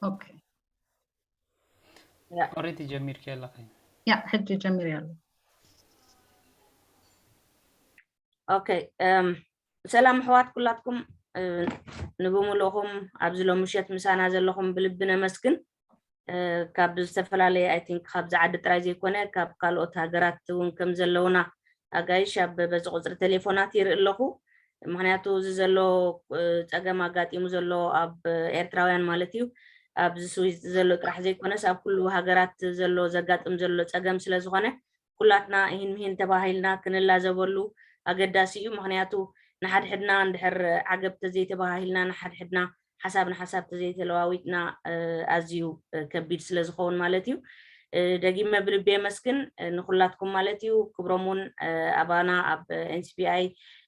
ኦኬ። ያ። ኦሬዲ ጀሚርኪ ኣለኺ። ያ፣ ሕጂ ጀሚረ ኣሎ። ኦኬ። እም፣ ሰላም ኣሕዋት ኩላትኩም፣ እ፣ ንብምልእኹም ኣብዚ ሎሚ ምሸት ምሳና ዘለኹም ብልቢ ነመስግን። እ፣ ካብ ዝተፈላለየ፣ I think፣ ካብዚ ዓዲ ጥራይ ዘይኮነ ካብ ካልኦት ሃገራት እውን ከም ዘለውና ኣጋይሽ ኣብ በዚ ቁፅሪ ቴሌፎናት ይርኢ ኣለኹ። ምክንያቱ እዚ ዘሎ፣ እ፣ ፀገም ኣጋጢሙ ዘሎ ኣብ ኤርትራውያን ማለት እዩ፣ ኣብዚ ስዊዝ ዘሎ ጥራሕ ዘይኮነስ ኣብ ኩሉ ሃገራት ዘሎ ዘጋጥም ዘሎ ፀገም ስለ ዝኾነ ኩላትና ይህን ምሂን ተባሂልና ክንላዘበሉ ኣገዳሲ እዩ። ምክንያቱ ንሓድሕድና እንድሕር ዓገብ ተዘይተባሂልና፣ ንሓድሕድና ሓሳብ ንሓሳብ ተዘይተለዋዊጥና፣ እ፣ ኣዝዩ፣ እ፣ ከቢድ ስለ ዝኸውን ማለት እዩ። እ፣ ደጊመ ብልቢ የመስግን፣ እ፣ ንኩላትኩም ማለት እዩ። ክብሮም እውን፣ እ፣ ኣባና ኣብ ኤን ሲ ቢ ኣይ፣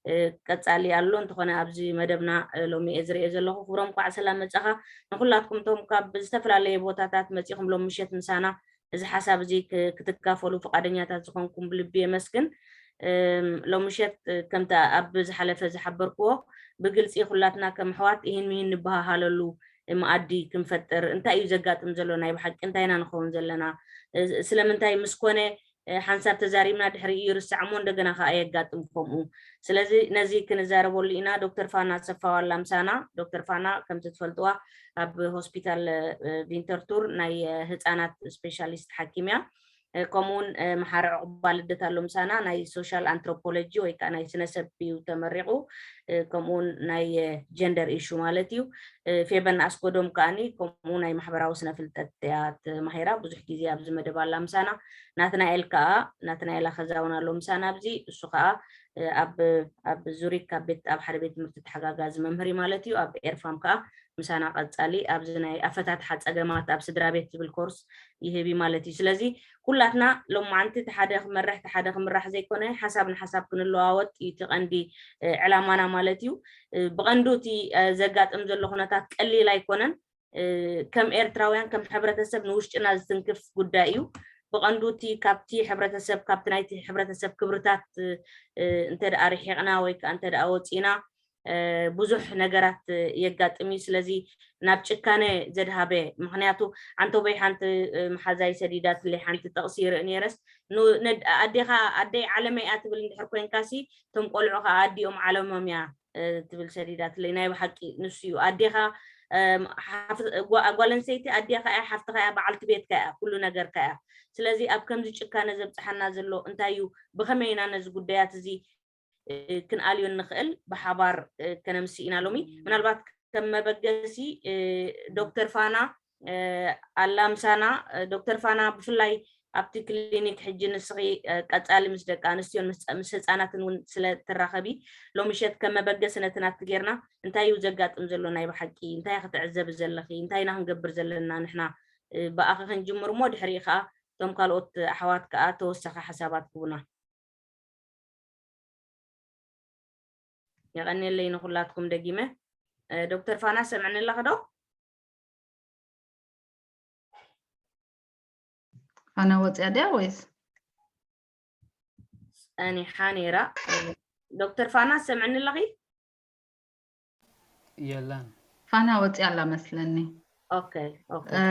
እ፣ ቀጻሊ ኣሎ። እንተኾነ ኣብዚ መደብና፣ እ፣ ሎሚ እየ ዝርእዮ ዘለኹ። ክብሮም፣ ኳዕ ሰላም መጻኻ። ንኩላትኩም እቶም ካብ ዝተፈላለየ ቦታታት መጺኹም ሎም ምሸት ምሳና እዚ ሓሳብ እዚ ክ-፣ ክትካፈሉ ፍቓደኛታት ዝኾንኩም ብልቢ የመስግን። እም፣ ሎም ምሸት፣ እ፣ ከምቲ ኣብ ዝሓለፈ ዝሓበርክዎ ብግልጺ ኩላትና ከም ኣሕዋት ይህን ምሂን ንበሃሃለሉ መኣዲ ክንፈጥር፣ እንታይ እዩ ዘጋጥም ዘሎ፣ ናይ ብሓቂ እንታይ ኢና ንኸውን ዘለና፣ እ፣ ስለምንታይ ምስ ኮነ፣ እ፣ ሓንሳብ ተዛሪብና ድሕሪኡ ይርሳዕ እሞ እንደገና ከኣ የጋጥም ከምኡ። ስለዚ ነዚ ክንዛረበሉ ኢና። ዶክተር ፋና ኣሰፋ ዋላ ምሳና። ዶክተር ፋና ከምቲ ትፈልጥዋ ኣብ ሆስፒታል፣ እ፣ ቪንተርቱር ናይ፣ እ፣ ህፃናት ስፔሻሊስት ሓኪም እያ። እ፣ ከምኡውን፣ እ፣ መሓሪ ዕቑባ ልደት ኣሎ ምሳና፣ ናይ ሶሻል ኣንትሮፖሎጂ ወይ ከዓ ናይ ስነ ሰብ እዩ ተመሪቑ። እ፣ ከምኡውን ናይ፣ እ፣ ጀንደር ኢሹ ማለት እዩ። እ፣ ፌበን ኣስጎዶም ከዓኒ ከምኡ ናይ ማሕበራዊ ስነ ፍልጠት እያ ተማሂራ፣ ብዙሕ ግዜ ኣብዚ መደብ ኣላ ምሳና። ናትናኤል ከኣ፣ ናትናኤል ኣኸዛውን ኣሎ ምሳና ኣብዚ። እሱ ከኣ፣ እ፣ ኣብ፣ ኣብ ዙሪክ ኣብ ቤት፣ ኣብ ሓደ ቤት ትምህርቲ ተሓጋጋዚ መምህር እዩ ማለት እዩ። ኣብ ኤርፋም ከኣ ምሳና ቀጻሊ ኣብዚ ናይ ኣፈታትሓ ጸገማት ኣብ ስድራ ቤት ዝብል ኮርስ ይህብ እዩ ማለት እዩ። ስለዚ ኩላትና ሎማዓንቲ እቲ ሓደ ክመርሕ፣ እቲ ሓደ ክምራሕ ዘይኮነ፣ ሓሳብ ንሓሳብ ክንለዋወጥ እዩ እቲ ቀንዲ፣ እ፣ ዕላማና ማለት እዩ። እ፣ ብቐንዱ እቲ፣ እ፣ ዘጋጥም ዘሎ ኩነታት ቀሊል ኣይኮነን። እ፣ ከም ኤርትራውያን፣ ከም ሕብረተሰብ ንውሽጥና ዝትንክፍ ጉዳይ እዩ። ብቐንዱ እቲ ካብቲ ሕብረተሰብ፣ ካብቲ ናይቲ ሕብረተሰብ ክብርታት፣ እ፣ እንተ ደኣ ርሒቕና ወይ ከኣ እንተ ደኣ ወጺእና፣ እ፣ ብዙሕ ነገራት የጋጥም እዩ። ስለዚ ናብ ጭካነ ዘድሃበ፣ ምኽንያቱ ዓንተቦይ ሓንቲ፣ እ፣ መሓዛይ ሰዲዳትለይ ሓንቲ ጥቕሲ ይርኢ ነይረስ፣ ኑ-፣ ነድ-፣ ኣዴኻ፣ ኣደይ ዓለመይ እያ ትብል እንድሕር ኮንካሲ፣ እቶም ቆልዑ ኸዓ ኣዲኦም ዓለሞም እያ፣ እ፣ ትብል ሰዲዳትለይ። ናይ ብሓቂ ንሱ እዩ። ኣዴኻ፣ እም፣ ሓፍ-፣ ጓ-፣ ጓል ኣንስተይቲ ኣዴኻ እያ፣ ሓፍትኻ እያ፣ በዓልቲ ቤትካ እያ፣ ኩሉ ነገርካ እያ። ስለዚ ኣብ ከምዚ ጭካነ ዘብጽሓና ዘሎ እንታይ እዩ? ብኸመይ ኢና ነዚ ጉዳያት እዚ፣ እ፣ ክንኣልዮ እንኽእል? ብሓባር፣ እ፣ ከነምሲ ኢና ሎሚ። ምናልባት ከም መበገሲ፣ እ፣ ዶክተር ፋና፣ እ፣ ኣላ ምሳና። እ፣ ዶክተር ፋና፣ ብፍላይ ኣብቲ ክሊኒክ ሕጂ ንስኺ፣ እ፣ ቀጻሊ ምስ ደቂ ኣንስትዮን ምስ፣ ምስ ህጻናትን እውን ስለ ትራኸቢ፣ ሎሚ ምሸት ከም መበገሲ ነቲ ናትኪ ጌርና፣ እንታይ እዩ ዘጋጥም ዘሎ ናይ ብሓቂ? እንታይ ክትዕዘቢ ዘለኺ? እንታይ ኢና ክንገብር ዘለና ንሕና? እ፣ ብኣኺ ክንጅምር እሞ ድሕሪኡ ከኣ እቶም ካልኦት ኣሕዋት ከኣ ተወሳኺ ሓሳባት ክህቡና። የቐንየለይ ንኹላትኩም ደጊመ። እ፣ ዶክተር ፋና ሰምዕኒ ኣለኺ ዶ? ፋና ወፂኣ ድያ ወይስ? ጸኒሓ ነይራ። እ፣ ዶክተር ፋና ሰምዕኒ ኣለኺ? የላን። ፋና ወፂኣ ኣላ መስለኒ። ኦኬ፣ ኦኬ። እ፣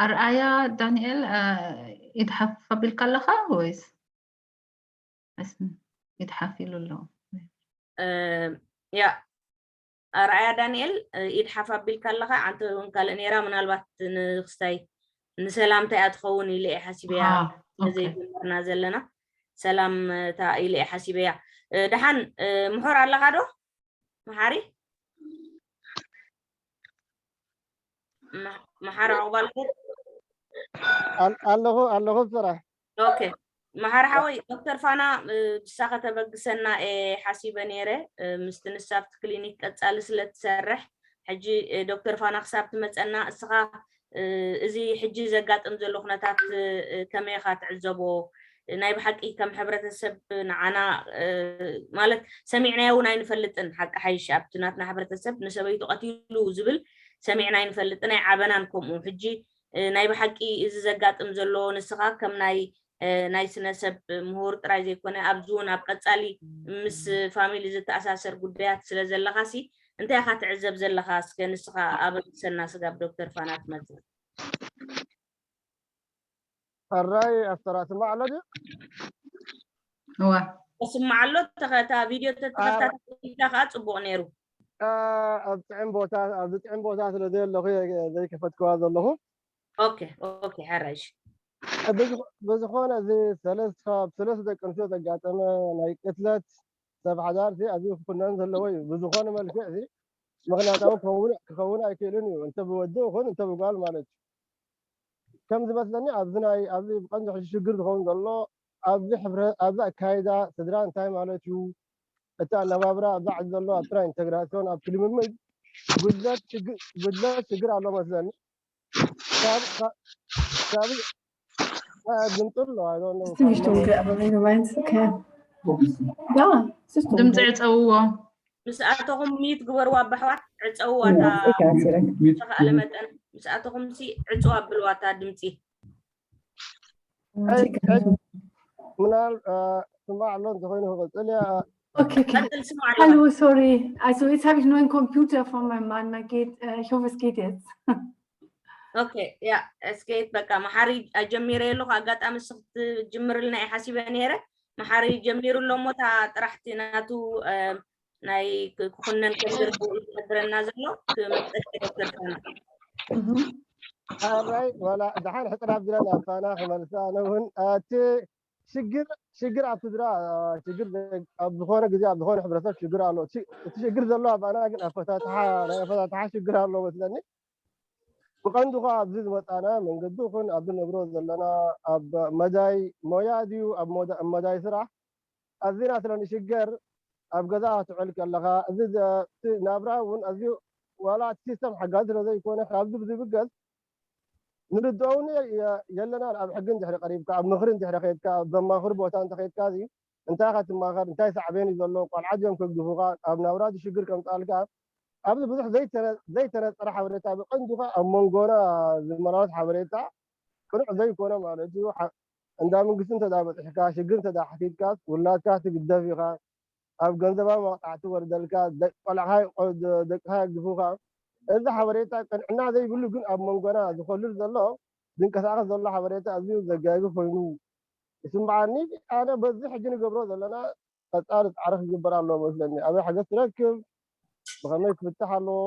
ኣርኣያ ዳንኤል፣ እ፣ ኢድ ሓፍ ኣቢልካ ኣለኻ ወይስ? እስም-፣ ኢድ ሓፍ ኢሉ ኣሎ። እ፣ ያ፣ ኣርኣያ ዳንኤል፣ እ፣ ኢድ ሓፍ ኣቢልካ ኣለኻ። ዓንተ እውን ካልእ ነይራ፣ ምናልባት ንክስታይ ንሰላምታ እያ ትኸውን ኢለ እየ ሓሲበያ። ኣሃ፣ ኦኬ። ነዘይ ጀመርና ዘለና ሰላምታ ኢለ እየ ሓሲበያ። እ፣ ደሓን፣ እ፣ ምሑር ኣለኻ ዶ? መሓሪ? መ-፣ መሓሪ ዕቑባልኩም? ኣል-፣ ኣለኹ፣ ኣለኹ ስራሕ። ኦኬ። መሓሪ ሓወይ፣ ዶክተር ፋና፣ እ፣ ብሳ ከተበግሰና እየ ሓሲበ ነይረ፣ እ፣ ምስቲ ንሳ ኣብቲ ክሊኒክ ቀጻሊ ስለ ትሰርሕ። ሕጂ፣ እ፣ ዶክተር ፋና ክሳብ ትመጸና፣ እስኻ፣ እ፣ እዚ ሕጂ ዘጋጥም ዘሎ ኩነታት፣ እ፣ ከመይ ኢኻ ትዕዘቦ? ናይ ብሓቂ ከም ሕብረተሰብ ንዓና፣ እ፣ ማለት ሰሚዕናዮ እውን ኣይንፈልጥን። ሓቂ ሓይሽ ኣብቲ ናትና ሕብረተሰብ ንሰበይቱ ቀቲሉ ዝብል ሰሚዕና ኣይንፈልጥን፣ ኣይዓበናን ከምኡ። ሕጂ፣ እ፣ ናይ ብሓቂ እዚ ዘጋጥም ዘሎ ንስኻ ከም ናይ፣ እ፣ ናይ ስነ ሰብ ምሁር ጥራይ ዘይኮነ ኣብዚ እውን ኣብ ቀጻሊ ምስ ፋሚሊ ዝተኣሳሰር ጉዳያት ስለ ዘለኻሲ እንታይ ኢኻ ትዕዘብ ዘለኻ? እስከ ንስኻ ኣብ ርእሰና ስጋብ ዶክተር ፋና ትመጽእ። ሕራይ ኣስተራትማ ኣሎ ድዩ? እዋ ተስማዕ ኣሎ። ተኸታ ቪድዮ ተተኸታተልካ ከዓ ጽቡቕ ነይሩ። ኣብ ጥዕም ቦታ ኣብዚ ጥዕም ቦታ ስለ ዘየለኹ ዘይከፈትክዋ ዘለኹ። ኦኬ ኦኬ፣ ሕራይ እሺ። ብዝኾነ እዚ ሰለስተ ካብ ሰለስተ ደቂ ኣንስትዮ ዘጋጠመ ናይ ቅትለት ሰብ ሓዳር እዚ ኣዝዩ ክኩነን ዘለዎ እዩ። ብዝኾነ መልክዕ እዚ ምኽንያታዊ ክኸውን ኣይክእልን እዩ፣ እንተ ብወዲ ይኹን እንተ ብጓል ማለት እዩ። ከም ዝመስለኒ ኣብዚ ናይ ኣብዚ ብቐንዱ ሕጂ ሽግር ዝኸውን ዘሎ ኣብዚ ኣብዚ ኣካይዳ ስድራ እንታይ ማለት እዩ፣ እቲ ኣነባብራ ኣብዚ ዓዲ ዘሎ ኣብቲ ናይ ኢንተግራሲዮን ኣብቲ ልምምድ ጉድለት ሽግር ኣሎ መስለኒ። ካብ ድምፁ ኣሎ ድምፂ ዕፀውዎ። ምስኣተኹም ሚዩት ግበርዋ ኣባሕዋት፣ ዕፀውዋ እታ ዝተኸኣለ መጠን ምስኣተኹም ሲ ዕፅዋ ኣብልዋ እታ ድምፂ። ምናል ስማዕ ኣሎ እንተኮይኑ ክቅፅል እያ። ቀጥል ስማዕ ኣሎ። Hallo, sorry. Also jetzt habe ich nur einen Computer von meinem Mann. Mal geht, äh, ich hoffe, es geht jetzt. ኦኬ ያ እስከየት በቃ መሓሪ ኣጀሚረ ኣለኹ። ኣጋጣሚ ንስኽ ትጅምርልና እየ ሓሲበ ነይረ። መሓሪ ጀሚሩ ኣሎ እሞ እታ ጥራሕቲ ናቱ ናይ ክኹነን ከም ዘለዎ እዩ ዝነግረና ዘሎ። ክመፀካ ዶክተር ፋና። ሕራይ ዋላ ደሓን ሕፅር ኣቢለ ናብ ፋና ክመልሳ። ኣነ እውን እቲ ሽግር ሽግር ኣብ ስድራ ሽግር ኣብ ዝኾነ ግዜ ኣብ ዝኾነ ሕብረተሰብ ሽግር ኣሎ። እቲ ሽግር ዘሎ ኣባና ግን ኣፈታትሓ ናይ ኣፈታትሓ ሽግር ኣሎ መስለኒ። ብቐንዱ ኸዓ ኣብዚ ዝመፃና መንገዲ ይኹን ኣብዚ ንብሮ ዘለና ኣብ መዳይ ሞያ ድዩ ኣብ መዳይ ስራሕ ኣዚና ስለ ንሽገር ኣብ ገዛ ክትውዕል ከለኻ እዚ ናብራ እውን ኣዝዩ ዋላ እቲ ሲስተም ሓጋዚ ስለ ዘይኮነ ካብዚ ብዝብገስ ንርድኦ እውን የለናን። ኣብ ሕጊ እንድሕሪ ቀሪብካ ኣብ ምኽሪ እንድሕሪ ከድካ ኣብ ዘማኽሩ ቦታ እንተኸድካ እዚ እንታይ ኢኻ ትማኸር እንታይ ሳዕቤን እዩ ዘለዎ ቆልዓ ድዮም ከግድፉኻ ኣብ ናብራ ሽግር ከምፃልካ ኣብዚ ብዙሕ ዘይተነፀረ ሓበሬታ ብቐንዱ ኸዓ ኣብ መንጎና ዝመላለስ ሓበሬታ ቅኑዕ ዘይኮነ ማለት እዩ። እንዳ መንግስቲ እንተዳ በፂሕካ ሽግር እንተዳ ሓቲትካ ውላድካ ትግደፍ ኢኻ። ኣብ ገንዘባዊ መቕፃዕቲ ወርደልካ ቆልዓኻ ደቅኻ የግፉኻ። እዚ ሓበሬታ ቅንዕና ዘይብሉ ግን ኣብ መንጎና ዝኸልል ዘሎ ዝንቀሳቐስ ዘሎ ሓበሬታ ኣዝዩ ዘጋጊ ኮይኑ ይስምዓኒ። ኣነ በዚ ሕጂ ንገብሮ ዘለና ቀፃሊ ፃዕሪ ክግበር ኣለዎ መስለኒ። ኣበይ ሓገዝ ትረክብ? ብኸመይ ክፍታሕ ኣለዎ?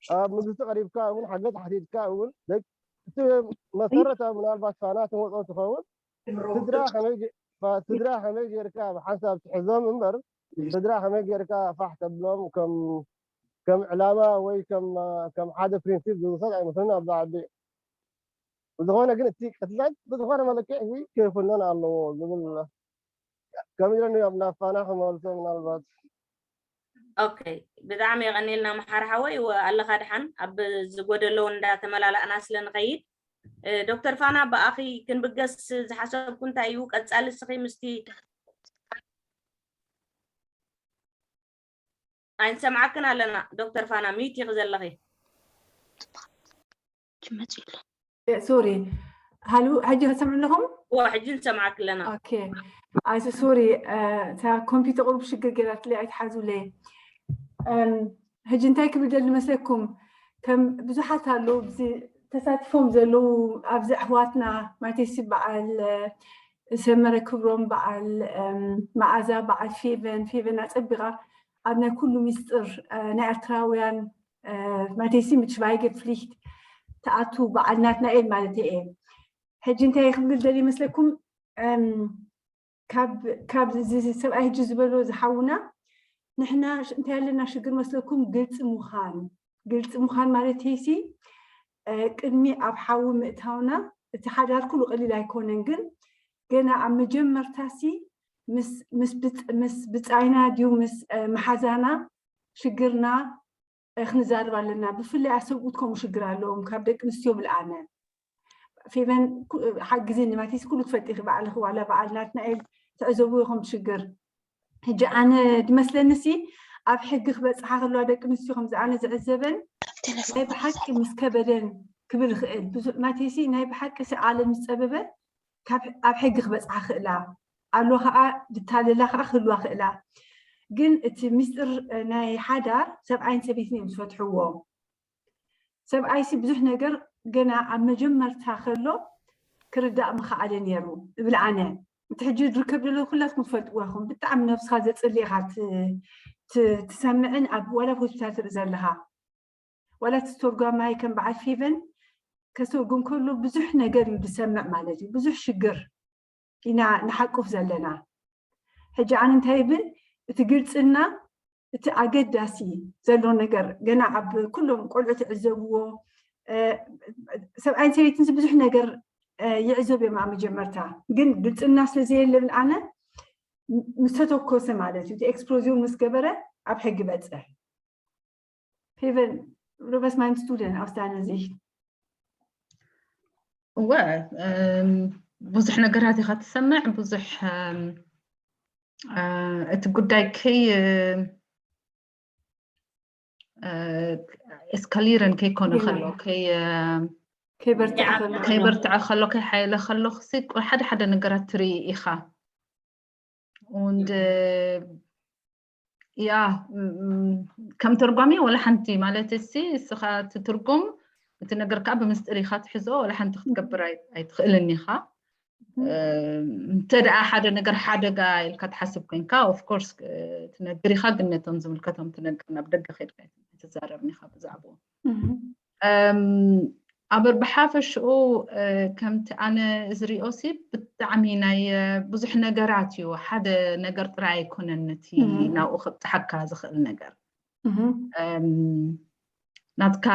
ኣብ መንግስቲ ቀሪብካ እውን ሓገዝ ሓቲትካ እውን እቲ መሰረታዊ ምናልባት ፋና ትመፆ ትኸውን ስድራ ከመይ ስድራ ከመይ ጌርካ ብሓንሳብ ትሕዞም እምበር ስድራ ከመይ ጌርካ ፋሕ ተብሎም ከም ዕላማ ወይ ከም ሓደ ፕሪንሲፕ ዝውሰድ ኣይመስለኒ ኣብዛ ዓዲ። ብዝኾነ ግን እቲ ቅትለት ብዝኾነ መለክዕ እዚ ክኹነን ኣለዎ ዝብል ከም ኢለን እዮም ናብ ፋና ክመልሶ ምናልባት ኦኬ ብጣዕሚ የቐኒልና መሓር ሓወይ ኣለኻ ድሓን ኣብ ዝጎደሎ እንዳተመላላእና ስለ ንኸይድ ዶክተር ፋና ብኣኺ ክንብገስ ዝሓሰብኩ እንታይ እዩ ቀፃሊ ስኺ ምስቲ ኣይንሰምዓክን ኣለና ዶክተር ፋና ሚዩት ኢኺ ዘለኺ ትመፅእ ኣሎ ሶሪ ሃሉ ሕጂ ተሰምዑ ኣለኹም እዋ ሕጂ ንሰምዓክ ኣለና ኦኬ ኣይሱ ሶሪ እታ ኮምፒውተር ቁሩብ ሽግር ገይራትለይ ኣይትሓዙለይ ሕጂ እንታይ ክብል ደሊ መስለኩም ከም ብዙሓት ኣለዉ ተሳቲፎም ዘለዉ ኣብዚ ኣሕዋትና ማለተይሲ በዓል ሰመረ ክብሮም በዓል መዓዛ በዓል ፌቨን ፌቨን ኣፀቢቓ ኣብ ናይ ኩሉ ሚስጥር ናይ ኤርትራውያን ማለተይሲ ምችባይገ ፍሊክት ተኣቱ በዓል ናትናኤል ማለት እየ ሕጂ እንታይ ክብል ደል ይመስለኩም ካብ እዚ ሰብኣይ ሕጂ ዝበሎ ዝሓውና ንሕና እንታይ ኣለና ሽግር መስለኩም ግልፂ ምዃን ግልፂ ምዃን ማለት ተይሲ ቅድሚ ኣብ ሓዊ ምእታውና እቲ ሓዳር ኩሉ ቀሊል ኣይኮነን ግን ገና ኣብ መጀመርታሲ ምስ ብፃይና ድዩ ምስ መሓዛና ሽግርና ክንዛርብ ኣለና ብፍላይ ኣሰብኡት ከምኡ ሽግር ኣለዎም ካብ ደቂ ኣንስትዮ ብልኣነ ፌቨን ሓግዝኒ ማለትስ ኩሉ ትፈልጢ ኢኺ ባዕልኺ ዋላ በዓል ናትናኤል ትዕዘቡ ኢኹም ሽግር ሕጂ ኣነ ዝመስለኒ ሲ ኣብ ሕጊ ክበፅሓ ከለዋ ደቂ ኣንስትዮ ከምዚ ኣነ ዝዕዘበን ናይ ብሓቂ ምስ ከበደን ክብል ይኽእል ብዙሕ ማለትሲ ናይ ብሓቂ ሲ ዓለም ዝፀበበ ኣብ ሕጊ ክበፅሓ ክእላ ኣሎ ከዓ ድታለላ ከዓ ክህልዋ ክእላ ግን እቲ ምስጢር ናይ ሓዳር ሰብኣይን ሰበይትን እዮም ዝፈትሕዎ። ሰብኣይሲ ብዙሕ ነገር ገና ኣብ መጀመርታ ከሎ ክርዳእ ምኸኣለ ነይሩ እብል ኣነ። እቲ ሕጂ ዝርከብ ዘሎ ኩላትኩም ትፈልጥዎ ኢኹም። ብጣዕሚ ነብስኻ ዘጽሊ ኢኻ ትሰምዕን ኣብ ዋላ ሆስፒታል ትርኢ ዘለኻ ዋላ ተስተርጓማይ ከም በዓል ፌቨን ከስተርጉም ከሎ ብዙሕ ነገር እዩ ዝሰምዕ ማለት እዩ። ብዙሕ ሽግር ኢና ንሓቁፍ ዘለና። ሕጂ ኣነ እንታይ ይብል፣ እቲ ግልፅና እቲ ኣገዳሲ ዘሎ ነገር ገና ኣብ ኩሎም ቆልዑ ትዕዘብዎ፣ ሰብኣይን ሰበይትን ብዙሕ ነገር ይዕዘብ እዮም ኣብ መጀመርታ። ግን ግልፅና ስለዘየለ ብል ኣነ ምስ ተተኮሰ ማለት እዩ፣ እቲ ኤክስፕሎዚዮን ምስ ገበረ ኣብ ሕጊ በፅሕ። Heaven, du bist mein Student aus deiner Sicht. እወ ብዙሕ ነገራት ኢኻ ትሰምዕ። ብዙሕ እቲ ጉዳይ ከይ ኤስካሊረን ከይኮነ ከሎ ከይበርትዐ ከሎ ከይሓየለ ከሎ ሓደ ሓደ ነገራት ትርኢ ኢኻ። Und ja, ከም ተርጓሚ ወላ ሓንቲ ማለት እሲ እስኻ ትትርጉም እቲ ነገር ከዓ ብምስጢር ኢኻ ትሕዞ፣ ወላ ሓንቲ ክትገብር ኣይትኽእልን ኢኻ። እንተ ደኣ ሓደ ነገር ሓደጋ ኢልካ ትሓስብ ኮይንካ፣ of course ትነግር ኢኻ፣ ግን ነቶም ዝምልከቶም ትነግር ናብ ደገ ከድካ ትዛረብ ኢኻ ብዛዕባኡ። ኣበር ብሓፈሽኡ ከምቲ ኣነ ዝሪኦ ሲ ብጣዕሚ ናይ ብዙሕ ነገራት እዩ። ሓደ ነገር ጥራይ ኣይኮነን ነቲ ናብኡ ከብፅሓካ ዝኽእል ነገር። ናትካ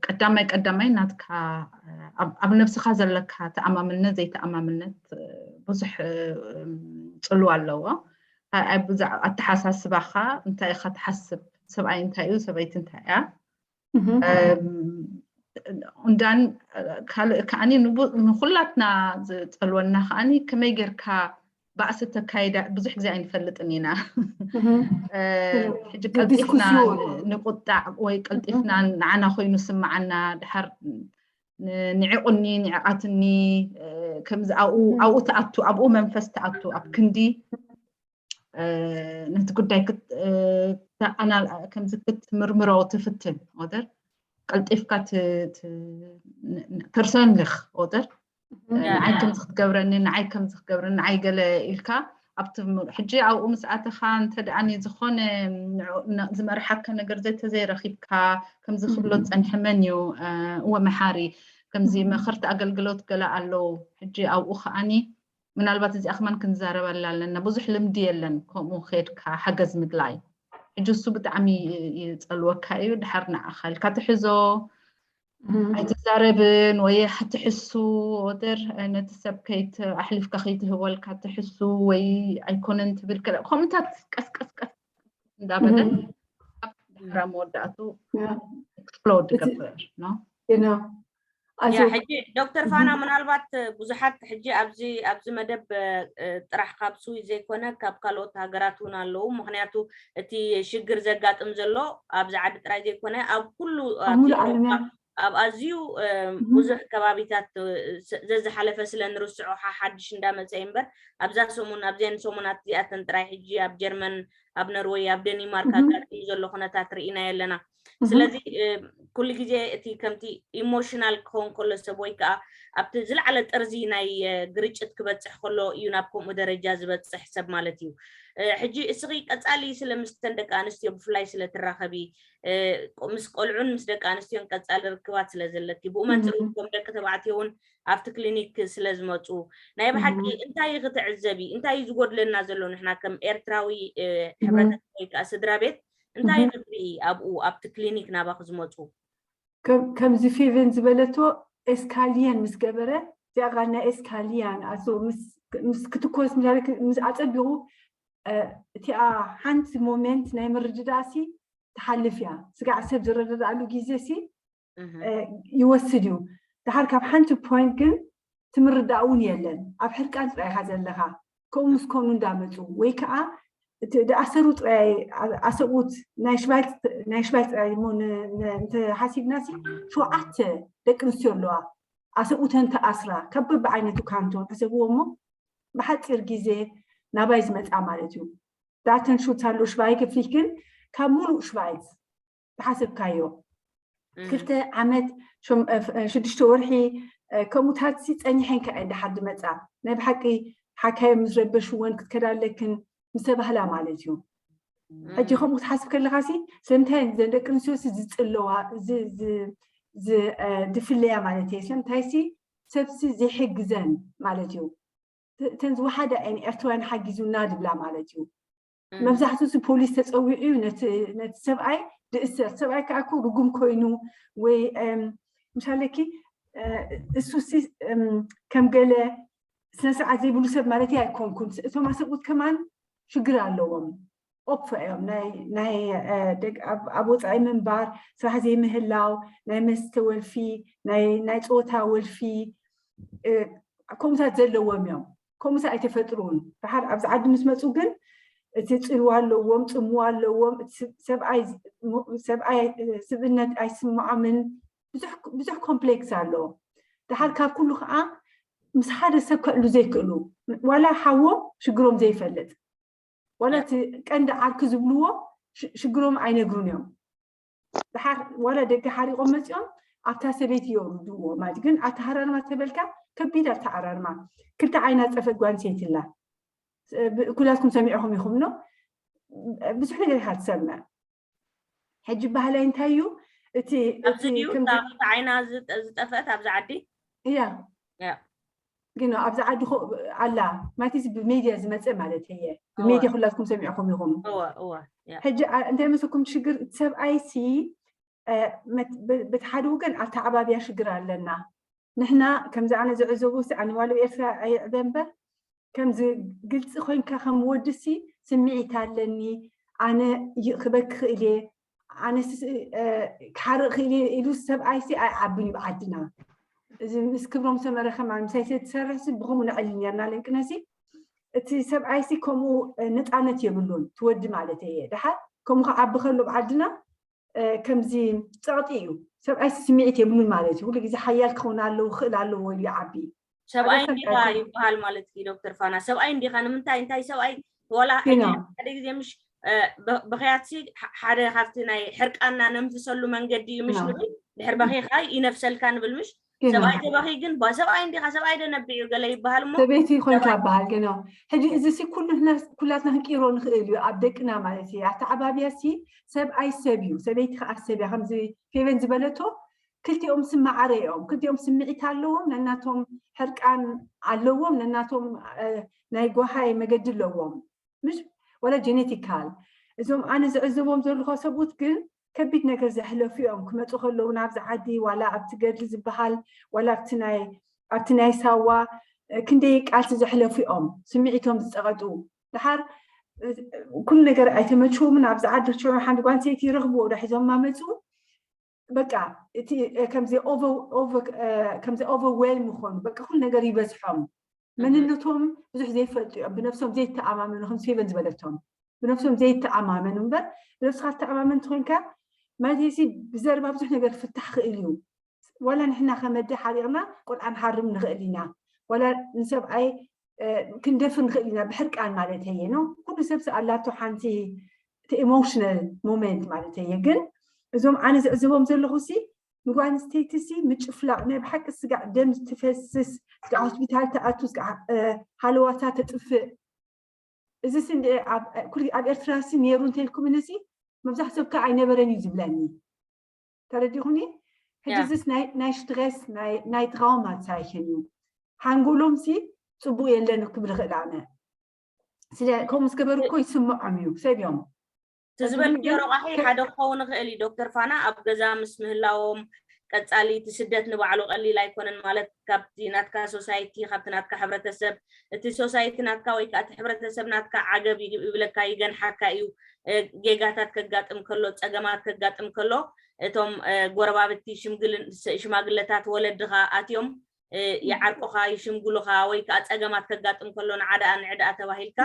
ቀዳማይ ቀዳማይ ናትካ ኣብ ነብስኻ ዘለካ ተኣማምነት ዘይተኣማምነት ብዙሕ ፅልዋ ኣለዎ። ኣተሓሳስባኻ እንታይ ኢኻ ትሓስብ፣ ሰብኣይ እንታይ እዩ፣ ሰበይቲ እንታይ እያ። እንዳን ካልእ ከዓኒ ንኩላትና ዝፀልወና ከዓኒ ከመይ ጌርካ ባእሲ ተካይዳ ብዙሕ ግዜ ኣይንፈልጥን ኢና። ሕጂ ቀልጢፍና ንቁጣዕ ወይ ቀልጢፍና ንዓና ኮይኑ ስምዓና ድሓር ንዕቁኒ ንዕቃትኒ ከምዚ ኣብኡ ኣብኡ ትኣቱ ኣብኡ መንፈስ ትኣቱ ኣብ ክንዲ ነቲ ጉዳይ ከምዚ ክትምርምሮ ትፍትን ወደር ቀልጢፍካ ፐርሶንልክ ወደር ንዓይ ከምዚ ክትገብረኒ ንዓይ ከምዚ ክትገብረኒ ንዓይ ገለ ኢልካ ኣብቲ ሕጂ ኣብኡ ምስ ኣተኻ እንተ ደኣ ዝኾነ ዝመርሓካ ነገር ዘይተዘይረኺብካ ከምዚ ክብሎ ዝጸንሐ መን እዩ እወ መሓሪ ከምዚ መኸርቲ ኣገልግሎት ገለ ኣለዉ ሕጂ ኣብኡ ከዓኒ ምናልባት እዚኣ ከማን ክንዛረበላ ኣለና ብዙሕ ልምዲ የለን ከምኡ ከድካ ሓገዝ ምድላይ ሕጂ እሱ ብጣዕሚ ይጸልወካ እዩ ድሓር ንዓኻ ኢልካ ትሕዞ ኣይትዛረብን ወይ ክትሕሱ ወደር ነቲ ሰብ ከይት ኣሕሊፍካ ከይትህበልካ ትሕሱ ወይ ኣይኮነን ትብል ከለ ከምኡታት ቀስቀስቀስ እንዳበለ ኣብ ድሕራ መወዳእቱ explode ይገብር ነው። ሕጂ ዶክተር ፋና ምናልባት ብዙሓት ሕጂ ኣብዚ ኣብዚ መደብ ጥራሕ ካብ ስዊዝ ዘይኮነ ካብ ካልኦት ሃገራት እውን ኣለዉ። ምክንያቱ እቲ ሽግር ዘጋጥም ዘሎ ኣብዚ ዓዲ ጥራይ ዘይኮነ ኣብ ኩሉ ኣብ ኣዝዩ ብዙሕ ከባቢታት ዘዝሓለፈ ስለ ንርስዖ ሓሓድሽ እንዳመፀ እዩ እምበር ኣብዛ ሰሙን ኣብዘን ሰሙናት እዚኣተን ጥራይ ሕጂ ኣብ ጀርመን ኣብ ነርወይ ኣብ ደኒማርክ ኣጋጢሙ ዘሎ ኩነታት ርኢናዮ ኣለና። ስለዚ ኩሉ ግዜ እቲ ከምቲ ኢሞሽናል ክኸውን ከሎ ሰብ ወይ ከዓ ኣብቲ ዝለዓለ ጥርዚ ናይ ግርጭት ክበፅሕ ከሎ እዩ ናብ ከምኡ ደረጃ ዝበፅሕ ሰብ ማለት እዩ። ሕጂ እስኺ ቀፃሊ ስለ ምስተን ደቂ ኣንስትዮ ብፍላይ ስለ ትራኸቢ ምስ ቆልዑን ምስ ደቂ ኣንስትዮን ቀፃሊ ርክባት ስለ ዘለኪ ብኡ መንፅር ከም ደቂ ተባዕትዮ እውን ኣብቲ ክሊኒክ ስለ ዝመፁ ናይ ብሓቂ እንታይ ክትዕዘቢ እንታይ እዩ ዝጎድለና ዘሎ ንሕና ከም ኤርትራዊ ሕብረተሰብ ወይ ከዓ ስድራ ቤት እንታይ ክትርኢ ኣብኡ ኣብቲ ክሊኒክ ናባክ ዝመፁ ከምዚ ፌቨን ዝበለቶ ኤስካሊየን ምስ ገበረ እዚኣ ቃል ናይ ኤስካሊያን ኣቶ ምስ ክትኮስ ምስ ኣፀቢቑ እቲኣ ሓንቲ ሞሜንት ናይ ምርድዳእሲ ትሓልፍ እያ ስጋዕ ሰብ ዝረዳዳእሉ ግዜ ሲ ይወስድ እዩ። ድሓር ካብ ሓንቲ ፖይንት ግን ትምርዳእ እውን የለን። ኣብ ሕርቃን ጥራይ ኢኻ ዘለኻ። ከምኡ ምስ ኮኑ እንዳመፁ ወይ ከዓ እቲ ዝኣሰሩ ጥራይ ኣሰብኡት ናይ ሽባይት ናይ ሽባይት ጥራይ እሞ እንተሓሲብና ሲ ሸውዓተ ደቂ ኣንስትዮ ኣለዋ። ኣሰብኡተን ተኣስራ ካብ በብዓይነቱ ካንቶን ሕሰብዎ እሞ ብሓፂር ግዜ ናባይ ዝመፃ ማለት እዩ። Datenschutz ኣሎ፣ Schweigepflicht ግን ካብ ሙሉእ ሽቫይዝ ዝሓሰብካዮ ክልተ ዓመት ሽዱሽተ ወርሒ ከምኡታት ጸኒሐን ከ እንዳሓር ድመጻ ናይ ብሓቂ ሓካዮም ምስ ረበሽወን ክትከዳለክን ምስ ተባህላ ማለት እዩ። ሕጂ ከምኡ ክትሓስብ ከለካ ሲ ስለምንታይ ዘን ደቂ ኣንስትዮ ዝጽለዋ ዝፍለያ ማለት እየ? ስለምንታይ ሲ ሰብሲ ዘይሕግዘን ማለት እዩ። እተን ዝወሓዳ እየን ኤርትራውያን ሓጊዙና ድብላ ማለት እዩ። መብዛሕትኡ ሲ ፖሊስ ተፀዊዑ እዩ ነቲ ሰብኣይ ድእሰር። ሰብኣይ ከዓ እኮ ርጉም ኮይኑ ወይ ምሳለኪ እሱ ሲ ከም ገለ ስነ ስርዓት ዘይብሉ ሰብ ማለት ኣይኮንኩን። እቶም ኣሰብኡት ከማን ሽግር ኣለዎም። ኦፕፈ እዮም ናይ ኣብ ወፃኢ ምንባር፣ ስራሕ ዘይምህላው፣ ናይ መስተ ወልፊ፣ ናይ ፆታ ወልፊ፣ ከምኡታት ዘለዎም እዮም። ከምኡስ ኣይተፈጥሩን። ድሓር ኣብዚ ዓዲ ምስ መፁ ግን እቲ ፅልዋ ኣለዎም፣ ፅምዋ ኣለዎም። ሰብኣይ ስብእነት ኣይስምዖምን። ብዙሕ ኮምፕሌክስ ኣሎ። ድሓር ካብ ኩሉ ከዓ ምስ ሓደ ሰብ ከዕሉ ዘይክእሉ፣ ዋላ ሓዎም ሽግሮም ዘይፈልጥ፣ ዋላ እቲ ቀንዲ ዓርኪ ዝብልዎ ሽግሮም ኣይነግሩን እዮም። ድሓር ዋላ ደገ ሓሪቆም መፂኦም ኣብታ ሰበይቲ የውርድዎ ማለት። ግን ኣተሃራርማ ተበልካ ከቢድ ኣተሃራርማ። ክልተ ዓይና ዝጠፈት ጓል ኣንስተይቲ ኣላ። ኩላትኩም ሰሚዕኹም ኢኹም ኖ? ብዙሕ ነገር ኢኻ ትሰምዕ። ሕጂ ባህላይ እንታይ እዩ? እቲ ኣብዚ ድዩ ከምዚ እታ ዓይና ዝጠፈት ኣብዚ ዓዲ? እያ። ግን ኣብዚ ዓዲ ኣላ ማለት እዚ ብሜድያ ዝመፀ ማለት እየ። ብሜድያ ኩላትኩም ሰሚዕኹም ኢኹም። ሕጂ እንታይ መስልኩም ሽግር? እቲ ሰብኣይሲ በቲ ሓደ ወገን ኣተዓባብያ ሽግር ኣለና። ንሕና ከምዚ ኣነ ዝዕዘቦ ሲ ኣነ ዋላ ኤርትራ ኣይዕበ እምበር ከምዚ ግልፂ ኮይንካ ከም ወድሲ ስምዒት ኣለኒ፣ ኣነ ክበኪ ክእል እየ፣ ኣነ ክሓርቕ ክእል እየ ኢሉ ሰብኣይሲ ኣይዓብን እዩ ብዓድና። እዚ ምስ ክብሮም ሰመረ ከማን ምሳይ ትሰርሕሲ ብኸምኡ ነዕሊ ነርና ለንቅነሲ። እቲ ሰብኣይሲ ከምኡ ነፃነት የብሉን ትወዲ ማለት እየ። ድሓር ከምኡ ክዓቢ ከሎ ብዓድና ከምዚ ፀቕጢ እዩ። ሰብኣይሲ ስምዒት የብሉን ማለት እዩ። ኩሉ ግዜ ሓያል ክኸውን ኣለዎ ክእል ኣለዎ ኢሉ ይዓቢ። ሰብኣይ እንዲኻ ይበሃል ማለት እዩ ዶክተር ፋና። ሰብኣይ እንዲኻ ንምንታይ እንታይ ሰብኣይ ዋላ ሓደ ግዜ ምሽ በኽያትሲ ሓደ ካብቲ ናይ ሕርቃና ነንፍሰሉ መንገዲ እዩ ምሽ ንብል ድሕር በኺኻ ይነፍሰልካ ንብል ምሽ ሰብኣይ ተበኺ ግን ሰብኣይ እንዲኻ ሰብኣይ ደነብዕ እዩ ገለ ይበሃል እሞ ሰበይቲ ኮይንካ በሃል ግን ሕጂ እዚ ሲ ኩሉ ኩላትና ክንቂሮ ንኽእል እዩ ኣብ ደቅና ማለት እዩ ኣተዓባብያ ሲ ሰብኣይ ሰብ እዩ ሰበይቲ ከዓ ሰብ እያ ከምዚ ፌቨን ዝበለቶ ክልቲኦም ስማዓረ እዮም ክልቲኦም ስምዒት ኣለዎም ነናቶም ሕርቃን ኣለዎም ነናቶም ናይ ጓሃይ መገዲ ኣለዎም ምሽ ወላ ጀኔቲካል እዞም ኣነ ዝዕዘቦም ዘለኹ ሰብኡት ግን ከቢድ ነገር ዘሕለፉ እዮም ክመፁ ከለዉ ናብዚ ዓዲ ዋላ ኣብቲ ገድሊ ዝበሃል ዋላ ኣብቲ ናይ ኣብቲ ናይ ሳዋ ክንደይ ቃልሲ ዘሕለፉ እዮም ስምዒቶም ዝፀቐጡ ድሓር ኩሉ ነገር ኣይተመችዎም ናብዚ ዓዲ ርችዑ ሓንቲ ጓንሰይቲ ይረኽብዎ ዶ ሒዞማ መፁ በቃ እቲ ከምዚ ኦቨርዌልም ይኾኑ በቃ ኩሉ ነገር ይበዝሖም መንነቶም ብዙሕ ዘይፈልጡ እዮም ብነብሶም ዘይተኣማመኑ ከም ሴቨን ዝበለቶም ብነብሶም ዘይተኣማመኑ እምበር ብነብስካ ተኣማመን ትኮንካ ማለት ሲ ብዘረባ ብዙሕ ነገር ፍታሕ ክእል እዩ ዋላ ንሕና ከመደ ሓሪቕና ቆልዓ ንሃርም ንኽእል ኢና ዋላ ንሰብኣይ ክንደፍር ንኽእል ኢና ብሕርቃን ማለት እየ ነው ኩሉ ሰብ ኣላቶ ሓንቲ እቲ ኢሞሽናል ሞመንት ማለት እየ ግን እዞም ኣነ ዝዕዝቦም ዘለኹ ሲ ንጓል ኣንስተይቲ ሲ ምጭፍላቕ ናይ ብሓቂ ስጋዕ ደም ትፈስስ ስጋዕ ሆስፒታል ትኣቱ ስጋዕ ሃለዋታ ተጥፍእ እዚ ሲ ኣብ ኤርትራ ሲ ነይሩ እንተልኩምኒ ሲ መብዛሕትኡ ሰብ ከዓ ኣይነበረን እዩ ዝብለኒ ተረዲኹኒ ሕጂ እዚስ ናይ ስትሬስ ናይ ትራውማ ዛይክን እዩ ሓንጎሎም ሲ ፅቡቅ የለን ክብል ይኽእል ኣነ ስለ ከምኡ ምስ ገበሩ እኮ ይስምዖም እዩ ሰብ እዮም ትዝበልክዮ ረቋሒ ሓደ ክኸውን ይኽእል እዩ ዶክተር ፋና ኣብ ገዛ ምስ ምህላዎም ቀፃሊ እቲ ስደት ንባዕሉ ቀሊል ኣይኮነን ማለት ካብቲ ናትካ ሶሳይቲ ካብቲ ናትካ ሕብረተሰብ እቲ ሶሳይቲ ናትካ ወይ ከዓ እቲ ሕብረተሰብ ናትካ ዓገብ ይብለካ ይገንሓካ እዩ ጌጋታት ከጋጥም ከሎ ፀገማት ከጋጥም ከሎ እቶም ጎረባብቲ ሽማግለታት ወለድኻ ኣትዮም ይዓርቁኻ ይሽምግሉኻ ወይ ከዓ ፀገማት ከጋጥም ከሎ ንዓደኣ ንዕድኣ ተባሂልካ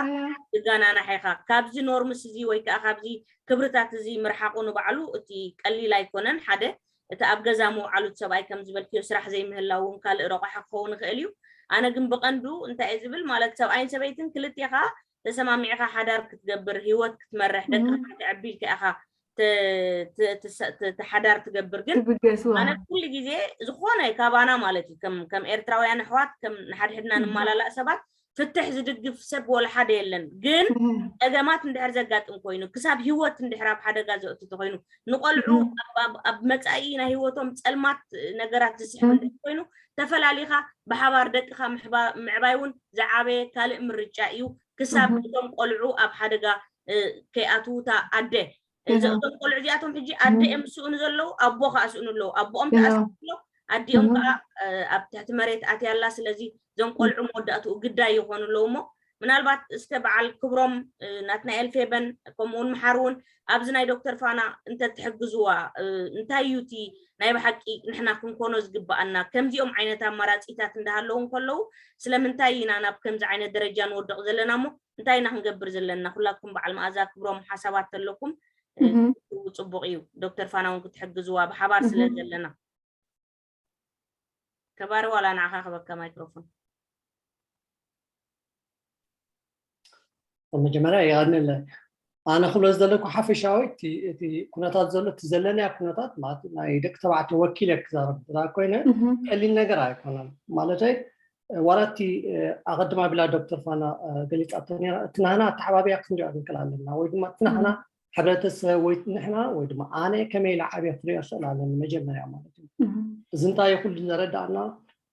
ትጋናናሕ ኢኻ ካብዚ ኖርምስ እዚ ወይ ከዓ ካብዚ ክብርታት እዚ ምርሓቁ ንባዕሉ እቲ ቀሊል ኣይኮነን ሓደ እቲ ኣብ ገዛ ምውዓሉ እቲ ሰብኣይ ከም ዝበልክዮ ስራሕ ዘይምህላው እውን ካልእ ረቋሒ ክኸውን ይኽእል እዩ ኣነ ግን ብቐንዱ እንታይ እየ ዝብል ማለት ሰብኣይን ሰበይትን ክልቴኻ ተሰማሚዕካ ሓዳር ክትገብር፣ ህይወት ክትመርሕ፣ ደቅኻ ክትዕቢ ኢልካ ኢኻ ተ- ተ- ትሰ- ተ- ተ- ሓዳር ትገብር። ግን ትብገስዋ ኣነ ኩሉ ግዜ ዝኾነ ካባና ማለት እዩ ከም ከም ኤርትራውያን ኣሕዋት ከም ንሓድሕድና ንማላላእ ሰባት ፍትሕ ዝድግፍ ሰብ ወላ ሓደ የለን። ግን ጸገማት እንድሕር ዘጋጥም ኮይኑ ክሳብ ህይወት እንድሕር ኣብ ሓደጋ ዘእቱ ተኮይኑ ንቆልዑ ኣብ- ኣብ- ኣብ መጻኢ ናይ ህይወቶም ጸልማት ነገራት ዝስሕብ እንድሕር ኮይኑ ተፈላሊኻ ብሓባር ደቅኻ ምሕባ- ምዕባይ እውን ዝዓበየ ካልእ ምርጫ እዩ። ክሳብ እቶም ቆልዑ ኣብ ሓደጋ እ፣ ከይኣትዉታ ኣደ እዚ- እዞም ቆልዑ እዚኣቶም ሕጂ ኣደ እዮም ዝስእኑ ዘለዉ ኣቦ ከዓ ስእኑ ኣለዉ ኣቦኦም ተኣስሎ ኣዲኦም ከዓ እ፣ ኣብ ትሕቲ መሬት ኣትያ ኣላ። ስለዚ እዞም ቆልዑ መወዳእትኡ ግዳይ ይኾኑ ኣለዉ እሞ ምናልባት እስከ በዓል ክብሮም እ፣ ናትናኤል ፌበን ከምኡውን መሓር እውን ኣብዚ ናይ ዶክተር ፋና እንተትሕግዝዋ እ፣ እንታይ እዩ እቲ ናይ ብሓቂ ንሕና ክንኮኖ ዝግበኣና? ከምዚኦም ዓይነት ኣማራፂታት እንዳሃለዉ እንከለዉ ስለምንታይ ኢና ናብ ከምዚ ዓይነት ደረጃ ንወድቕ ዘለና እሞ እንታይ ኢና ክንገብር ዘለና? ኩላትኩም በዓል መኣዛ ክብሮም ሓሳባት ተለኩም እ፣ ክትህቡ ፅቡቕ እዩ። ዶክተር ፋና እውን ክትሕግዝዋ ብሓባር ስለ ዘለና ከባሪ ዋላ ንዓኻ ክበካ ማይክሮፎን መጀመርያ የቐንለ ኣነ ክብሎ ዝደለኩ ሓፈሻዊ እቲ እቲ ኩነታት ዘሎ እቲ ዘለናዮ ኩነታት ማለት ናይ ደቂ ተባዕትዮ ወኪለ ክዛረብ ዝላ ኮይነ ቀሊል ነገር ኣይኮነን። ማለተይ ዋላ እቲ ኣቐድማ ቢላ ዶክተር ፋና ገሊፃቶ ነራ እቲ ናህና ኣተሓባቢያ ክንሪኦ ንክእል ኣለና ወይ ድማ እቲ ናህና ሕብረተሰብ ወይ ንሕና ወይ ድማ ኣነ ከመይ ኢለ ዓብየ ክሪኦ ክእል ኣለኒ መጀመርያ ማለት እዩ። እዚ እንታይ ኩሉ ዘረዳእና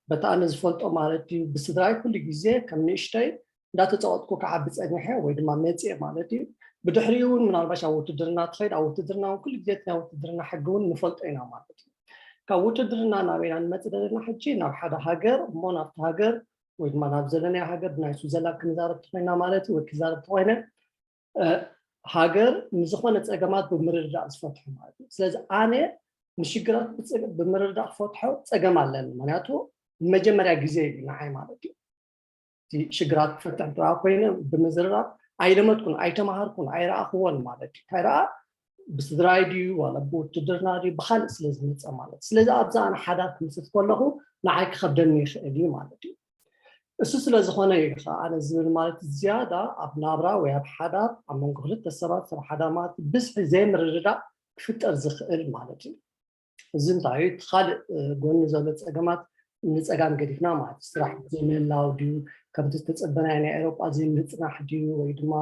በቲ ኣነ ዝፈልጦ ማለት እዩ ብስድራይ ኩሉ ግዜ ከም ንእሽተይ እንዳተፃወጥኩ ክዓቢ ፀኒሐ ወይ ድማ መፅኤ ማለት እዩ። ብድሕሪኡ እውን ምናልባሽ ኣብ ውትድርና ትኸይድ ኣብ ውትድርና እውን ኩሉ ግዜ ናይ ውትድርና ሕጊ እውን ንፈልጦ ኢና ማለት እዩ። ካብ ውትድርና ናበይና ንመፅእ ዘለና ሕጂ ናብ ሓደ ሃገር እሞ ናብቲ ሃገር ወይ ድማ ናብ ዘለናዮ ሃገር ብናይ ስዊዘርላንድ ክንዛረብ ተኮይና ማለት እዩ ወይ ክዛረብ ተኮይነ ሃገር ንዝኾነ ፀገማት ብምርድዳእ ዝፈትሑ ማለት እዩ። ስለዚ ኣነ ንሽግራት ብምርድዳእ ክፈትሖ ፀገም ኣለኒ። ምክንያቱ ንመጀመርያ ግዜ እዩ ንዓይ ማለት እዩ። እቲ ሽግራት ክፈትሕ እንተ ኮይነ ብምዝርራብ ኣይለመድኩን፣ ኣይተማሃርኩን፣ ኣይረኣኽዎን ማለት እዩ። እንታይ ደኣ ብስድራይ ድዩ ዋላ ብውትድርና ድዩ ብካልእ ስለ ዝመፀ ማለት እዩ። ስለዚ ኣብዛ ኣነ ሓዳር ክምስርት ከለኹ ንዓይ ክኸብደኒ ይኽእል እዩ ማለት እዩ። እሱ ስለ ዝኾነ እዩ ከዓ ኣነ ዝብል ማለት ዝያዳ ኣብ ናብራ ወይ ኣብ ሓዳር ኣብ መንጎ ክልተ ሰባት ሰብ ሓዳር ማለት ብዝሒ ዘይምርድዳእ ክፍጠር ዝኽእል ማለት እዩ። እዚ እንታይ እዩ እቲ ካልእ ጎኒ ዘሎ ፀገማት ንፀጋም ገዲፍና ማለት ስራሕ ዘይምህላው ድዩ ከምቲ ዝተፀበናዮ ናይ ኤሮጳ ዘይምፅናሕ ድዩ ወይ ድማ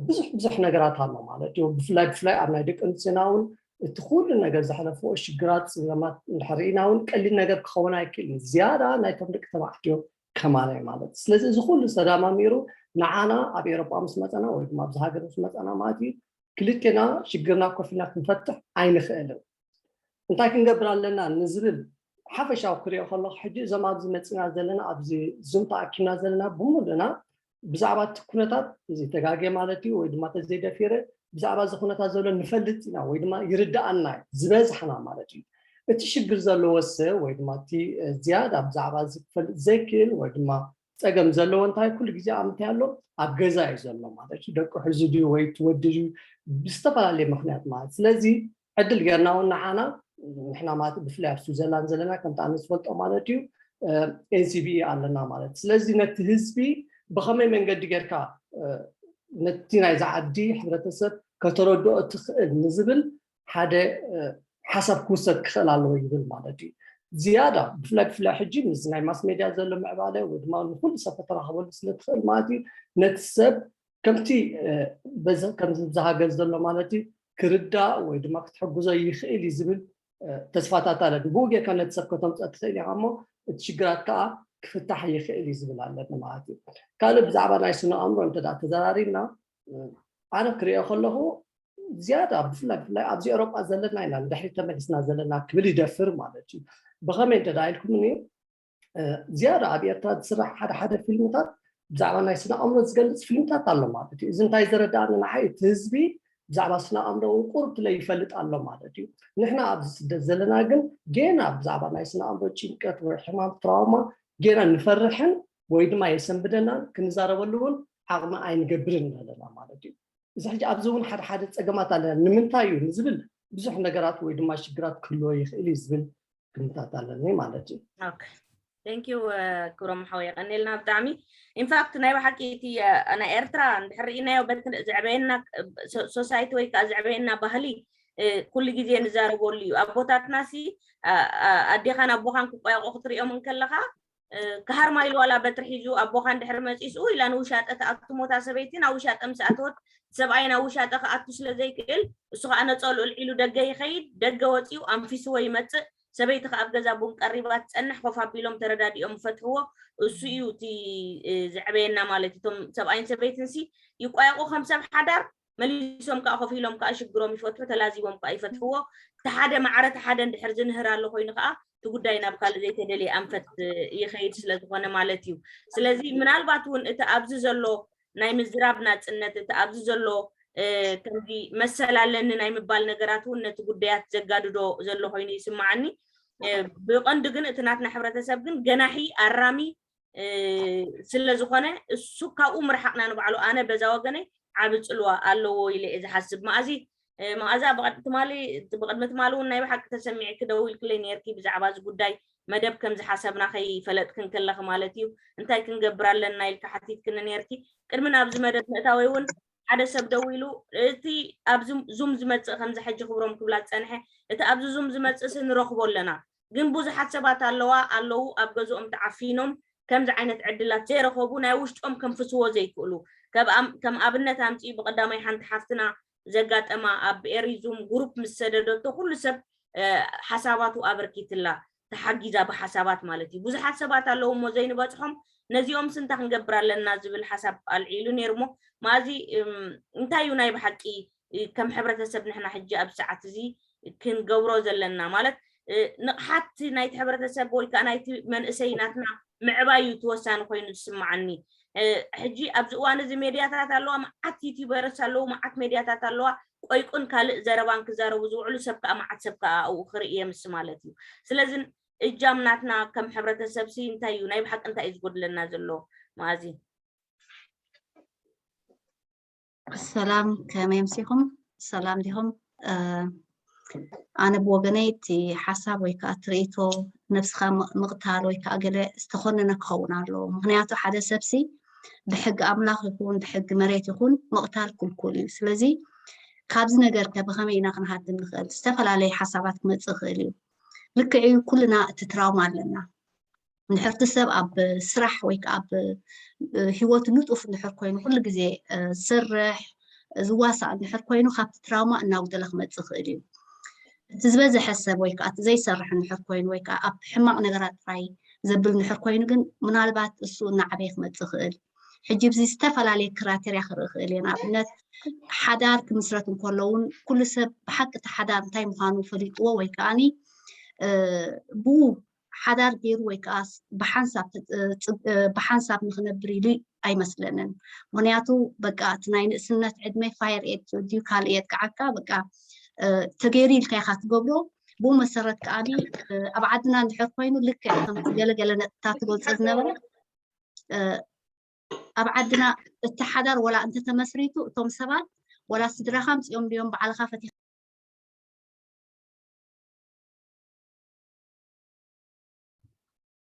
ብዙሕ ብዙሕ ነገራት ኣሎ ማለት እዩ። ብፍላይ ብፍላይ ኣብ ናይ ደቂ ኣንስትዮና እውን እቲ ኩሉ ነገር ዘሕለፍኦ ሽግራት ፅገማት እንድሕር ርኢና እውን ቀሊል ነገር ክኸውን ኣይክእልን። ዝያዳ ናይቶም ደቂ ተባዕትዮ ከማላይ ማለት ስለዚ እዚ ኩሉ ዝተዳማሚሩ ንዓና ኣብ ኤሮጳ ምስ መፀና ወይ ድማ ኣብዚ ሃገር ምስ መፀና ማለት እዩ ክልቴና ሽግርና ኮፍ ኢልና ክንፈትሕ ኣይንኽእልን። እንታይ ክንገብር ኣለና ንዝብል ሓፈሻዊ ክሪኦ ከለኩ ሕጂ እዞም ኣብዚ መፂና ዘለና ኣብዚ ዙም ተኣኪብና ዘለና ብምሉእና ብዛዕባ እቲ ኩነታት እዚ ተጋጌ ማለት እዩ ወይ ድማ ተዘይደፊረ ብዛዕባ እዚ ኩነታት ዘሎ ንፈልጥ ኢና ወይ ድማ ይርድኣና እዩ ዝበዝሕና ማለት እዩ። እቲ ሽግር ዘለዎ ሰብ ወይ ድማ እቲ ዝያዳ ብዛዕባ እዚ ክፈልጥ ዘይክእል ወይ ድማ ፀገም ዘለዎ እንታይ ኩሉ ግዜ ኣብ ምንታይ ኣሎ ኣብ ገዛ እዩ ዘሎ ማለት እዩ። ደቁ ሕዙ ድዩ ወይ ትወዲ ድዩ ብዝተፈላለየ ምክንያት ማለት ስለዚ ዕድል ጌርና እውን ንዓና ንሕና ማለት ብፍላይ ኣብ ስዊዘርላንድ ዘለና ከምቲ ኣነ ዝፈልጦ ማለት እዩ ኤንሲቢኢ ኣለና ማለት ስለዚ ነቲ ህዝቢ ብኸመይ መንገዲ ጌርካ ነቲ ናይዚ ዓዲ ሕብረተሰብ ከተረድኦ ትኽእል ንዝብል ሓደ ሓሳብ ክውሰድ ክኽእል ኣለዎ ይብል ማለት እዩ። ዝያዳ ብፍላይ ብፍላይ ሕጂ ምስ ናይ ማስ ሜድያ ዘሎ ምዕባለ ወይ ድማ ንኩሉ ሰብ ከተራኽበሉ ስለ ትኽእል ማለት እዩ ነቲ ሰብ ከምቲ ከምዚ ብዝሃገር ዘሎ ማለት እዩ ክርዳእ ወይ ድማ ክትሕግዞ ይኽእል እዩ ዝብል ተስፋታት ኣለኒ። ብኡ ጌርካ ነቲ ሰብ ከተምፅኦ ትኽእል ኢኻ እሞ እቲ ሽግራት ከዓ ክፍታሕ ይኽእል እዩ ዝብል ኣለኒ ማለት እዩ። ካልእ ብዛዕባ ናይ ስነ ኣእምሮ እንተ ተዘራሪብና ኣነ ክሪኦ ከለኹ ዝያዳ ብፍላይ ብፍላይ ኣብዚ ኤሮጳ ዘለና ኢና ንድሕሪ ተመሊስና ዘለና ክብል ይደፍር ማለት እዩ። ብኸመይ እንተ ኢልኩምኒ ዝያዳ ኣብ ኤርትራ ዝስራሕ ሓደ ሓደ ፊልምታት ብዛዕባ ናይ ስነ ኣእምሮ ዝገልፅ ፊልምታት ኣሎ ማለት እዩ። እዚ እንታይ ዘረዳእኒ ንዓይ እቲ ህዝቢ ብዛዕባ ስነ ኣእምሮ እውን ቁሩብ ትለ ይፈልጥ ኣሎ ማለት እዩ። ንሕና ኣብዚ ስደት ዘለና ግን ጌና ብዛዕባ ናይ ስነ ኣእምሮ ጭንቀት ወይ ሕማም ትራውማ ጌና ንፈርሕን ወይ ድማ የሰንብደናን ክንዛረበሉ እውን ዓቕሚ ኣይንገብርን ኣለና ማለት እዩ። እዚ ሕጂ ኣብዚ እውን ሓደ ሓደ ፀገማት ኣለና ንምንታይ እዩ ንዝብል ብዙሕ ነገራት ወይ ድማ ሽግራት ክህልዎ ይኽእል እዩ ዝብል ግምታት ኣለኒ ማለት እዩ። Thank you ክብሮም ሓወይ፣ የቐኔልና ብጣዕሚ። ኢንፋክት ናይ ብሓቂ እቲ ናይ ኤርትራ እንድሕር ርኢናዮ በቲ ዘዕበየና ሶሳይቲ ወይ ከዓ ዘዕበየና ባህሊ ኩሉ ግዜ ንዛረበሉ እዩ። ኣቦታትና ሲ ኣዴኻን ኣቦኻን ክቋየቑ ክትሪኦም እንከለኻ ክሃርማ ኢሉ ዋላ በትሪ ሒዙ ኣቦኻ እንድሕር መፂስኡ ኢላ ንውሻጠ ትኣቱ ሞታ ሰበይቲ ናብ ውሻጠ ምስ ኣተወት ሰብኣይ ናብ ውሻጠ ክኣቱ ስለ ዘይክእል እሱ ከዓ ነፀሉ እልዒሉ ደገ ይኸይድ። ደገ ወፂኡ ኣንፊስዎ ይመፅእ። ሰበይቲ ከዓ ኣብ ገዛ ቡን ቀሪባ ትፀንሕ። ኮፍ ኣቢሎም ተረዳዲኦም ይፈትሕዎ። እሱ እዩ እቲ ዘዕበየና ማለት እዩ። እቶም ሰብኣይን ሰበይትን ሲ ይቋየቑ ከም ሰብ ሓዳር መሊሶም ከዓ ኮፍ ኢሎም ከዓ ሽግሮም ይፈትሑ፣ ተላዚቦም ከዓ ይፈትሕዎ። እቲ ሓደ ማዕረ እቲ ሓደ እንድሕር ዝንህር ኣሎ ኮይኑ ከዓ እቲ ጉዳይ ናብ ካልእ ዘይተደልየ ኣንፈት ይኸይድ ስለ ዝኾነ ማለት እዩ። ስለዚ ምናልባት እውን እቲ ኣብዚ ዘሎ ናይ ምዝራብ ናፅነት፣ እቲ ኣብዚ ዘሎ ከምዚ መሰል ኣለኒ ናይ ምባል ነገራት እውን ነቲ ጉዳያት ዘጋድዶ ዘሎ ኮይኑ ይስማዓኒ። ብቐንዱ ግን እቲ ናትና ሕብረተሰብ ግን ገናሒ ኣራሚ ስለ ዝኾነ እሱ ካብኡ ምርሓቕና ንባዕሉ ኣነ በዛ ወገነይ ዓቢ ፅልዋ ኣለዎ ኢለ እየ ዝሓስብ። መኣዚ መኣዛ ብቐድ- ትማሊ ብቕድሚ ትማሊ እውን ናይ ብሓቂ ተሰሚዕኪ ደዊልክለይ ነርኪ ብዛዕባ እዚ ጉዳይ መደብ ከም ዝሓሰብና ከይፈለጥክን ከለኺ ማለት እዩ። እንታይ ክንገብር ኣለና ኢልካ ሓቲትክኒ ነርኪ። ቅድሚ ናብዚ መደብ ምእታወይ እውን ሓደ ሰብ ደዊሉ እቲ ኣብዚ ዙም ዝመፅእ ከምዚ ሕጂ ክብሮም ክብላ ዝፀንሐ እቲ ኣብዚ ዙም ዝመፅእ ሲ ንረኽቦ ኣለና ግን ብዙሓት ሰባት ኣለዋ ኣለዉ ኣብ ገዝኦም ተዓፊኖም ከምዚ ዓይነት ዕድላት ዘይረኸቡ ናይ ውሽጦም ከንፍስዎ ዘይክእሉ ከም ኣብነት ኣምፅኡ ብቀዳማይ ሓንቲ ሓፍትና ዘጋጠማ ኣብ ኤሪዙም ግሩፕ ምስ ሰደደቶ ኩሉ ሰብ ሓሳባቱ ኣበርኪትላ ተሓጊዛ ብሓሳባት ማለት እዩ። ብዙሓት ሰባት ኣለዉ እሞ ዘይንበፅሖም ነዚኦም ስንታ ክንገብር ኣለና ዝብል ሓሳብ ኣልዒሉ ነይሩ እሞ ማዚ እንታይ እዩ ናይ ብሓቂ ከም ሕብረተሰብ ንሕና ሕጂ ኣብ ሰዓት እዚ ክንገብሮ ዘለና ማለት ንቕሓት ናይቲ ሕብረተሰብ ወይ ከዓ ናይቲ መንእሰይ ናትና ምዕባይ እዩ ተወሳኒ ኮይኑ ዝስማዓኒ። ሕጂ ኣብዚ እዋን እዚ ሜድያታት ኣለዋ፣ መዓት ዩቲዩበርስ ኣለዉ፣ መዓት ሜድያታት ኣለዋ። ቆይቁን ካልእ ዘረባን ክዛረቡ ዝውዕሉ ሰብ ከዓ መዓት ሰብ ከዓ ኣብኡ ክርኢ የምስ ማለት እዩ። ስለዚ እጃም ናትና ከም ሕብረተሰብ ሲ እንታይ እዩ? ናይ ብሓቂ እንታይ እዩ ዝጎድለና ዘሎ? መኣዚ ሰላም ከመይ ኣምሲኹም? ሰላም ዲኹም? ኣነ ብወገነይ እቲ ሓሳብ ወይ ከዓ ትርኢቶ ነብስኻ ምቕታል ወይ ከዓ ገለ ዝተኾነነ ክኸውን ኣለዎ። ምክንያቱ ሓደ ሰብሲ ብሕጊ ኣምላኽ ይኹን ብሕጊ መሬት ይኹን ምቕታል ክልኩል እዩ። ስለዚ ካብዚ ነገር ከ ብኸመይ ኢና ክንሃድም ንኽእል? ዝተፈላለየ ሓሳባት ክመፅእ ይኽእል እዩ። ልክዕ እዩ፣ ኩልና እቲ ትራውማ ኣለና። እንድሕር እቲ ሰብ ኣብ ስራሕ ወይ ከዓ ኣብ ህይወቱ ንጡፍ እንድሕር ኮይኑ ኩሉ ግዜ ዝሰርሕ ዝዋሳእ እንድሕር ኮይኑ ካብቲ ትራውማ እናጉደለ ክመፅእ ይኽእል እዩ። እቲ ዝበዝሐ ሰብ ወይ ከዓ እቲ ዘይሰርሕ እንድሕር ኮይኑ ወይ ከዓ ኣብ ሕማቕ ነገራት ጥራይ ዘብል እንድሕር ኮይኑ ግን ምናልባት እሱ እናዓበየ ክመፅእ ይኽእል። ሕጂ ብዚ ዝተፈላለየ ክራቴርያ ክርኢ ይኽእል እየ። ንኣብነት ሓዳር ክምስረት እንከሎ እውን ኩሉ ሰብ ብሓቂ እቲ ሓዳር እንታይ ምዃኑ ፈሊጥዎ ወይ ከዓኒ ብኡ ሓዳር ገይሩ ወይ ከዓ ብሓንሳብ ብሓንሳብ ንክነብር ኢሉ ኣይመስለንን። ምክንያቱ በቃ እቲ ናይ ንእስነት ዕድመ ፋየር ኤድ ድዩ ካልእ የጥቅዓካ በቃ ተገይሩ ኢልካ ኢካ ትገብሮ። ብኡ መሰረት ከዓኒ ኣብ ዓድና እንድሕር ኮይኑ ልክዕ ከምቲ ገለገለ ነጥብታት ትገልፆ ዝነበረ ኣብ ዓድና እቲ ሓዳር ወላ እንተተመስሪቱ እቶም ሰባት ወላ ስድራካ ኣምፂኦም ድዮም ባዕልካ ፈቲካ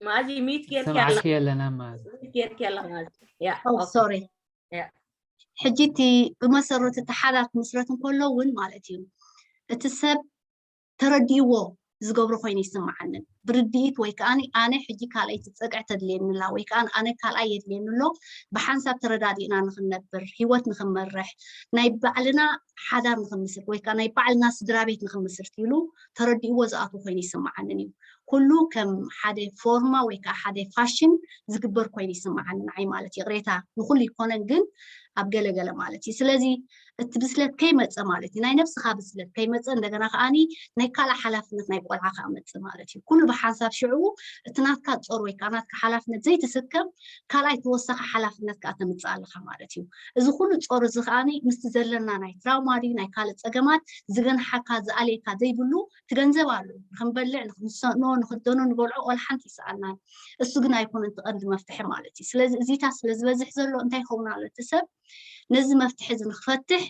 ማዚ ሚት ጌርኪ ሰምዓኪ ኣለኻ የለና ማለት ሚት ጌርኪ ኣለኻ ማዚ ያ ሶሪ ያ ሕጂ እቲ ብመሰረቱ እቲ ሓዳር ክምስረት እንከሎ እውን ማለት እዩ እቲ ሰብ ተረዲእዎ ዝገብሮ ኮይኑ ይስምዓንን ብርድኢት ወይ ከዓ ኣነ ሕጂ ካልኣይቲ ፀግዒ ተድልየኒ ኣላ ወይ ከዓ ኣነ ካልኣይ የድልየኒ ኣሎ ብሓንሳብ ተረዳዲእና ንክንነብር ህይወት ንክንመርሕ ናይ ባዕልና ሓዳር ንክንምስርት ወይ ከዓ ናይ ባዕልና ስድራ ቤት ንክንምስርት ኢሉ ተረዲእዎ ዝኣትዎ ኮይኑ ይስምዓንን እዩ። ኩሉ ከም ሓደ ፎርማ ወይ ከዓ ሓደ ፋሽን ዝግበር ኮይኑ ይስምዓኒ ንዓይ ማለት ይቕሬታ ንኩሉ ይኮነን ግን ኣብ ገለገለ ማለት እዩ ስለዚ እቲ ብስለት ከይመፀ ማለት እዩ ናይ ነብስካ ብስለት ከይመፀ እንደገና ከዓኒ ናይ ካልእ ሓላፍነት ናይ ቆልዓ ከዓ መፅእ ማለት እዩ ኩሉ ብሓንሳብ ሽዕኡ እቲ ናትካ ፆር ወይ ከዓ ናትካ ሓላፍነት ዘይትስከም ካልኣይ ተወሳኺ ሓላፍነት ከዓ ተምፅእ ኣለካ ማለት እዩ እዚ ኩሉ ፆር እዚ ከዓኒ ምስቲ ዘለና ናይ ትራውማ ድዩ ናይ ካልእ ፀገማት ዝገንሓካ ዝኣልየካ ዘይብሉ እቲ ገንዘብ ኣሎ ንክንበልዕ ንክንሰእኖ ንክደኖ ንበልዖ ቆልሓ ሓንቲ ይስኣናን እሱ ግን ኣይኮነን እቲ ቀንዲ መፍትሒ ማለት እዩ ስለዚ እዚታት ስለ ዝበዝሕ ዘሎ እንታይ ይኸውን ኣሎ እቲ ሰብ ነዚ መፍትሒ እዚ ንክፈትሕ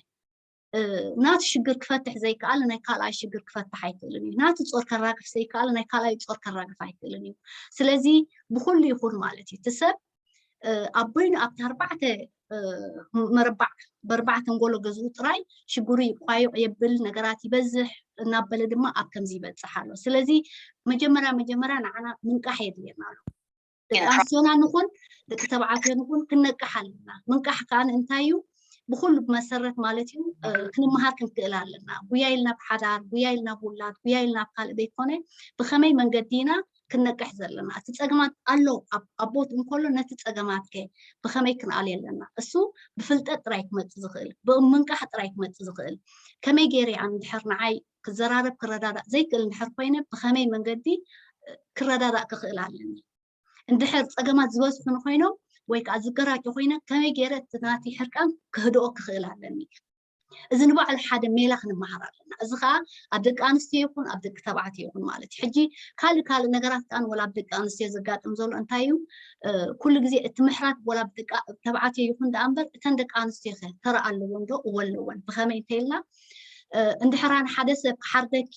ናቱ ሽግር ክፈትሕ ዘይከኣል ናይ ካልኣይ ሽግር ክፈትሕ ኣይክእልን እዩ። ናቱ ጾር ከራግፍ ዘይከኣል ናይ ካልኣይ ጾር ከራግፍ ኣይክእልን እዩ። ስለዚ ብኩሉ ይኹን ማለት እዩ እቲ ሰብ ኣብ በይኑ ኣብቲ ኣርባዕተ መረባዕ በርባዕተ ንጎሎ ገዝኡ ጥራይ ሽግሩ ይቋየቕ የብል፣ ነገራት ይበዝሕ እናበለ ድማ ኣብ ከምዚ ይበፅሕ ኣሎ። ስለዚ መጀመርያ መጀመርያ ንዓና ምንቃሕ የድልየና ኣሎ። ደቂ ኣንስትዮና ንኹን ደቂ ተባዕትዮ ንኹን ክንነቅሕ ኣለና። ምንቃሕ ከዓ እንታይ እዩ? ብኩሉ ብመሰረት ማለት እዩ ክንመሃር ክንክእል ኣለና። ጉያ ኢልና ብሓዳር፣ ጉያ ኢልና ብውላድ፣ ጉያ ኢልና ብካልእ ዘይኮነ ብከመይ መንገዲ ኢና ክንነቅሕ ዘለና። እቲ ፀገማት ኣሎ ኣብ ቦት እንከሎ ነቲ ፀገማት ከ ብከመይ ክንኣል ኣለና? እሱ ብፍልጠት ጥራይ ክመፅእ ዝኽእል፣ ብምንቃሕ ጥራይ ክመፅእ ዝኽእል። ከመይ ገይረ ኣነ ድሕር ንዓይ ክዘራረብ ክረዳዳእ ዘይክእል እንድሕር ኮይነ ብከመይ መንገዲ ክረዳዳእ ክኽእል ኣለኒ? እንድሕር ፀገማት ዝበዝሑ ንኮይኖም ወይ ከዓ ዝገራጮ ኮይነ ከመይ ገይረ እቲ ናቲ ሕርቃን ክህድኦ ክኽእል ኣለኒ? እዚ ንባዕሉ ሓደ ሜላ ክንመሃር ኣለና። እዚ ከዓ ኣብ ደቂ ኣንስትዮ ይኹን ኣብ ደቂ ተባዕትዮ ይኹን ማለት እዩ። ሕጂ ካልእ ካልእ ነገራት ከዓ ወላ ኣብ ደቂ ኣንስትዮ ዘጋጥም ዘሎ እንታይ እዩ? ኩሉ ግዜ እቲ ምሕራት ወላ ኣብ ደቂ ተባዕትዮ ይኹን ደኣ እምበር እተን ደቂ ኣንስትዮ ከ ተራ ኣለወን ዶ? እወ ኣለወን። ብኸመይ እንተኢልና እንድሕራ ንሓደ ሰብ ክሓርደኪ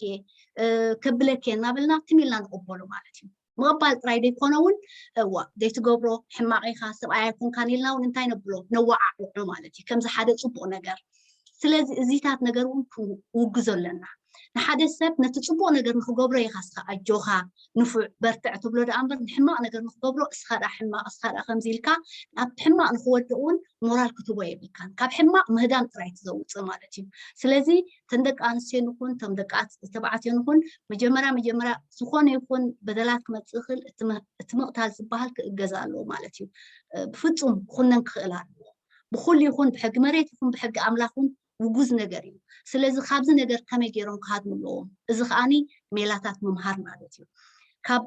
ከብለኪ እናበልና ትም ኢልና ንቕበሎ ማለት እዩ። ምቕባል ጥራይ ዘይኮነ እውን እዋ ዘይትገብሮ ሕማቕ ኢኻ ሰብኣይ ኣይኮንካን ኢልና እውን እንታይ ነብሎ ነወዓዕዖ ማለት እዩ ከምዚ ሓደ ፅቡቕ ነገር። ስለዚ እዚታት ነገር እውን ክውግዞ ኣለና። ንሓደ ሰብ ነቲ ፅቡቕ ነገር ንክገብሮ ኢኻ እስኻ ኣጆኻ ንፉዕ በርትዕ ትብሎ ደኣ እምበር ንሕማቕ ነገር ንክገብሮ እስኻ ደኣ ሕማቕ እስኻ ደኣ ከምዚ ኢልካ ናብ ሕማቕ ንክወድቕ እውን ሞራል ክትቦ የብልካን። ካብ ሕማቕ ምህዳም ጥራይ ትዘውፅእ ማለት እዩ። ስለዚ እተን ደቂ ኣንስትዮ ንኹን እቶም ደቂ ተባዕትዮ ንኹን መጀመርያ መጀመርያ ዝኾነ ይኹን በደላት ክመፅእ ይኽእል። እቲ ምቕታል ዝበሃል ክእገዝ ኣለዎ ማለት እዩ። ብፍፁም ክኹነን ክኽእል ኣለዎ። ብኩሉ ይኹን ብሕጊ መሬት ይኹን ብሕጊ ኣምላኽ እውን ውጉዝ ነገር እዩ። ስለዚ ካብዚ ነገር ከመይ ገይሮም ክሃድሙ ኣለዎም? እዚ ከዓኒ ሜላታት ምምሃር ማለት እዩ። ካብ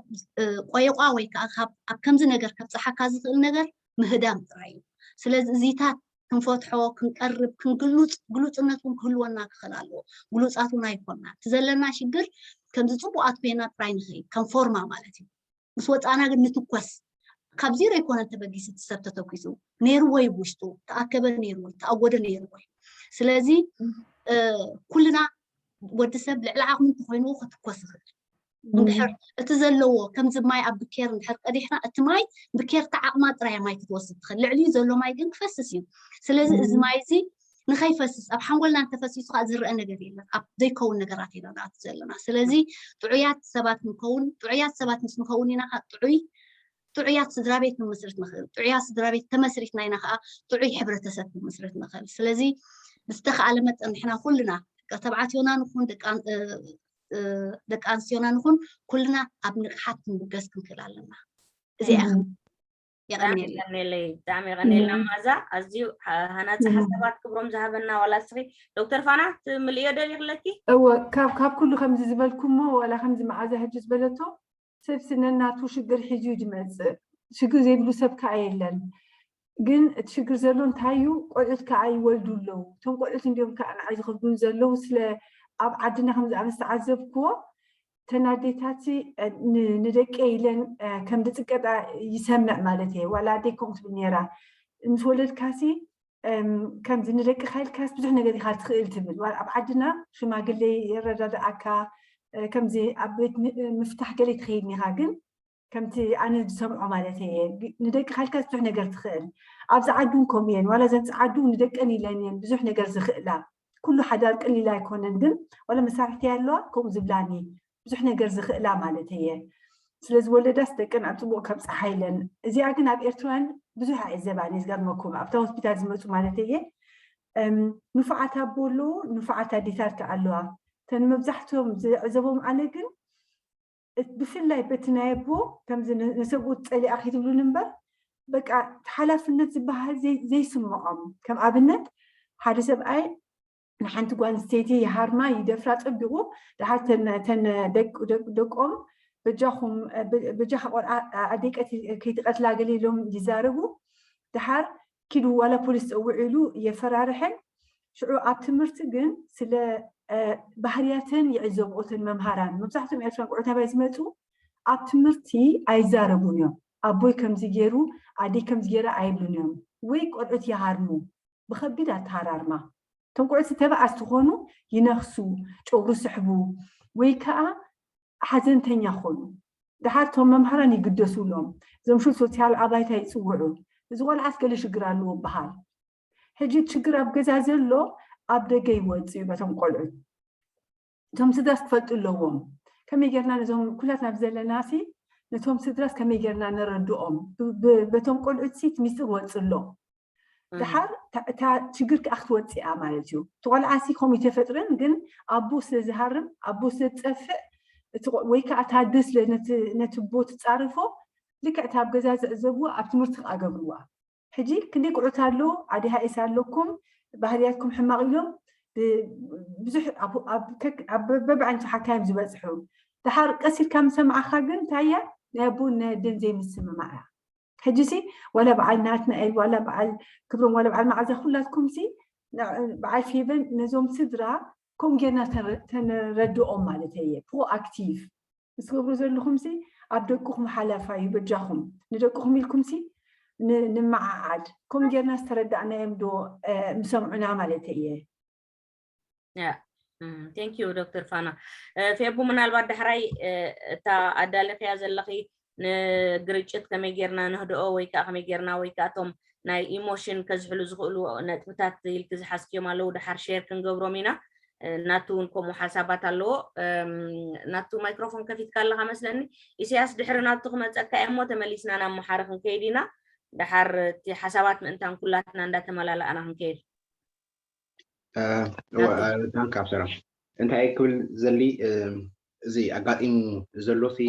ቆየቋ ወይ ከዓ ኣብ ከምዚ ነገር ከብፅሓካ ዝኽእል ነገር ምህዳም ጥራይ እዩ። ስለዚ እዚታት ክንፈትሖ ክንቀርብ ክንግሉፅ ግሉፅነት እውን ክህልወና ክኽእል ኣለዎ። ግሉፃት እውን ኣይኮና እቲ ዘለና ሽግር ከምዚ ፅቡቃት ኮይና ጥራይ ንኽእል ከም ፎርማ ማለት እዩ። ምስ ወፃእና ግን ንትኮስ ካብ ዜሮ ኣይኮነን ተበጊሱ እቲ ሰብ ተተኪሱ ነይርዎ እዩ ውሽጡ ተኣከበ ነይርዎ ተኣወደ ነይርዎ እዩ። ስለዚ ኩልና ወዲ ሰብ ልዕሊ ዓቕሚ እንተኮይንዎ ክትኮስ ይኽእል። እንድሕር እቲ ዘለዎ ከምዚ ማይ ኣብ ብኬር እንድሕር ቀዲሕና እቲ ማይ ብኬርታ ዓቕማ ጥራይ ማይ ክትወስድ ትኽእል። ልዕሊኡ ዘሎ ማይ ግን ክፈስስ እዩ። ስለዚ እዚ ማይ እዚ ንኸይፈስስ ኣብ ሓንጎልና እንተፈሲሱ ከዓ ዝረአ ነገር የለን። ኣብ ዘይከውን ነገራት ኢና ንኣቱ ዘለና። ስለዚ ጥዑያት ሰባት ንከውን ጥዑያት ሰባት ምስ ንከውን ኢና ከዓ ጥዑይ ጥዑያት ስድራ ቤት ንምስርት ንኽእል። ጥዑያት ስድራ ቤት ተመስሪትና ኢና ከዓ ጥዑይ ሕብረተሰብ ንምስርት ንኽእል። ስለዚ ብዝተኸኣለ መጠን ንሕና ኩልና ደቂ ተባዕትዮና ንኹን ደቂ ኣንስትዮና ንኹን ኩልና ኣብ ንቕሓት ክንብገስ ክንክእል ኣለና። እዚኣ የቀንየለይ። ብጣዕሚ የቀንየልና መዓዛ፣ ኣዝዩ ሃናፂ ሓሳባት ክብሮም ዝሃበና። ዋላ እስኺ ዶክተር ፋና ትምልእዮ ደሊኽለኪ? እወ፣ ካብ ካብ ኩሉ ከምዚ ዝበልኩሞ ዋላ ከምዚ መዓዛ ሕጂ ዝበለቶ ሰብሲ ነናቱ ሽግር ሒዙ እዩ ዝመፅእ። ሽግር ዘይብሉ ሰብ ከዓ የለን። ግን እቲ ሽግር ዘሎ እንታይ እዩ? ቆልዑት ከዓ ይወልዱ ኣለዉ። እቶም ቆልዑት እንዲኦም ከዓ ንዓይ ዝኸብዱን ዘለዉ። ስለ ኣብ ዓድና ከምዚ ኣነ ዝተዓዘብክዎ ተናዴታት ንደቂ ኢለን ከም ዝፅቀጣ ይሰምዕ ማለት እየ። ዋላ ኣደይ ከምኡ ትብል ነይራ። ምስ ወለድካሲ ከምዚ ንደቅኻ ኢልካስ ብዙሕ ነገር ኢኻ ትኽእል ትብል። ኣብ ዓድና ሽማግሌ የረዳድኣካ፣ ከምዚ ኣብ ቤት ምፍታሕ ገለ ትኸይድ ኢኻ። ግን ከምቲ ኣነ ዝሰምዖ ማለት እየ፣ ንደቅኻ ኢልካስ ብዙሕ ነገር ትኽእል። ኣብዚ ዓዱ እውን ከምኡ እየን። ዋላ ዘን ፀዓዱ ንደቀን ኢለን እየን ብዙሕ ነገር ዝኽእላ። ኩሉ ሓዳር ቀሊል ኣይኮነን። ግን ዋላ መሳርሕቲ ኣለዋ ከምኡ ዝብላኒ ብዙሕ ነገር ዝኽእላ ማለት እየ። ስለዚ ወለዳስ ደቀን ኣብ ፅቡቕ ከብፅሓ ኢለን። እዚኣ ግን ኣብ ኤርትራውያን ብዙሕ ኣዕዘባን እየ ዝገርመኩም። ኣብታ ሆስፒታል ዝመፁ ማለት እየ። ንፉዓት ኣቦ ኣለዉ፣ ንፉዓት ኣዴታት ከዓ ኣለዋ። እተን መብዛሕትኦም ዝዕዘቦም ኣነ ግን ብፍላይ በቲ ናይ ኣቦ ከምዚ ንሰብኡት ፀሊኣ ከይትብሉን እምበር በቃ ሓላፍነት ዝበሃል ዘይስምዖም። ከም ኣብነት ሓደ ሰብኣይ ንሓንቲ ጓል ኣንስተይቲ ይሃርማ ይደፍራ ፀቢቑ ድሓር ተን ደቆም በጃኹም በጃኻ ቆልዓ ኣደይ ከይትቀትላ ገለ ኢሎም ይዛረቡ። ድሓር ኪዱ ዋላ ፖሊስ ፀውዑ ኢሉ የፈራርሐን። ሽዑ ኣብ ትምህርቲ ግን ስለ ባህርያተን ይዕዘብኦ እተን መምሃራን። መብዛሕትኦም ኤርትራን ቆልዑት ናባይ ዝመፁ ኣብ ትምህርቲ ኣይዛረቡን እዮም። ኣቦይ ከምዚ ገይሩ ኣደይ ከምዚ ገይራ ኣይብሉን እዮም። ወይ ቆልዑት ይሃርሙ ብኸቢድ ኣተሃራርማ እቶም ቆልዑ ተባኣስ ትኾኑ ይነኽሱ፣ ጨጉሪ ስሕቡ ወይ ከዓ ሓዘንተኛ ኾኑ። ድሓር እቶም መምሃራን ይግደሱሎም፣ እዞም ሹል ሶሲያል ኣባይታ ይፅውዑ፣ እዚ ቆልዓስ ገለ ሽግር ኣለዎ በሃል። ሕጂ እቲ ሽግር ኣብ ገዛ ዘሎ ኣብ ደገ ይወፅእ እዩ በቶም ቆልዑ። እቶም ስድራስ ክፈልጡ ኣለዎም። ከመይ ጌርና ነዞም ኩላትና ኣብዚ ዘለና ሲ ነቶም ስድራስ ከመይ ጌርና ነረድኦም? ብ- ብ- በቶም ቆልዑት ሲ እቲ ሚስጥር ወፅእ ኣሎ። ድሓር እታ- እታ ሽግር ከዓ ክትወፅእ እያ ማለት እዩ። እቲ ቆልዓ ሲ ከምኡ ይተፈጥርን ግን ኣቦ ስለ ዝሃርም ኣቦ ስለ ዝፀፍዕ እቲ ቆ- ወይ ከዓ እታ ኣደ ስለ ነቲ- ነቲ ኣቦ ትፃርፎ ልክዕ እቲ ኣብ ገዛ ዝዕዘብዎ ኣብ ትምህርቲ ከዓ ገብርዋ። ሕጂ ክንደይ ቁዑት ኣሎ ኣዲሃኤስ ኣለኩም ባህርያትኩም ሕማቕ ኢሎም ብ- ብዙሕ ኣብ- ኣብ ከክ- ኣብ በብዓይነቱ ሓካይም ዝበፅሑ ድሓር ቀስ ኢልካ ምሰማዕኻ ግን እንታይ እያ ናይ ኣቦን ናይ ኣደን ዘይምስምማዕ እያ። ሕጂ ሲ ዋላ በዓል ናትናኤል ዋላ በዓል ክብሮም ዋላ በዓል መዓዛ ኩላትኩም ሲ ን- በዓል ፌቨን ነዞም ስድራ ከምኡ ጌርና ተረ- ተነረድኦም ማለት እየ ፕሮኣክቲቭ ምስ ገብሩ ዘለኹም ሲ ኣብ ደቅኹም ሓላፋ እዩ በጃኹም ንደቅኹም ኢልኩም ሲ ን- ንመዓዓድ ከምኡ ጌርና ዝተረዳእናዮም ዶ እ፣ ምሰምዑና ማለት እየ ቴንክ ዩ ዶክተር ፋና እ፣ ፌቡ ምናልባት ዳሕራይ እ፣ እታ ኣዳለኽያ ዘለኺ ንግርጭት ከመይ ጌርና ንህድኦ ወይ ከዓ ከመይ ጌርና ወይ ከዓ እቶም ናይ ኢሞሽን ከዝሕሉ ዝኽእሉ ነጥብታት ኢልኪ ዝሓዝክዮም ኣለዉ ድሓር ሼር ክንገብሮም ኢና እ፣ ናቱ እውን ከምኡ ሓሳባት ኣለዎ እም፣ ናቱ ማይክሮፎን ከፊትካ ኣለካ መስለኒ ኢሳያስ ድሕሪ ናቱ ክመፀካ እየ እሞ ተመሊስና ናብ መሓረ ክንከይድ ኢና ድሓር እቲ ሓሳባት ምእንታን ኩላትና እንዳተመላለኣና ክንከይድ ዳንካ ኣብሰራ እንታይ ክብል ዘሊ እዚ ኣጋጢሙ ዘሎ ሲ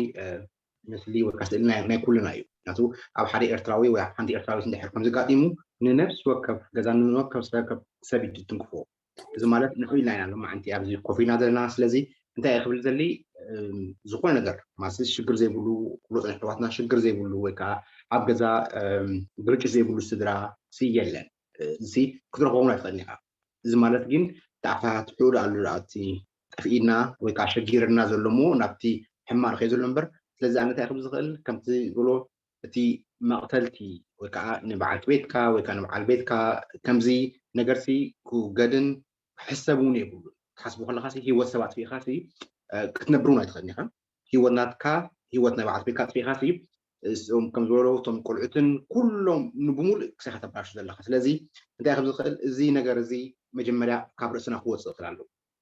ምስሊ ወይ ከዓ ስእሊ ናይ ናይ ኩልና እዩ ምክንያቱ ኣብ ሓደ ኤርትራዊ ወይ ኣብ ሓንቲ ኤርትራዊት እንድሕር ከም ዘጋጢሙ ንነፍሲ ወከፍ ገዛ ንወከፍ ሰብ እዩ ዝትንክፎ እዚ ማለት ንዑ ኢልና ኢና ሎማዓንቲ ኣብዚ ኮፍ ኢልና ዘለና ስለዚ እንታይ እየ ክብል ዘሊ ዝኾነ ነገር ማስ ሽግር ዘይብሉ ክብሎ ፀንሕ ኣሕዋትና ሽግር ዘይብሉ ወይ ከዓ ኣብ ገዛ ግርጭት ዘይብሉ ስድራ ሲ የለን እዚ ክትረኽቦ እውን ኣይትኽእልን ኢኻ እዚ ማለት ግን ተኣፋትሑ ኣሉ እቲ ጠፍኢና ወይ ከዓ ሸጊርና ዘሎ ሞ ናብቲ ሕማቕ ንኸይ ዘሎ እምበር ስለዚ ኣነ እንታይ ክብል ዝኽእል ከምቲ ዝብሎ እቲ መቕተልቲ ወይ ከዓ ንበዓልቲ ቤትካ ወይ ከዓ ንበዓል ቤትካ ከምዚ ነገርሲ ክውገድን ክሕሰብ እውን የብሉን ክትሓስቡ ከለካ ሲ ህይወት ሰብ ኣጥፊእካ ሲ ክትነብር እውን ኣይትኽእልን ኢኻ ህይወት ናትካ ህይወት ናይ በዓልቲ ቤትካ ኣጥፊእካ ሲ እም ከም ዝበሎ እቶም ቆልዑትን ኩሎም ንብሙሉእ ክሳይ ከተባላሹ ዘለካ ስለዚ እንታይ ከም ዝኽእል እዚ ነገር እዚ መጀመርያ ካብ ርእስና ክወፅእ ይኽእል ኣሎ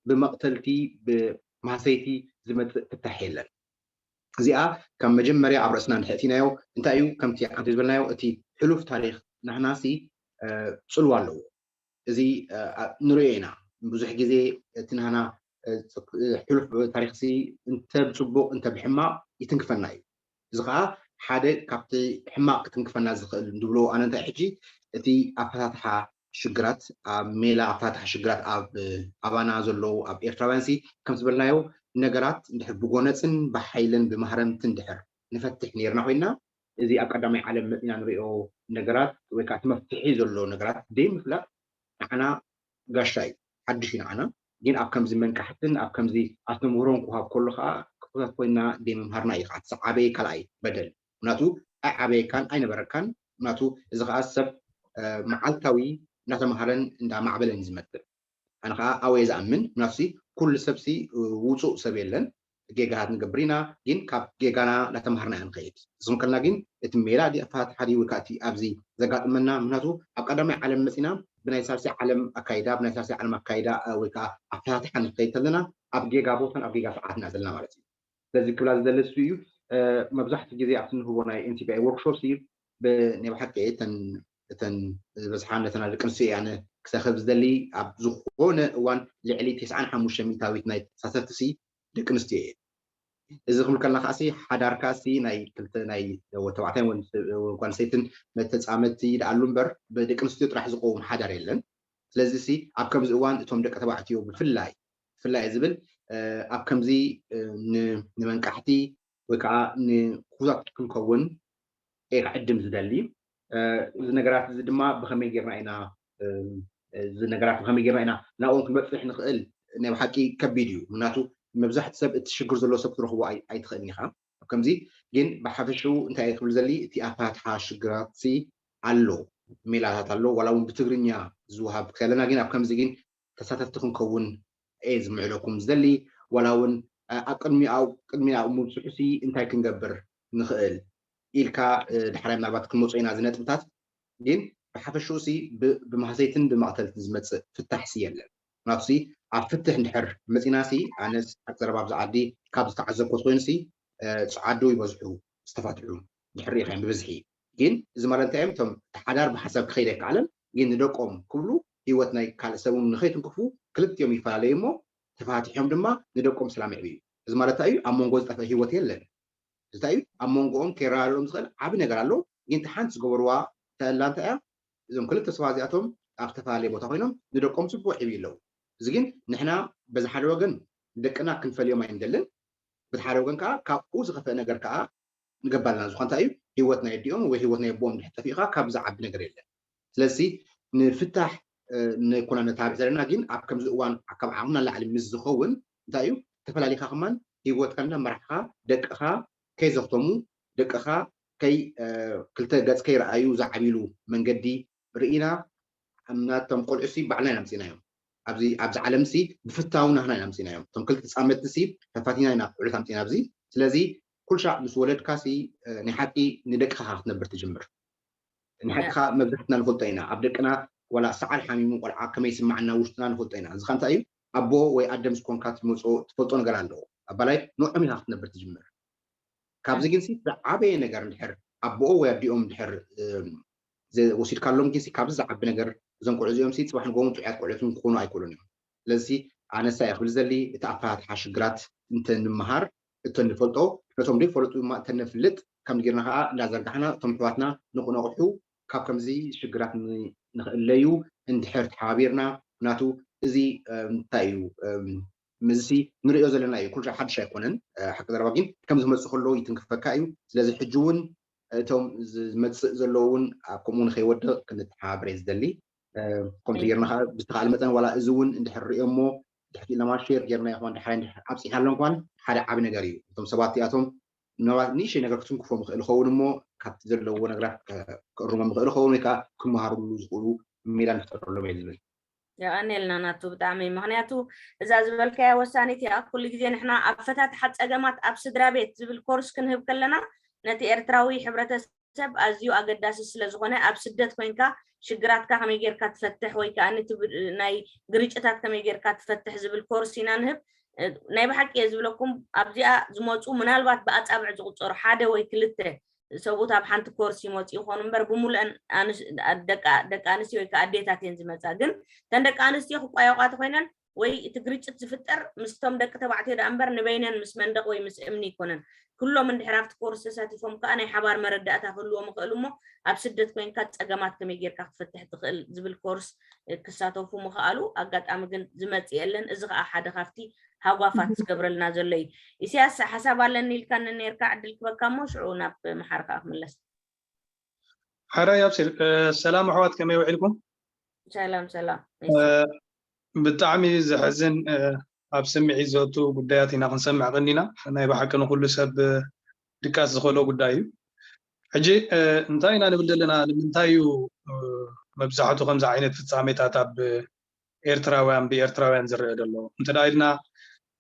ብመቕተልቲ ብማህሰይቲ ዝመፅእ ፍታሕ የለን እዚኣ ካብ መጀመርያ ኣብ ርእስና እንድሕር እቲናዮ እንታይ እዩ ከምቲ ዓንተ ዝበልናዮ እቲ ሕሉፍ ታሪክ ናህናሲ ፅልዋ ኣለዎ እዚ ንሪኦ ኢና ብዙሕ ግዜ እቲ ናህና ሕሉፍ ታሪክሲ እንተ ብፅቡቅ እንተ ብሕማቅ ይትንክፈና እዩ እዚ ከዓ ሓደ ካብቲ ሕማቅ ክትንክፈና ዝኽእል ዝብሎ ኣነ እንታይ ሕጂ እቲ ኣፈታትሓ ሽግራት ኣብ ሜላ ኣፈታትሓ ሽግራት ኣብ ኣባና ዘለዉ ኣብ ኤርትራውያን ሲ ከም ዝበልናዮ ነገራት እንድሕር ብጎነፅን ብሓይልን ብማህረምትን ድሕር ንፈትሕ ነርና ኮይና እዚ ኣብ ቀዳማይ ዓለም መፂና ንሪኦ ነገራት ወይ ከዓ እቲ መፍትሒ ዘሎ ነገራት ደይ ምፍላጥ ንዓና ጋሻ እዩ ሓድሽ እዩ ንዓና ግን ኣብ ከምዚ መንቃሕትን ኣብ ከምዚ ኣስተምህሮን ክወሃብ ከሎ ከዓ ክፉታት ኮይና ደይ ምምሃርና እዩ ከዓ ዓበየ ካልኣይ በደል ምክንያቱ ኣይዓበየካን ኣይነበረካን ምክንያቱ እዚ ከዓ ሰብ መዓልታዊ እናተምሃረን እንዳማዕበለን እዩ ዝመፅእ ኣነ ከዓ ኣወየ ዝኣምን ምክንያቱ ኩሉ ሰብሲ ውፁእ ሰብ የለን ጌጋታት ንገብር ኢና ግን ካብ ጌጋና እናተምሃርና ኢና ንኸይድ እዚ ክንከልና ግን እቲ ሜላ ዲ ኣፋታት ሓዲ ወይ ከዓ እቲ ኣብዚ ዘጋጥመና ምክንያቱ ኣብ ቀዳማይ ዓለም መፂና ብናይ ሳልሲ ዓለም ኣካይዳ ብናይ ሳልሲ ዓለም ኣካይዳ ወይ ከዓ ኣፈታትሓ ንኸይድ ከለና ኣብ ጌጋ ቦታን ኣብ ጌጋ ሰዓትን ዘለና ማለት እዩ ስለዚ ክብላ ዝደለሱ እዩ መብዛሕትኡ ግዜ ኣብቲ ንህቦ ናይ ኤንቲቢኣይ ወርክሾፕ እዩ ብናይ ብሓቂ እተን ዝበዝሓ ነተና ደቂ ኣንስትዮ እየ ኣነ ክሰኸብ ዝደሊ ኣብ ዝኾነ እዋን ልዕሊ ተስዓን ሓሙሽተ ሚእታዊት ናይ ተሳተፍቲ ደቂ ኣንስትዮ እየ እዚ ክብል ከለና ከዓሲ ሓዳር ከዓሲ ናይ ክልተ ናይ ተባዕታይን ጓል ኣንስተይትን መተፃመድቲ ይደኣሉ እምበር ብደቂ ኣንስትዮ ጥራሕ ዝቀውም ሓዳር የለን ስለዚ ሲ ኣብ ከምዚ እዋን እቶም ደቂ ተባዕትዮ ብፍላይ ብፍላይ ዝብል ኣብ ከምዚ ንመንቃሕቲ ወይ ከዓ ንኩዛት ክንከውን እየ ክዕድም ዝደሊ እዚ ነገራት እዚ ድማ ብከመይ ጌርና ኢና እዚ ነገራት ብከመይ ጌርና ኢና ናብኦም ክንበፅሕ ንኽእል ናይ ብሓቂ ከቢድ እዩ ምክንያቱ መብዛሕቲ ሰብ እቲ ሽግር ዘሎ ሰብ ክትረኽቦ ኣይትኽእልን ኢኻ ከምዚ ግን ብሓፈሽኡ እንታይ ክብል ዘሊ እቲ ኣፋትሓ ሽግራት ኣሎ ሜላታት ኣሎ ዋላ እውን ብትግርኛ ዝወሃብ ክሳለና ግን ኣብ ከምዚ ግን ተሳተፍቲ ክንከውን እየ ዝምዕለኩም ዝደሊ። ዋላ እውን ኣብ ቅድሚኡ ቅድሚኡ ምብፅሑሲ እንታይ ክንገብር ንኽእል ኢልካ ድሕራይ ምናልባት ክንመፅኦ ኢና እዚ ነጥብታት። ግን ብሓፈሽኡ ሲ ብማህሰይትን ብመቕተልትን ዝመፅእ ፍታሕ ሲ የለን። ናብሲ ኣብ ፍትሕ እንድሕር መፂና ሲ ኣነስ ሓቂ ዘረባ ኣብዚ ዓዲ ካብ ዝተዓዘብኮ ኮይኑ ሲ ፀዓዱ ይበዝሑ ዝተፋትሑ ድሕር ሪኢኻዮም ብብዝሒ። ግን እዚ ማለት እንታይ እዮም? እቶም ሓዳር ብሓሳብ ክኸይድ ኣይከኣለን ግን ንደቆም ክብሉ ህይወት ናይ ካልእ ሰብ ንኸይትንክፉ ክልቲኦም ይፈላለዩ እሞ ተፋቲሖም ድማ ንደቆም ሰላም የዕብዩ። እዚ ማለት እዩ ኣብ መንጎ ዝጠፍአ ህይወት የለን። እንታይ እዩ ኣብ መንጎኦም ከይረዳድኦም ዝኽእል ዓቢ ነገር ኣሎ። ግን እቲ ሓንቲ ዝገበርዋ ተላ እንታይ እያ? እዞም ክልተ ሰባት እዚኣቶም ኣብ ዝተፈላለየ ቦታ ኮይኖም ንደቆም ጽቡቕ ዕብዩ ኣለዉ። እዚ ግን ንሕና በዚ ሓደ ወገን ደቅና ክንፈልዮም ኣይንደልን፣ በቲ ሓደ ወገን ከዓ ካብኡ ዝኸፍአ ነገር ከዓ ንገባልና ዝኾን እንታይ እዩ ህይወት ናይ ኣዲኦም ወይ ህይወት ናይ ኣቦኦም ድሕር ጠፊእካ ካብ ዝዓቢ ነገር የለን። ስለዚ ንፍታሕ ንኮና ነታብዕ ዘለና ግን ኣብ ከምዚ እዋን ካብ ዓቕምና ላዕሊ ምስ ዝኸውን እንታይ እዩ ተፈላሊካ ከማን ህይወትካ እናመራሕካ ደቅኻ ከይዘኽተሙ ደቅኻ ከይ ክልተ ገጽ ከይረኣዩ ዝዓብሉ መንገዲ ርኢና ናቶም ቆልዑ ሲ ባዕልና ኢና ኣምፂናዮም ኣብዚ ኣብዚ ዓለም ሲ ብፍታው ናህና ኢና ኣምፂናዮም እቶም ክልተ ፃመድቲ ሲ ተፋቲና ኢና ቆልዑት ኣምፂና ኣብዚ ስለዚ ኩልሻዕ ምስ ወለድካ ሲ ናይ ሓቂ ንደቅኻ ክትነብር ትጅምር ንሓቅኻ መብዛሕትና ንፈልጦ ኢና ኣብ ደቅና ዋላ ሰዓል ሓሚሙ ቆልዓ ከመይ ስማዓና ውሽጥና ንፈልጦ ኢና እዚ እንታይ እዩ ኣቦ ወይ ኣደ ምስ ኮንካ ትመፅኦ ትፈልጦ ነገር ኣለዎ ኣባላይ ንዕኦም ኢኻ ክትነብር ትጅምር ካብዚ ግን ሲ ዝዓበየ ነገር እንድሕር ኣቦኦ ወይ ኣዲኦም እንድሕር ወሲድካሎም ግን ሲ ካብዚ ዝዓቢ ነገር እዞም ቆልዑ እዚኦም ሲ ፅባሕ ንጎም ጥዑያት ቆልዑትን ክኾኑ ኣይክእሉን እዮም ስለዚ ኣነሳ እየ ክብል ዘሊ እቲ ኣፈታትሓ ሽግራት እንተንምሃር እተንፈልጦ ነቶም ዘይፈለጡ ድማ እተነፍልጥ ከም ጌርና ከዓ እንዳዘርጋሕና እቶም ኣሕዋትና ንክነቕሑ ካብ ከምዚ ሽግራት ንክእለዩ እንድሕር ተሓባቢርና ምክንያቱ እዚ እንታይ እዩ ምዚ ንሪኦ ዘለና እዩ ኩሉ ሓድሽ ኣይኮነን ሓቂ ዘረባ ግን ከም ዝመፅእ ከሎ ይትንክፈካ እዩ ስለዚ ሕጂ እውን እቶም ዝመፅእ ዘለዉ እውን ኣብ ከምኡ ንከይወድቕ ክንተሓባበር እየ ዝደሊ ከምቲ ጌርና ከዓ ብዝተካኣለ መጠን ዋላ እዚ እውን እንድሕር ሪኦ እሞ ትሕቲ ኢልና ማ ሼር ጌርና ይኮን ድሓይ ኣብፂሓ ኣሎ እንኳን ሓደ ዓብ ነገር እዩ እቶም ሰባት እዚኣቶም ምናልባት ንእሽተይ ነገር ክትንክፎም ይኽእል ይኸውን እሞ ካብቲ ዘለዎ ነገራት ክእርሞም ይኽእል ይኸውን ወይ ከዓ ክመሃርሉ ዝኽእሉ ሜላ ንፍጠረሎም እየ ዝብል የቐንየልና ናቱ ብጣዕሚ ምክንያቱ እዛ ዝበልካያ ወሳኒት እያ ኩሉ ግዜ ንሕና ኣፈታትሓ ፀገማት ኣብ ስድራ ቤት ዝብል ኮርስ ክንህብ ከለና ነቲ ኤርትራዊ ሕብረተሰብ ኣዝዩ ኣገዳሲ ስለዝኾነ ኣብ ስደት ኮይንካ ሽግራትካ ከመይ ጌርካ ትፈትሕ ወይ ከዓ ናይ ግርጭታት ከመይ ጌርካ ትፈትሕ ዝብል ኮርስ ኢና ንህብ ናይ ብሓቂ እየ ዝብለኩም ኣብዚኣ ዝመፁ ምናልባት ብኣፃብዕ ዝቁፀሩ ሓደ ወይ ክልተ ሰብኡት ኣብ ሓንቲ ኮርስ ይመፁ ይኾኑ እምበር ብምሉአን ደቂ ኣንስትዮ ወይ ከዓ ኣዴታት እየን ዝመፃ ግን ተን ደቂ ኣንስትዮ ክቋየቋ ተኮይነን ወይ እቲ ግርጭት ዝፍጠር ምስቶም ደቂ ተባዕትዮ ደኣ እምበር ንበይነን ምስ መንደቕ ወይ ምስ እምኒ ይኮነን ኩሎም እንድሕር ኣብቲ ኮርስ ተሳቲፎም ከዓ ናይ ሓባር መረዳእታ ክህልዎም ይኽእል እሞ ኣብ ስደት ኮይንካ ፀገማት ከመይ ጌርካ ክትፈትሕ ትኽእል ዝብል ኮርስ ክሳተፉ ምኽኣሉ ኣጋጣሚ ግን ዝመፅእ የለን እዚ ከዓ ሓደ ካብቲ ሃጓፋት ዝገብረልና ዘሎ እዩ ኢሳያስ ሓሳብ ኣለኒ ኢልካኒ ነርካ ዕድል ክበካ እሞ ሽዑ ናብ መሓር ከዓ ክምለስ ሓራይ ኣብሲር ሰላም ኣሕዋት ከመይ ውዒልኩም ሰላም ሰላም ብጣዕሚ ዘሕዝን ኣብ ስምዒት ዘእቱ ጉዳያት ኢና ክንሰምዕ ቀኒና ናይ ብሓቂ ንኩሉ ሰብ ድቃስ ዝኽእሎ ጉዳይ እዩ ሕጂ እንታይ ኢና ንብል ዘለና ንምንታይ እዩ መብዛሕቱ ከምዚ ዓይነት ፍፃሜታት ኣብ ኤርትራውያን ብኤርትራውያን ዝረአ ዘሎ እንተ ኢልና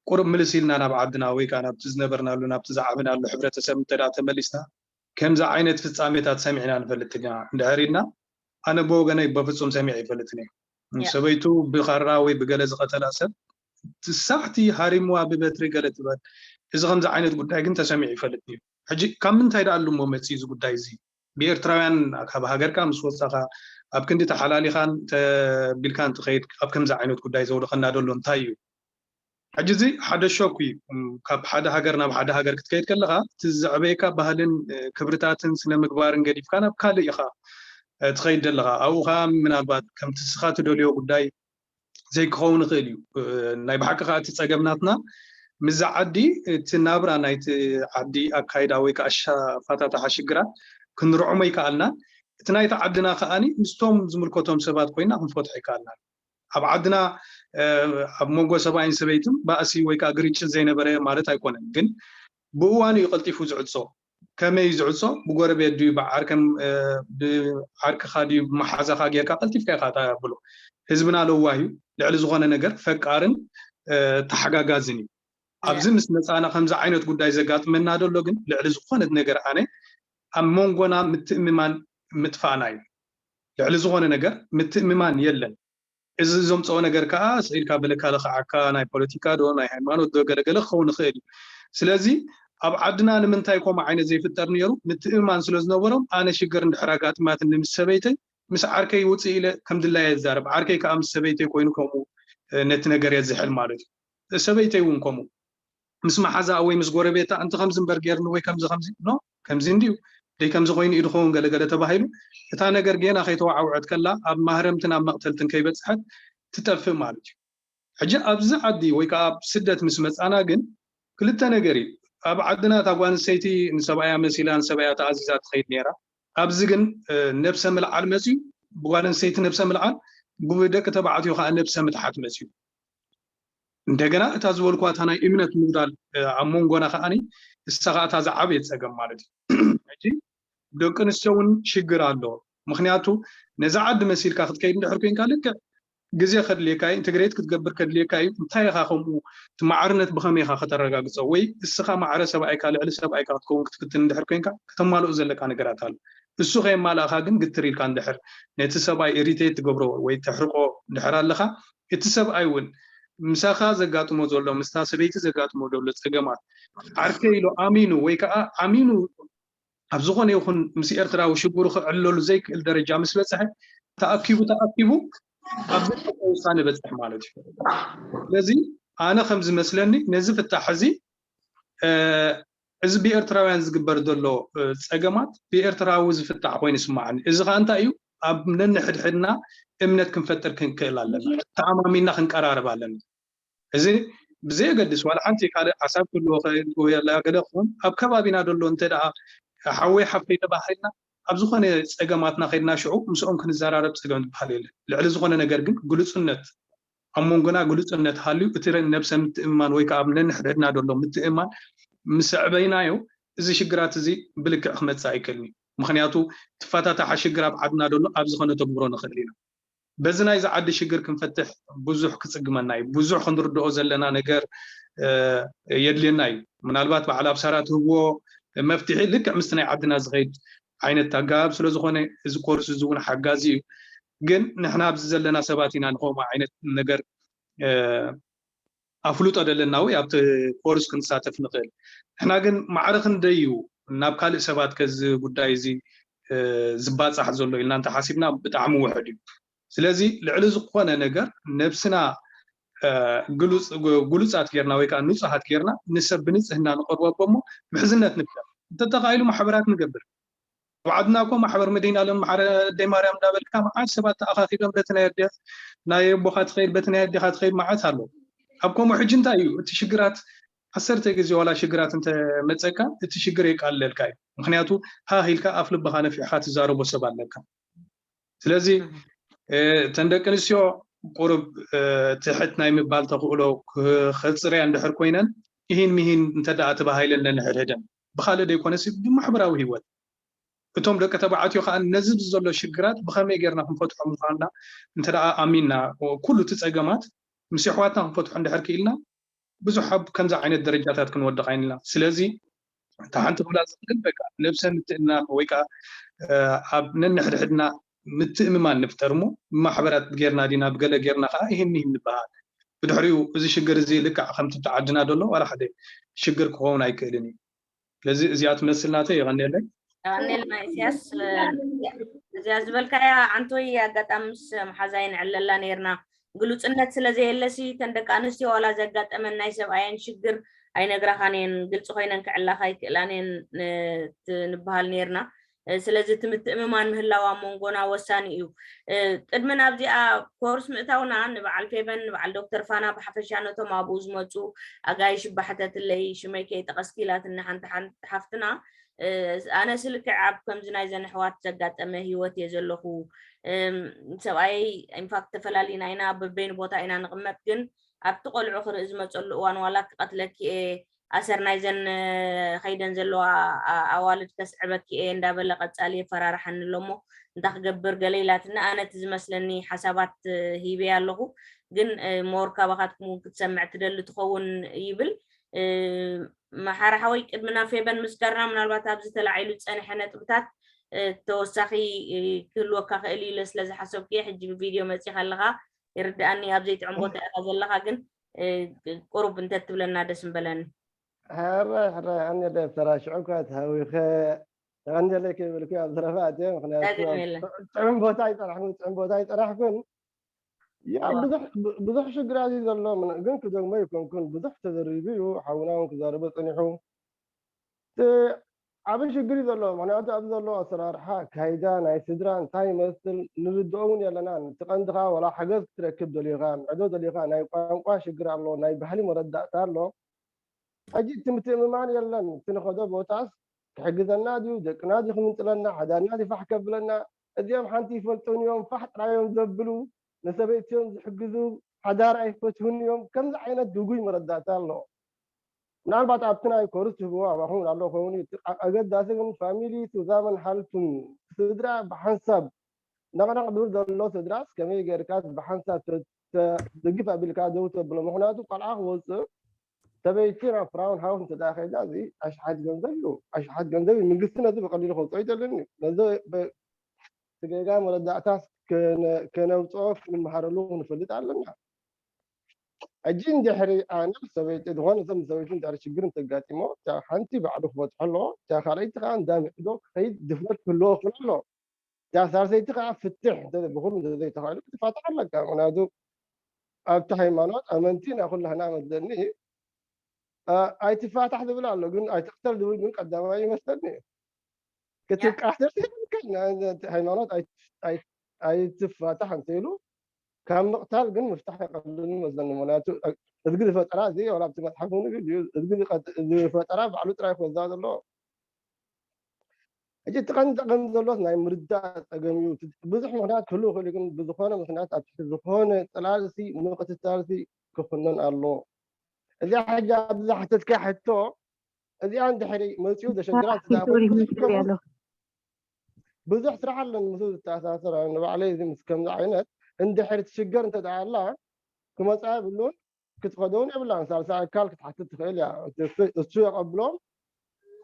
ቁሩብ ምልስ ኢልና ናብ ዓድና ወይ ከዓ ናብቲ ዝነበርናሉ ናብቲ ዝዓበናሉ ሕብረተሰብ እንተ ተመሊስና ከምዚ ዓይነት ፍፃሜታት ሰሚዕና ንፈልጥ ኢና እንድሕር ኢልና ኣነ ብወገነይ በፍፁም ሰሚዐ ይፈልጥን እየ ሰበይቱ ብኻራ ወይ ብገለ ዝቐተላ ሰብ ሳሕቲ ሃሪምዋ ብበትሪ ገለ ትበል እዚ ከምዚ ዓይነት ጉዳይ ግን ተሰሚዑ ይፈልጥ እዩ ሕጂ ካብ ምንታይ ደኣ ኣሉሞ መፅእ እዚ ጉዳይ እዚ ብኤርትራውያን ካብ ሃገርካ ምስ ወፃኻ ኣብ ክንዲ ተሓላሊኻን ተቢልካን ትኸይድ ኣብ ከምዚ ዓይነት ጉዳይ ዘውድቐና ደሎ እንታይ እዩ ሕጂ እዚ ሓደ ሾክ እዩ ካብ ሓደ ሃገር ናብ ሓደ ሃገር ክትከይድ ከለካ እቲ ዘዕበየካ ባህልን ክብርታትን ስነ ምግባርን ገዲፍካ ናብ ካልእ ኢኻ ትኸይድ ዘለካ ኣብኡ ከዓ ምናልባት ከምቲ ስኻ ትደልዮ ጉዳይ ዘይክኸውን ይኽእል እዩ ናይ ብሓቂ ከዓ እቲ ፀገም ናትና ምዛ ዓዲ እቲ ናብራ ናይቲ ዓዲ ኣካይዳ ወይ ከዓ ኣፋታትሓ ሽግራት ክንርዖሞ ይከኣልና እቲ ናይቲ ዓድና ከዓኒ ምስቶም ዝምልከቶም ሰባት ኮይና ክንፈትሖ ይከኣልና ኣብ ዓድና ኣብ መንጎ ሰብኣይን ሰበይትን ባእሲ ወይ ከዓ ግርጭት ዘይነበረ ማለት ኣይኮነን ግን ብእዋኑ እዩ ቀልጢፉ ዝዕፆ ከመይ ዝዕፆ ብጎረቤት ድዩ ብዓርከም ብዓርክኻ ድዩ ብመሓዛኻ ጌርካ ቀልጢፍካ ኢኻ ተብሎ ህዝብና ለዋህ እዩ ልዕሊ ዝኾነ ነገር ፈቃርን ተሓጋጋዝን እዩ። ኣብዚ ምስ መፃና ከምዚ ዓይነት ጉዳይ ዘጋጥመና ዘሎ ግን ልዕሊ ዝኾነት ነገር ኣነ ኣብ መንጎና ምትእምማን ምጥፋእና እዩ። ልዕሊ ዝኾነ ነገር ምትእምማን የለን። እዚ ዘምፅኦ ነገር ከዓ ስኢልካ በለካ ልኽዓካ ናይ ፖለቲካ ዶ ናይ ሃይማኖት ዶ ገለገለ ክኸውን ይኽእል እዩ። ስለዚ ኣብ ዓድና ንምንታይ ከምኡ ዓይነት ዘይፍጠር ነይሩ? ምትእምማን ስለ ዝነበሮም ኣነ ሽግር እንድሕር ኣጋጥማትኒ ምስ ሰበይተይ ምስ ዓርከይ ውፅእ ኢለ ከም ድላየ ይዛረብ። ዓርከይ ከዓ ምስ ሰበይተይ ኮይኑ ከምኡ ነቲ ነገር የዝሕል ማለት እዩ። ሰበይተይ እውን ከምኡ ምስ መሓዛ ወይ ምስ ጎረቤታ እንተ ከምዚ እምበር ገይርኒ ወይ ከምዚ ከምዚ ኖ ከምዚ እንድዩ ደይ ከምዚ ኮይኑ እዩ ድኸውን ገለገለ ተባሂሉ እታ ነገር ጌና ከይተዋዓውዐት ከላ ኣብ ማህረምትን ኣብ መቕተልትን ከይበፅሐት ትጠፍእ ማለት እዩ። ሕጂ ኣብዚ ዓዲ ወይ ከዓ ኣብ ስደት ምስ መፃና ግን ክልተ ነገር እዩ። ኣብ ዓድና እታ ጓል ኣንስተይቲ ንሰብኣያ መሲላ ንሰብኣያ ተኣዚዛ ትኸይድ ነይራ። ኣብዚ ግን ነብሰ ምልዓል መፅዩ ብጓል ኣንስተይቲ ነብሰ ምልዓል ብደቂ ተባዕትዮ ከዓ ነብሰ ምትሓት መፅዩ። እንደገና እታ ዝበልኳ እታ ናይ እምነት ምጉዳል ኣብ መንጎና ከዓኒ እሳ ከዓ እታ ዝዓበየት ፀገም ማለት እዩ። ሕጂ ደቂ ኣንስትዮ እውን ሽግር ኣሎ። ምክንያቱ ነዛ ዓዲ መሲልካ ክትከይድ እንድሕር ኮይንካ ልክዕ ግዜ ከድልየካ እዩ፣ ኢንተግሬት ክትገብር ከድልየካ እዩ። እንታይ ኢኻ ከምኡ እቲ ማዕርነት ብኸመይ ኢኻ ከተረጋግፆ? ወይ እስኻ ማዕረ ሰብኣይካ ልዕሊ ሰብኣይካ ክትከውን ክትፍትን እንድሕር ኮይንካ ከተማልኦ ዘለካ ነገራት ኣሎ። እሱ ከየማላእኻ ግን ግትር ኢልካ እንድሕር ነቲ ሰብኣይ ኢሪቴት ትገብሮ ወይ ተሕርቆ እንድሕር ኣለኻ እቲ ሰብኣይ እውን ምሳኻ ዘጋጥሞ ዘሎ ምስታ ሰበይቲ ዘጋጥሞ ዘሎ ፀገማት ዓርከ ኢሉ ኣሚኑ ወይ ከዓ ዓሚኑ ኣብ ዝኾነ ይኹን ምስ ኤርትራዊ ሽግሩ ክዕለሉ ዘይክእል ደረጃ ምስ በፅሐ ተኣኪቡ ተኣኪቡ ኣብ ዘይጠቀ ውሳነ በፅሕ ማለት እዩ። ስለዚ ኣነ ከም ዝመስለኒ ነዚ ፍታሕ እዚ እዚ ብኤርትራውያን ዝግበር ዘሎ ፀገማት ብኤርትራዊ ዝፍታሕ ኮይኑ ይስማዓኒ። እዚ ከዓ እንታይ እዩ? ኣብ ነንሕድሕድና እምነት ክንፈጥር ክንክእል ኣለና። ተኣማሚና ክንቀራረብ ኣለና። እዚ ብዘየገድስ ዋላ ሓንቲ ካልእ ሓሳብ ክህልዎ ክእል ወይ ላ ገለ ክኸውን ኣብ ከባቢና ዘሎ እንተ ደኣ ሓወይ ሓፍተይ ተባሂልና ኣብ ዝኾነ ፀገማትና ከድና ሽዑ ምስኦም ክንዘራረብ ፀገም ዝበሃል የለን። ልዕሊ ዝኾነ ነገር ግን ግሉፅነት ኣብ መንጎና ግሉፅነት ሃልዩ እቲ ነብሰ ምትእምማን ወይ ከዓ ኣብ ነንሕድሕድና ዘሎ ምትእምማን ምስ ኣዕበይናዮ እዚ ሽግራት እዚ ብልክዕ ክመፅእ ኣይክእልን እዩ። ምክንያቱ ትፈታታሓ ሽግር ኣብ ዓድና ዘሎ ኣብዚ ከነተግብሮ ንኽእል ኢና። በዚ ናይዚ ዓዲ ሽግር ክንፈትሕ ብዙሕ ክፅግመና እዩ። ብዙሕ ክንርድኦ ዘለና ነገር የድልየና እዩ። ምናልባት በዓል ኣብሳራ ትህብዎ መፍትሒ ልክዕ ምስቲ ናይ ዓድና ዝኸይድ ዓይነት ኣገባብ ስለ ዝኾነ እዚ ኮርስ እዚ እውን ሓጋዚ እዩ። ግን ንሕና ኣብዚ ዘለና ሰባት ኢና ንኸምኡ ዓይነት ነገር ኣፍልጦ ደለና ወይ ኣብቲ ኮርስ ክንሳተፍ ንኽእል። ንሕና ግን ማዕረ ክንደይ እዩ ናብ ካልእ ሰባት ከዚ ጉዳይ እዚ ዝባፃሕ ዘሎ ኢልና እንተሓሲብና ብጣዕሚ ውሕድ እዩ። ስለዚ ልዕሊ ዝኾነ ነገር ነብስና ግሉፃት ጌርና ወይ ከዓ ንፁሃት ጌርና ንሰብ ብንፅህና ንቐርቦ ኣቦ እሞ ምሕዝነት ንፍጠር እንተተኻኢሉ ማሕበራት ንገብር ኣብ ዓድና እኮ ማሕበር መድህን ኣለም ማሕረ ኣደይ ማርያም እንዳበልካ መዓት ሰባት ተኣኻኺዶም በቲ ናይ ኣዴ ናይ ኣቦኻ ትኸይድ በቲ ናይ ኣዴኻ ትኸይድ መዓት ኣሎ። ኣብ ከምኡ ሕጂ እንታይ እዩ እቲ ሽግራት ዓሰርተ ግዜ ዋላ ሽግራት እንተመፀካ እቲ ሽግር የቃልለልካ እዩ። ምክንያቱ ሃህ ኢልካ ኣፍ ልብኻ ነፊሕካ ትዛረቦ ሰብ ኣለካ። ስለዚ እተን ደቂ ኣንስትዮ ቁሩብ ትሕት ናይ ምባል ተኽእሎ ከፅርያ እንድሕር ኮይነን ኢሂን ምሂን እንተ ደኣ ተባሂለን ነንሕድሕደን ብካልእ ደይኮነሲ ብማሕበራዊ ህይወት እቶም ደቂ ተባዕትዮ ከዓ ነዚ ዘሎ ሽግራት ብኸመይ ጌርና ክንፈትሖ ምዃንና እንተ ደኣ ኣሚንና ኩሉ እቲ ፀገማት ምስ ኣሕዋትና ክንፈትሖ እንድሕር ክኢልና ብዙሕ ኣብ ከምዚ ዓይነት ደረጃታት ክንወድቕ ኣይንልና። ስለዚ እታ ሓንቲ ክብላ ዝኽእል በቃ ነብሰ ምትእምማን ወይ ከዓ ኣብ ነንሕድሕድና ምትእምማን ንፍጠር እሞ ብማሕበራት ጌርና ዲና ብገለ ጌርና ከዓ ይህን ይህን ንበሃል። ብድሕሪኡ እዚ ሽግር እዚ ልክዕ ከምቲ ኣብቲ ዓድና ዘሎ ዋላ ሓደ ሽግር ክኸውን ኣይክእልን እዩ። ስለዚ እዚኣ ትመስል ናተይ የቐንየለይ። የቐንየልና ኢሳያስ። እዚኣ ዝበልካያ ዓንቶይ ኣጋጣሚ ምስ መሓዛይ ንዕለላ ነይርና ግሉፅነት ስለ ዘየለሲ እተን ደቂ ኣንስትዮ ዋላ ዘጋጠመን ናይ ሰብኣየን ሽግር ኣይነግራኻን እየን ግልፂ ኮይነን ክዕላኻ ኣይክእላን እየን ንበሃል ነይርና። ስለዚ እቲ ምትእምማን ምህላው ኣብ መንጎና ወሳኒ እዩ። ቅድሚ ናብዚኣ ኮርስ ምእታውና ንበዓል ፌበን ንበዓል ዶክተር ፋና ብሓፈሻ ነቶም ኣብኡ ዝመፁ ኣጋይሽ ባሕተትለይ ሽመይ ከይጠቐስኪ ኢላትኒ ሓንቲ ሓንቲ ሓፍትና ኣነስ ልክዕ ኣብ ከምዚ ናይ ዘን ኣሕዋት ዘጋጠመ ሂወት እየ ዘለኹ። ሰብኣየይ ኢንፋክት ተፈላሊና ኢና በበይኑ ቦታ ኢና ንቕመጥ ግን ኣብቲ ቆልዑ ክርኢ ዝመፀሉ እዋን ዋላ ክቐትለኪ እየ ኣሰር ናይዘን ከይደን ዘለዋ ኣዋልድ ከስዕበኪ እየ እንዳበለ ቀጻሊ የፈራርሓኒ ኣሎ እሞ እንታይ ክገብር ገለ ኢላትኒ። ኣነ እቲ ዝመስለኒ ሓሳባት ሂበያ ኣለኹ፣ ግን ሞር ካባኻትኩም እውን ክትሰምዕ ትደሊ ትኸውን ይብል። መሓራ ሓወይ፣ ቅድሚ ናብ ፌበን ምስጋርና ምናልባት ኣብዚ ተላዒሉ ዝጸንሐ ነጥብታት ተወሳኺ ክህልወካ ክእል እዩ ኢለ ስለ ዝሓሰብኩ እየ። ሕጂ ብቪድዮ መጺኻ ኣለኻ ይርድኣኒ፣ ኣብ ዘይጥዕም ቦታ ኢኻ ዘለኻ፣ ግን ቁሩብ እንተትብለና ደስ ምበለኒ። ሕራይ ሕራይ፣ ኣነ ደ ተራሽዑ እኳ ተሃዊኸ ተቐንጀለይ ከይበልኩ ኣብ ዘረባ ኣትየ፣ ምክንያቱ ጥዑም ቦታ ኣይጸናሕኩን፣ ጥዑም ቦታ ኣይጸናሕኩን። ያ ብዙሕ ሽግራት እዩ ዘሎ፣ ግን ክደግሞ ኣይኮንኩን፣ ብዙሕ ተዘሪቡ እዩ፣ ሓውና እውን ክዛረቦ ጸኒሑ። እቲ ዓቢ ሽግር እዩ ዘሎ፣ ምክንያቱ ኣብዚ ዘሎ ኣሰራርሓ ኣካይዳ ናይ ስድራ እንታይ ይመስል ንርድኦ እውን የለናን። እቲ ቀንዲ ከዓ ወላ ሓገዝ ክትረክብ ደሊኻ፣ ምዕዶ ደሊኻ፣ ናይ ቋንቋ ሽግር ኣሎ፣ ናይ ባህሊ መረዳእታ ኣሎ። ሕጂ እቲ ምትእምማን የለን። እቲ ንኸዶ ቦታስ ክሕግዘና ድዩ፣ ደቅና ድዩ ክምንጥለና፣ ሓዳርና ድዩ ፋሕ ከብለና? እዚኦም ሓንቲ ይፈልጡን እዮም፣ ፋሕ ጥራዮም ዘብሉ፣ ንሰበይትዮም ዝሕግዙ፣ ሓዳር ኣይፈትሁን እዮም። ከምዚ ዓይነት ግጉይ መረዳእታ ኣሎ። ምናልባት ኣብቲ ናይ ኮርስ ትህብዎ ኣባኹም ኣሎ ኸውን እዩ። እቲ ኣገዳሲ ግን ፋሚሊ ቱዛመን ሓልቱም፣ ስድራ ብሓንሳብ ነቕነቕ ድብል ዘሎ ስድራስ ከመይ ጌርካ ብሓንሳብ ተደግፍ ኣቢልካ ደው ተብሎ? ምክንያቱ ቆልዓ ክወፅእ ሰበይቲ ናብ ፍራውን ሃውስ እንተ ደኣ ከይዳ፣ እዚ ኣሽሓት ገንዘብ እዩ። ኣሽሓት ገንዘብ እዩ። መንግስቲ ነዚ ብቐሊሉ ከውፅኦ ኣይደልን እዩ። ነዚ ብ-፣ እቲ ጌጋ መረዳእታስ ከነ-፣ ከነውፅኦ ክንመሃረሉ ክንፈልጥ ኣለና። ሕጂ እንድሕሪ ኣነ ሰበይቲ፣ ዝኾነ ሰብ ሰበይቲ እንድሕሪ ሽግር እንተጋጢሞ፣ እታ ሓንቲ ባዕሉ ክፈትሖ ኣለዎ፣ እታ ካልኣይቲ ከዓ እንዳ ምዕዶ ክኸይድ ድፍረት ክህልዎ ይኽእል ኣለዎ። እታ ሳልሰይቲ ከዓ ፍትሕ እንተ ብኹሉ እንተ ዘይተኻኢሉ ክትፋታሕ ኣለካ። ምክንያቱ ኣብቲ ሃይማኖት ኣመንቲ ናይ ኩላህና መስለኒ፣ ኣ-፣ ኣይትፋታሕ ዝብል ኣሎ፣ ግን ኣይትቅተል ዝብል ግን ቀዳማይ ይመስለኒ። ክትቃተል ዘይብልካ፣ ና-፣ ና-፣ ሃይማኖት ኣይ-፣ ኣይ-፣ ኣይትፋታሕ እንተኢሉ ካብ ምቕታል ግን ምፍታሕ ይቐልል መስለኒ። ምክንያቱ እዝጊ ዝፈጠራ እዚ ዋላ ኣብቲ መፅሓፍ እውን እዩ፣ እዝጊ ዝቐ-፣ ዝፈጠራ ባዕሉ ጥራይ ክወዛ ዘለዎ። ሕጂ እቲ ቀንዲ ጸገም ዘሎስ ናይ ምርዳእ ጸገም እዩ። እቲ ብዙሕ ምኽንያት ክህልው ይኽእል እዩ፣ ግን ብዝኾነ ምኽንያት ኣብ ትሕቲ ዝኾነ ጽላልሲ ምቕትታልሲ ክኹነን ኣለዎ። እዚኣ ሕጂ ኣብዚ ዝሓተትካ ሕቶ እዚኣ እንድሕሪ መጺኡ ዘሸግራ ኣኪቱሪ ትዛረብ ይምስል ያለሁ። ብዙሕ ስራሕ ኣለኒ ምስኡ ዝተኣሳሰር፣ ኣነ ንባዕለይ እዚ ምስ ከምዚ ዓይነት እንድሕሪ ትሽገር እንተ ደኣ ኣላ ክመጻ የብሉን። ክትኸደውን የብላን። ሳልሳይ ኣካል ክትሓትት ትኽእል እያ። እቲ እሱ፣ እሱ የቐብሎም፣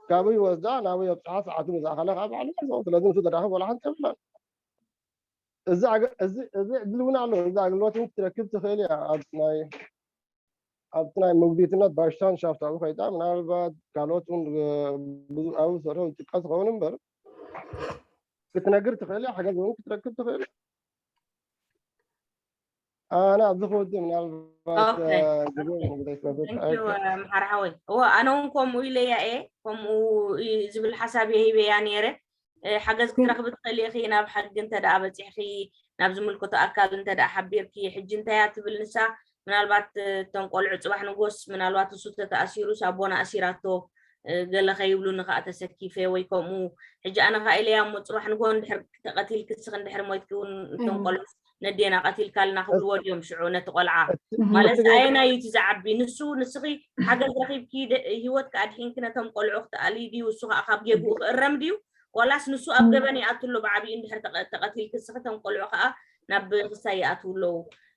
ካብኡ ይወስዳ፣ ናብኡ የብጽሓ፣ ሰዓቱ ምስ ኣኸለ ካብ ባዕሉ ይወስዶ። ስለዚ ንሱ ዘራኽብ ወላ ሓንቲ የብላን። እዚ ኣገ-፣ እዚ፣ እዚ ዕድል እውን ኣሎ። እዚ ኣገልግሎት እውን ክትረክብ ትኽእል እያ። ኣብ ናይ፣ ኣብቲ ናይ መጉዲትነት ባሽታን ሻፍት ኣብኡ ከይዳ፣ ምናልባት ካልኦት እውን፣ እ፣ ብዙ ኣብኡ ዝሰርሑ ዝጥቀስ ይኸውን እምበር፣ ክትነግር ትኽእል እያ። ሓገዝ እውን ክትረክብ ትኽእል እያ። ኣነ ኣብዚ ክወድእ ምናልባት፣ ኦኬ። እ፣ ግዜ መጉደል ስለ ዘ-፣ Thank you፣ ኦኬ። እ፣ መሓር ሓወይ። እወ፣ ኣነ እውን ከምኡ ኢለያ እየ። ከምኡ ኢ-፣ ዝብል ሓሳብ እየ ሂበያ ነይረ። እ፣ ሓገዝ ግን ክትረኽቢ ትኽእሊ ኢኺ፣ ናብ ሕጊ እንተ ደኣ በጺሕኺ፣ ናብ ዝምልከቶ ኣካል እንተ ደኣ ሓቢርኪ። ሕጂ እንታይ እያ ትብል ንሳ፣ ምናልባት፣ እ፣ እቶም ቆልዑ ጽባሕ ንጎስ፣ ምናልባት እሱ ተተኣሲሩስ ኣቦና ኣሲራቶ፣ እ፣ ገለ ከይብሉኒ ከኣ ተሰኪፈ ወይ ከምኡ። ሕጂ ኣነ ከኣ ኢለያ እሞ ጽባሕ ንጎ እንድሕር ተቐቲልኪ እስኺ እንድሕር ሞይትኪ እውን እቶም እም። ቆልዑ ነዴና ቀቲልካልና ክብልዎ ድዮም ሽዑ ነቲ ቆልዓ? እም። ማለት እቲ ጌጋ ኣየናይ እዩ እቲ ዝዓቢ? ንሱ፣ ንስኺ ሓገዝ ረኺብኪ ደ-፣ ህይወትኪ ኣድሒንኪ ነቶም ቆልዑ ክትኣልዪ ድዩ? እሱ ከኣ ካብ ጌግኡ ክእረም ድዩ? ዋላስ ንሱ ኣብ እም። ገበን ይኣቱ ኣሎ ብዓቢኡ እንድሕር ተቐ-፣ ተቐቲልኪ እስኺ እቶም ቆልዑ ከኣ ናብ ክሳይ ይኣትዉ ኣለዉ።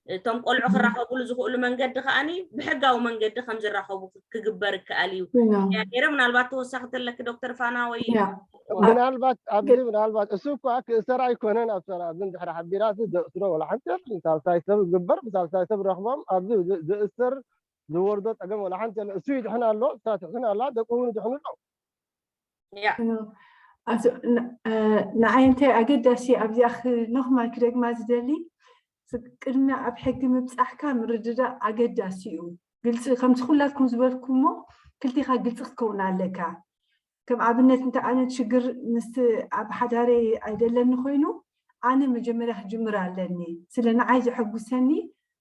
እቶም ቆልዑ እም። ክራኸቡሉ ዝኽእሉ መንገዲ ከኣኒ ብሕጋዊ መንገዲ ከም ዝራኸቡ ክግበር ይከኣል እዩ። ያ። እያ ነይረ። ምናልባት ተወሳኺ ተለኪ ዶክተር ፋና ወይ ያ። ምናልባት ኣብዚ፣ ግን ምናልባት እሱ እኳ ክእሰር ኣይኮነን ኣብ ሰራ፣ ኣብዚ እንድሕር ሓቢራ ሲ ደእስሮ ወላ ሓንቲ የለን። ሳልሳይ ሰብ ዝግበር፣ ብሳልሳይ ሰብ ረኽቦም፣ ኣብዚ ዝ-፣ ዝእሰር ዝወርዶ ጸገም ወላ ሓንቲ የለን። እሱ ይድሕን ኣሎ፣ እሳ ትድሕን ኣላ፣ ደቁ እውን ይድሕኑ ኣለዉ። ያ። ኣቶ፣ ን-፣ እ፣ ንዓይ እንታይ ኣገዳሲ ኣብዚኣ ክ-፣ ኖኽማል ክደግማ ዝደሊ፣ ስ-፣ ቅድሚያ ኣብ ሕጊ ምብጻሕካ ምርድዳእ ኣገዳሲ እዩ። ግልጺ፣ ከምቲ ኩላትኩም ዝበልኩሞ፣ ክልቲኻ ግልጺ ክትከውን ኣለካ። ከም ኣብነት፣ እንተ ኣነ ሽግር ምስቲ ኣብ ሓዳረይ ኣይደለኒ ኮይኑ፣ ኣነ መጀመርያ ክጅምር ኣለኒ። ስለ ንዓይ ዘሐጉሰኒ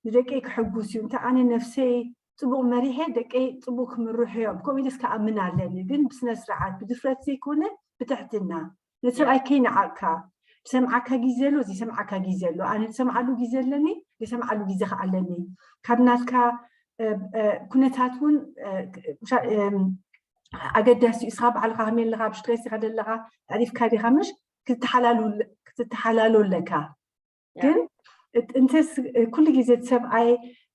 ንደቀይ ክሕጉስ እዩ። እንተ ኣነ ነፍሰይ ጽቡቕ መሪሐ፣ ደቀይ ጽቡቕ ክምርሑ እዮም። ከምኡ ኢለስ ክኣምን ኣለኒ። ግን ብስነ ስርዓት፣ ብድፍረት ዘይኮነ፣ ብትሕትና። ነቲ ሰብኣይ ከይነዓቕካ፣ ዝሰምዓካ ግዜ ኣሎ፣ ዘይሰምዓካ ግዜ ኣሎ። ኣነ ዝሰምዓሉ ግዜ ኣለኒ፣ ዘይሰምዓሉ ግዜ ከኣ ኣለኒ። ካብ ናትካ እ፣ እ፣ ኩነታት እውን፣ እ፣ እ፣ ኣገዳሲ እዩ። እስኻ ባዕልኻ ከመይ ኣለኻ? ኣብ ስትሬስ ኢኻ ዘለኻ? ኣዕሪፍካ ዲኻ? ምሽ ክትተሓላሉ፣ ክትተሓላሉ ኣለካ። ግን እት-፣ እንተስ ኩሉ ግዜ እቲ ሰብኣይ፣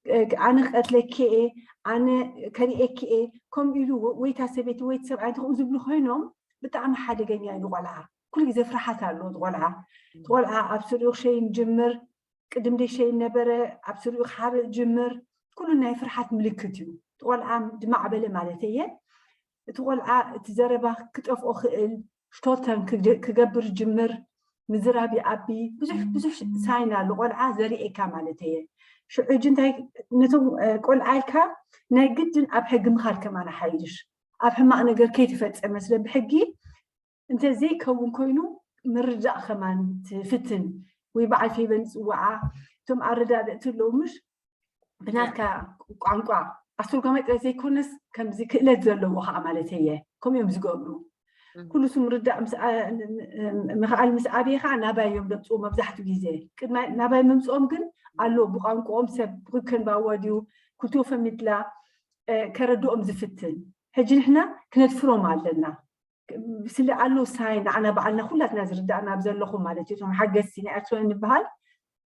እ፣ ኣነ ክቀትለኪ እየ፣ ኣነ ከርእየኪ እየ፣ ከምኡ ኢሉ ወ-፣ ወይታ ሰበይቲ ወይቲ ሰብኣይ እንተ ከምኡ ዝብሉ ኮይኖም ብጣዕሚ ሓደገኛ እዩ ንቆልዓ። ኩሉ ግዜ ፍርሓት ኣለዎ እቲ ቆልዓ። እቲ ቆልዓ ኣብ ስሪኡ ክሸይን ጅምር፣ ቅድም ደይ ሸይን ነበረ፣ ኣብ ስሪኡ ክሓርእ ጅምር። ኩሉ ናይ ፍርሓት ምልክት እዩ። እቲ ቆልዓ ድማዕበለ ማለት እየ። እቲ ቆልዓ እቲ ዘረባ ክጠፍኦ ክእል፣ ሽቶተን ክደ-፣ ክገብር ጅምር፣ ምዝራብ ይኣቢ፣ ብዙሕ ብዙሕ ሳይን ኣሎ ቆልዓ ዘርእየካ ማለት እየ። ሽዑ ሕጂ እንታይ፣ ነቶም፣ እ፣ ቆልዓ ኢልካ ናይ ግድን ኣብ ሕጊ ምኻድ ከማን ሓይሽ፣ ኣብ ሕማቕ ነገር ከይተፈጸመ ስለ ብሕጊ እንተ ዘይከውን ኮይኑ ምርዳእ ከማን ትፍትን፣ ወይ በዓል ፌበን ይጽውዓ፣ እቶም ኣረዳድእቲ ኣለዉ ምሽ ብናትካ ቋንቋ ኣስተርጓማይ ጥራይ ዘይኮነስ ከምዚ ክእለት ዘለዎ ከዓ ማለት እየ። ከምኡ እዮም ዝገብሩ። ኩሉ ስም ርዳእ ምስ ኣ-፣ ም-፣ ም-፣ ምኽኣል ምስ ኣብየ ከዓ ናባይ እዮም ደምፅዎ መብዛሕትኡ ግዜ። ቅድሚ ናባይ ምምፅኦም ግን ኣሎ ብቋንቋኦም ሰብ ክከንባዎ ድዩ ክልቲኦ ፈሚትላ፣ እ፣ ከረድኦም ዝፍትን። ሕጂ ንሕና ክነድፍሮም ኣለና። ስለ ኣሎ ሳይ ንዓና ባዕልና ኩላትና ዝርዳእና ኣብ ዘለኹም ማለት እዩ። እቶም ሓገዝቲ ናይ ኣክስዮን ንበሃል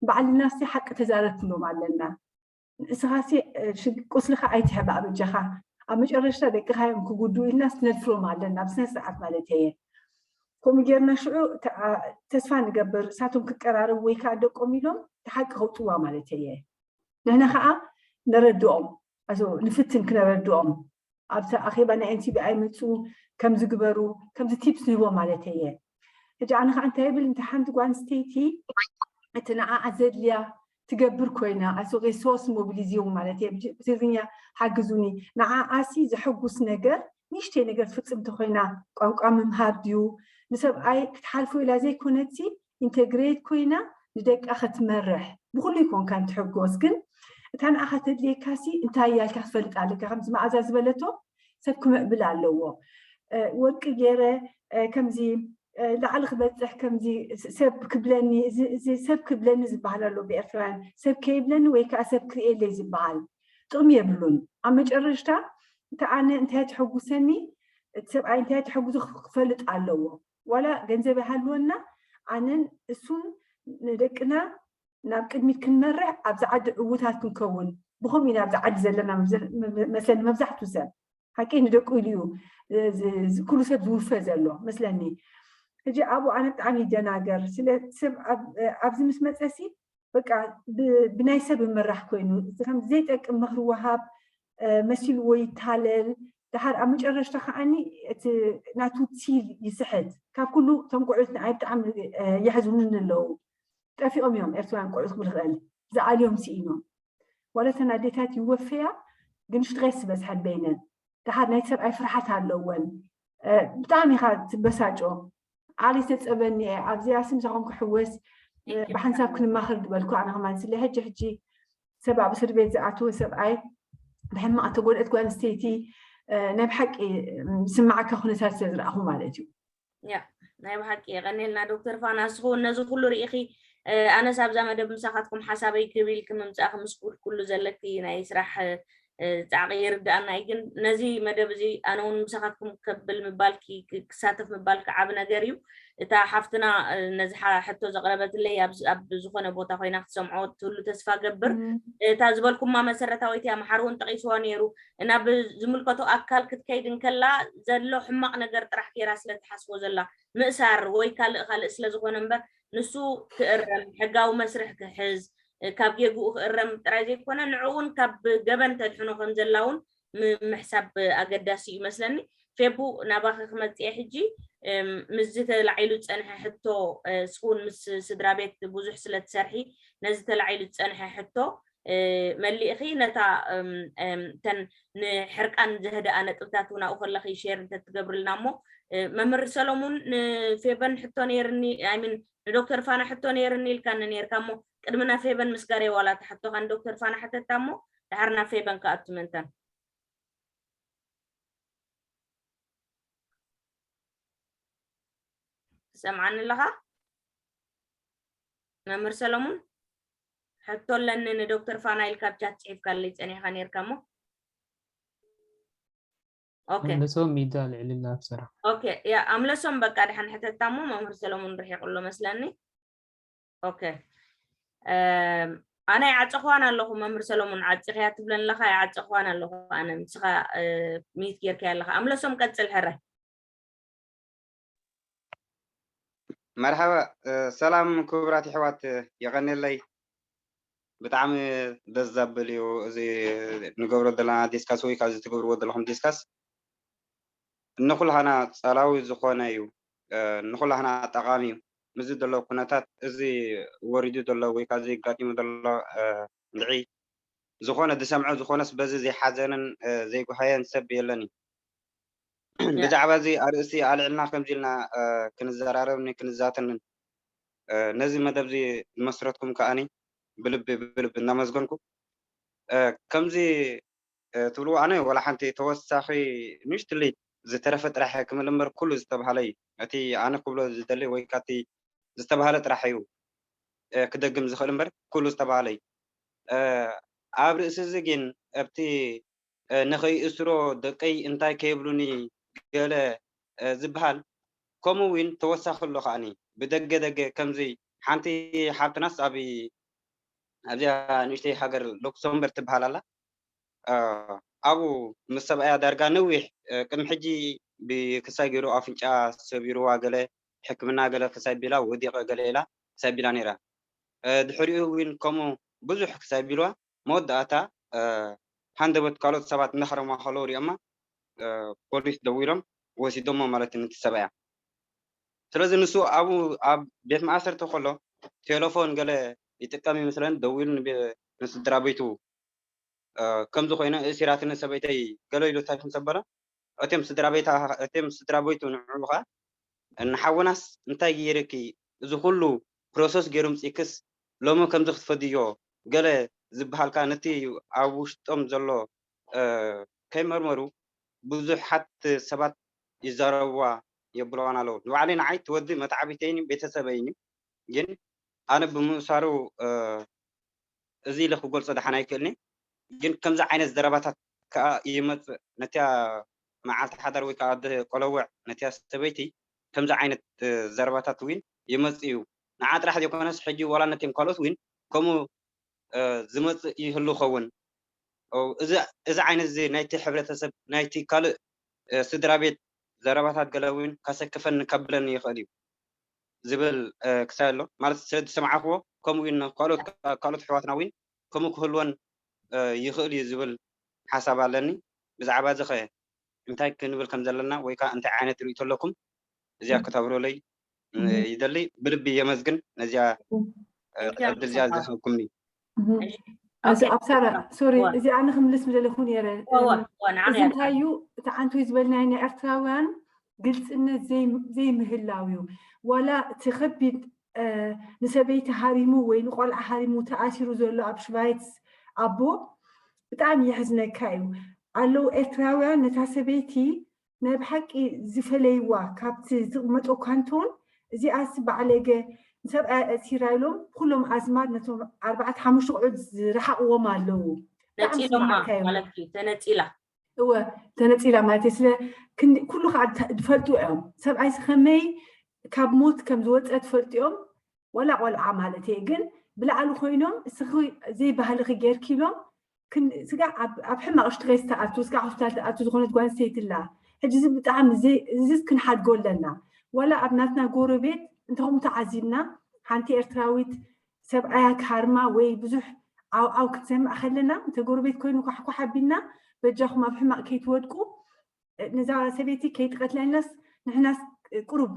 ባዕልና ሲ ሓቂ ተዛረብ ክንብሎም ኣለና። ንስኻሲ፣ እ፣ ሽግ-፣ ቁስልኻ ኣይትሕባእ በጃኻ። ኣብ መጨረሽታ ደቅኻ እዮም ክጉድኡ ኢልና ስነድፍሮም ኣለና ብስነ ስርዓት ማለት እየ። ከምኡ ጌርና ሽዑ ተ-፣ ኣ-፣ ተስፋ ንገብር እሳቶም ክቀራረቡ ወይ ከዓ ደቆም ኢሎም እቲ ሓቂ ከውፅዋ ማለት እየ። ንሕና ከዓ ነረድኦም፣ ኣዞ ንፍትን ክነረድኦም። ኣብቲ ኣኼባ ናይ ኤን ሲ ቢ ኣይ ምፁ፣ ከምዚ ግበሩ፣ ከምዚ ቲፕስ ንህቦ ማለት እየ። ሕጂ ኣነ ከዓ እንታይ ይብል፣ እንተ ሓንቲ ጓል ኣንስተይቲ እቲ ንዓኣ ዘድልያ ትገብር ኮይና፣ ኣዞ ሪሶርስ ሞቢሊዝዮም ማለት እየ፣ ብትግርኛ ሓግዙኒ፣ ንዓኣሲ ዘሐጉስ ነገር፣ ንእሽተይ ነገር ትፍጽም እንተኮይና፣ ቋንቋ ምምሃር ድዩ፣ ንሰብኣይ ክትሓልፎ ኢላ ዘይኮነትሲ፣ ኢንተግሬት ኮይና ንደቃ ክትመርሕ፣ ብኩሉ ይኮንካ እንትሕጎስ፣ ግን እታ ንኣኻ ተድልየካሲ እንታይ እያ ኢልካ ክትፈልጥ ኣለካ። ከምዚ መኣዛ ዝበለቶ ሰብ ክምዕብል ኣለዎ። እ፣ ወርቂ ገይረ፣ እ፣ ከምዚ፣ እ፣ ላዕሊ ክበፅሕ፣ ከምዚ ስ-፣ ሰብ ክብለኒ፣ እዚ፣ እዚ ሰብ ክብለኒ ዝበሃል ኣሎ ብኤርትራውያን፣ ሰብ ከይብለኒ ወይ ከዓ ሰብ ክርእየለይ ዝበሃል ጥቕሚ የብሉን። ኣብ መጨረሽታ እቲ ኣነ እንታይ ተሐጉሰኒ፣ እቲ ሰብኣይ እንታይ ተሐጉሱ ክፈልጥ ኣለዎ። ዋላ ገንዘብ ይሃልወና፣ ኣነን እሱን ንደቅና ናብ ቅድሚት ክንመርሕ፣ ኣብዚ ዓዲ ዕዉታት ክንከውን፣ ብኸምኡ ኢና ኣብዚ ዓዲ ዘለና መብዘ-፣ መ-፣ መ-፣ መስለኒ መብዛሕትኡ ሰብ። ሓቂ ንደቁ ኢሉ እዩ፣ እ፣ ዝ-፣ ዝ-፣ ኩሉ ሰብ ዝውፈ ዘሎ መስለኒ። ሕጂ ኣብኡ ኣነ ብጣዕሚ ይደናገር። ስለ ሰብ ኣብ-፣ እ፣ ኣብዚ ምስ መጸሲ፣ በቃ ብ-፣ ብናይ ሰብ ይምራሕ ኮይኑ፣ እዚ ከም ዘይጠቅም ምኽሪ ወሃብ፣ እ፣ መሲልዎ ይታለል። ደሓር ኣብ መጨረሽታ ከዓኒ እቲ ናቱ ሲል ይስሕት። ካብ ኩሉ እቶም ቆልዑት ንዓይ ብጣዕሚ፣ እ፣ የሕዝኑኒ ኣለዉ። ጠፊኦም እዮም ኤርትራውያን ቆልዑት ክብል ይኽእል። ዝኣልዮም ስኢኖም። ዋላ እተን ኣዴታት ይወፈያ፣ ግን ሽትሬስ ዝበዝሐን በይነን። ደሓር ናይ ሰብኣይ ፍርሓት ኣለወን። እ፣ ብጣዕሚ ኢኻ ትበሳጮ። ዓሊ ተጸበኒ እየ። ኣብዚኣ ሲ ምሳኹም ክሕወስ፣ እ፣ ብሓንሳብ ክንማኸር ዝበልኩ ኣነ ከማን ስለ ሕጂ ሕጂ ሰብ ኣብ እስር ቤት ዝኣተወ ሰብኣይ ብሕማቕ ተጎድአት ጓል ኣንስተይቲ፣ እ፣ ናይ ብሓቂ ዝስምዓካ ኩነታት ስለ ዝረኣኹ ማለት እዩ። ያ፣ ናይ ብሓቂ የቐኔልና ዶክተር ፋና። ንስኹ እውን ነዚ ኩሉ ርኢኺ፣ እ፣ ኣነስ ኣብዛ መደብ ምሳኻትኩም ሓሳበይ ክህብ ኢልኪ ምምጻእኪ ምስ ኩል-፣ ኩሉ ዘለኪ ናይ ስራሕ፣ እ፣ ጻዕቂ ይርድኣና እዩ። ግን ነዚ መደብ እዚ ኣነ እውን ምሳኻትኩም ከብል ምባልኪ፣ ክ-፣ ክሳተፍ ምባልኪ ዓቢ ነገር እዩ። እታ ሓፍትና፣ እ፣ ነዚ ሓ-፣ ሕቶ ዘቕረበትለይ ኣብ ዝ-፣ ኣብ ዝኾነ ቦታ ኮይና ክትሰምዖ ትህሉ ተስፋ ገብር። እም። እታ ዝበልኩማ መሰረታዊት እያ፣ መሓር እውን ጠቒስዋ ነይሩ። ናብ ዝምልከቶ ኣካል ክትከይድ እንከላ ዘሎ ሕማቕ ነገር ጥራሕ ገይራ ስለ ትሓስቦ ዘላ፣ ምእሳር ወይ ካልእ ካልእ ስለ ዝኾነ እምበር፣ ንሱ ክእረም፣ ሕጋዊ መስርሕ ክሕዝ፣ ካብ ጌግኡ ክእረም ጥራይ ዘይኮነ፣ ንዕኡ እውን ካብ ገበን ተድሕኖ ከም ዘላ እውን ም-፣ ምሕሳብ ኣገዳሲ እዩ መስለኒ። ፌቡ፣ ናባኺ ክመጽእ እየ ሕጂ። እም፣ ምስዚ ተላዒሉ ዝጸንሐ ሕቶ፣ እ፣ ንስኺ እውን ምስ ስድራ ቤት ብዙሕ ስለ ትሰርሒ፣ ነዚ ተላዒሉ ዝጸንሐ ሕቶ፣ እ፣ መሊእኺ ነታ፣ እም፣ እም፣ እተን ንሕርቃን ዘህድኣ ነጥብታት እውን ኣብኡ ከለኺ ሼር እንተትገብርልና እሞ፣ እ፣ መምህር ሰሎሙን፣ ንፌበን ሕቶ ነይርኒ፣ ኣይ ሚን፣ ንዶክተር ፋና ሕቶ ነይርኒ ኢልካኒ ነይርካ እሞ፣ ቅድሚ ናብ ፌበን ምስጋር እየ ዋላ እታ ሕቶኻ ንዶክተር ፋና ሕተታ እሞ፣ ድሓር ናብ ፌበን ክኣቱ ምእንታን። ትሰምዓኒ ኣለኻ? መምህር ሰሎሙን? ሕቶ ኣለኒ ንዶክተር ፋናይል ካብ ቻት ጽሒፍካለይ ጸኒሕካ ነርካ እሞ። ኦኬ። ኣምለሶም ሚዳ ልዕልና ኣብ ሰራ ኦኬ፣ ያ ኣምለሶም በቃ ድሓን ሕተታ እሞ መምህር ሰለሙን ርሒቑ ኣሎ መስለኒ። ኦኬ። ኣነ ይዓፀኽዋን ኣለኹ መምህር ሰለሙን፣ ዓፂኽያ ትብለን ኣለኻ፣ ይዓፀኽዋን ኣለኹ ኣነ። ንስኻ ሚት ጌርካ ኣለኻ። ኣምለሶም ቀፅል ሕረ። መርሓባ። ሰላም ክቡራት ኣሕዋት፣ የቐንየለይ። ብጣዕሚ ደስ ዘብል እዩ እዚ ንገብሮ ዘለና ዲስካስ ወይ ካብ እዚ ትገብርዎ ዘለኹም ዲስካስ። ንኹልሃና ጸላዊ ዝኾነ እዩ፣ ንኹላህና ጠቓሚ እዩ። ምዚ ዘሎ ኩነታት፣ እዚ ወሪዱ ዘሎ ወይ ካብ እዚ ኣጋጢሙ ዘሎ ልዒ ዝኾነ ዝሰምዖ ዝኾነስ በዚ ዘይሓዘንን ዘይጉሃየን ሰብ የለን እዩ። ብዛዕባ እዚ ኣርእስቲ ኣልዕልና ከምዚ ኢልና ክንዘራረብን ክንዛተንን ነዚ መደብ እዚ ዝመስረትኩም ከኣኒ ብልቢ ብልቢ እናመስገንኩ፣ ከምዚ ትብልዎ ኣነ ዋላ ሓንቲ ተወሳኺ ንእሽትለይ ዝተረፈ ጥራሕ ክምል እምበር ኩሉ ዝተባሃለ እዩ። እቲ ኣነ ክብሎ ዝደሊ ወይ ካቲ ዝተባሃለ ጥራሕ እዩ ክደግም ዝኽእል እምበር ኩሉ ዝተባሃለ እዩ። ኣብ ርእሲ እዚ ግን ኣብቲ ንኸይእስሮ ደቀይ እንታይ ከይብሉኒ ገለ ዝበሃል ከምኡ እውን ተወሳኺ ኣሎ ከዓኒ ብደገ ደገ ከምዚ ሓንቲ ሓብትናስ ኣብ ኣብዚኣ ንእሽተይ ሃገር ሉክሰምበርግ ትበሃል ኣላ። ኣብኡ ምስ ሰብኣያ ዳርጋ ነዊሕ ቅድሚ ሕጂ ብክሳይ ገይሩ ኣፍንጫ ሰቢርዋ ገለ ሕክምና ገለ ክሳይ ቢላ ወዲቐ ገለ ኢላ ክሳይ ቢላ ነይራ። ድሕሪኡ እውን ከምኡ ብዙሕ ክሳይ ቢልዋ መወዳእታ ሃንደበት ካልኦት ሰባት እናኸረማ ከለዉ ሪኦማ ፖሊስ ደዊሎም ወሲዶሞ ማለት እዩ ነቲ ሰብኣያ። ስለዚ ንሱ ኣብኡ ኣብ ቤት ማእሰርቲ ከሎ ቴሌፎን ገለ ይጥቀም ይመስለኒ፣ ደዊሉ ንቤ- ንስድራ ቤቱ ከምዚ ኮይነ እሲራትኒ ሰበይተይ ገለ ኢሉ እንታይ ከም ዘበለ እቶም ስድራ ቤታ እቶም ስድራ ቤቱ ንዕኡ ኸዓ ንሓውናስ እንታይ ገይርኪ እዚ ኩሉ ፕሮሰስ ገይሩ ምፅእክስ ሎሚ ከምዚ ክትፈድዮ ገለ ዝበሃልካ ነቲ ኣብ ውሽጦም ዘሎ ከይመርመሩ ብዙሓት ሰባት ይዛረብዋ የብልዋን ኣለዉ። ንባዕለይ ንዓይ ትወዲ መተዓቢተይን ቤተሰበይን ግን ኣነ ብምእሳሩ እዚ ኢለ ክገልፆ ደሓን ኣይክእልኒ። ግን ከምዚ ዓይነት ዘረባታት ከዓ ይመፅእ ነቲያ መዓልቲ ሓዳር ወይ ከዓ ኣደ ቆለውዕ ነቲያ ሰበይቲ ከምዚ ዓይነት ዘረባታት እውን ይመፅእ እዩ። ንዓ ጥራሕ ዘይኮነስ ሕጂ ዋላ ነቲም ካልኦት እውን ከምኡ ዝመፅእ ይህሉ ኸውን። እዚ ዓይነት እዚ ናይቲ ሕብረተሰብ ናይቲ ካልእ ስድራ ቤት ዘረባታት ገለ እውን ከሰክፈን ከብለን ይኽእል እዩ ዝብል ክሳይ ኣሎ ማለት ስለ ዝሰማዕክዎ ከምኡ እውን ካልኦት ካልኦት ኣሕዋትና እውን ከምኡ ክህልወን ይኽእል እዩ ዝብል ሓሳብ ኣለኒ። ብዛዕባ እዚ ኸ እንታይ ክንብል ከም ዘለና ወይ ከዓ እንታይ ዓይነት ርእይቶ ኣለኩም? እዚኣ ክተብሩለይ ይደሊ። ብልቢ የመስግን ነዚኣ ዕድል እዚኣ ዝሃብኩምኒ። ኣብሳራ ሶሪ፣ እዚኣ ንክምልስ ምደለኹ ነይረ። እዚ እንታይ እዩ እቲ ዓንቱ ዝበልናይ ናይ ኤርትራውያን ግልፅነት ዘይምህላው እዩ። ዋላ እቲ ከቢድ ንሰበይቲ ሃሪሙ ወይ ንቆልዓ ሃሪሙ ተኣሲሩ ዘሎ ኣብ ሽቫይትስ ኣቦ ብጣዕሚ የሕዝነካ እዩ። ኣለዉ ኤርትራውያን ነታ ሰበይቲ ናይ ብሓቂ ዝፈለይዋ ካብቲ ዝቕመጦ ካንቶን እዚኣስ ባዕለገ ንሰብኣያ እሲራ ኢሎም ኩሎም ኣዝማድ ነቶም ኣርባዕተ ሓሙሽተ ቆልዑት ዝረሓቕዎም ኣለዉ። ነፂሎማ ማለት እዩ ተነፂላ እወ ተነፂላ ማለት እዩ። ስለ ክንዲ ኩሉ ከዓ ዝፈልጡ እዮም። ሰብኣይስ ከመይ ካብ ሞት ከም ዝወፀ ትፈልጡ እዮም። ዋላ ቆልዓ ማለት እየ ግን ብላዕሊ ኮይኖም እስኺ ዘይባህልኺ ጌርኪ ኢሎም ስጋ ኣብ ሕማቕ ሽትሬስ ተኣቱ ስጋ ሆስፒታል ተኣቱ ዝኾነት ጓል ኣንስተይቲ ኣላ። ሕጂ እዚ ብጣዕሚ እዚስ ክንሓድጎ ኣለና። ዋላ ኣብ ናትና ጎረቤት እንተኸምኡ ተዓዚብና ሓንቲ ኤርትራዊት ሰብኣያ ክሃርማ ወይ ብዙሕ ዓውዓው ክንሰምዕ ከለና እንተ ጎረቤት ኮይኑ ኳሕኳሕ ኣቢልና በጃኹም ኣብ ሕማቕ ከይትወድቁ ነዛ ሰበይቲ ከይትቀትለልናስ ንሕናስ ቁሩብ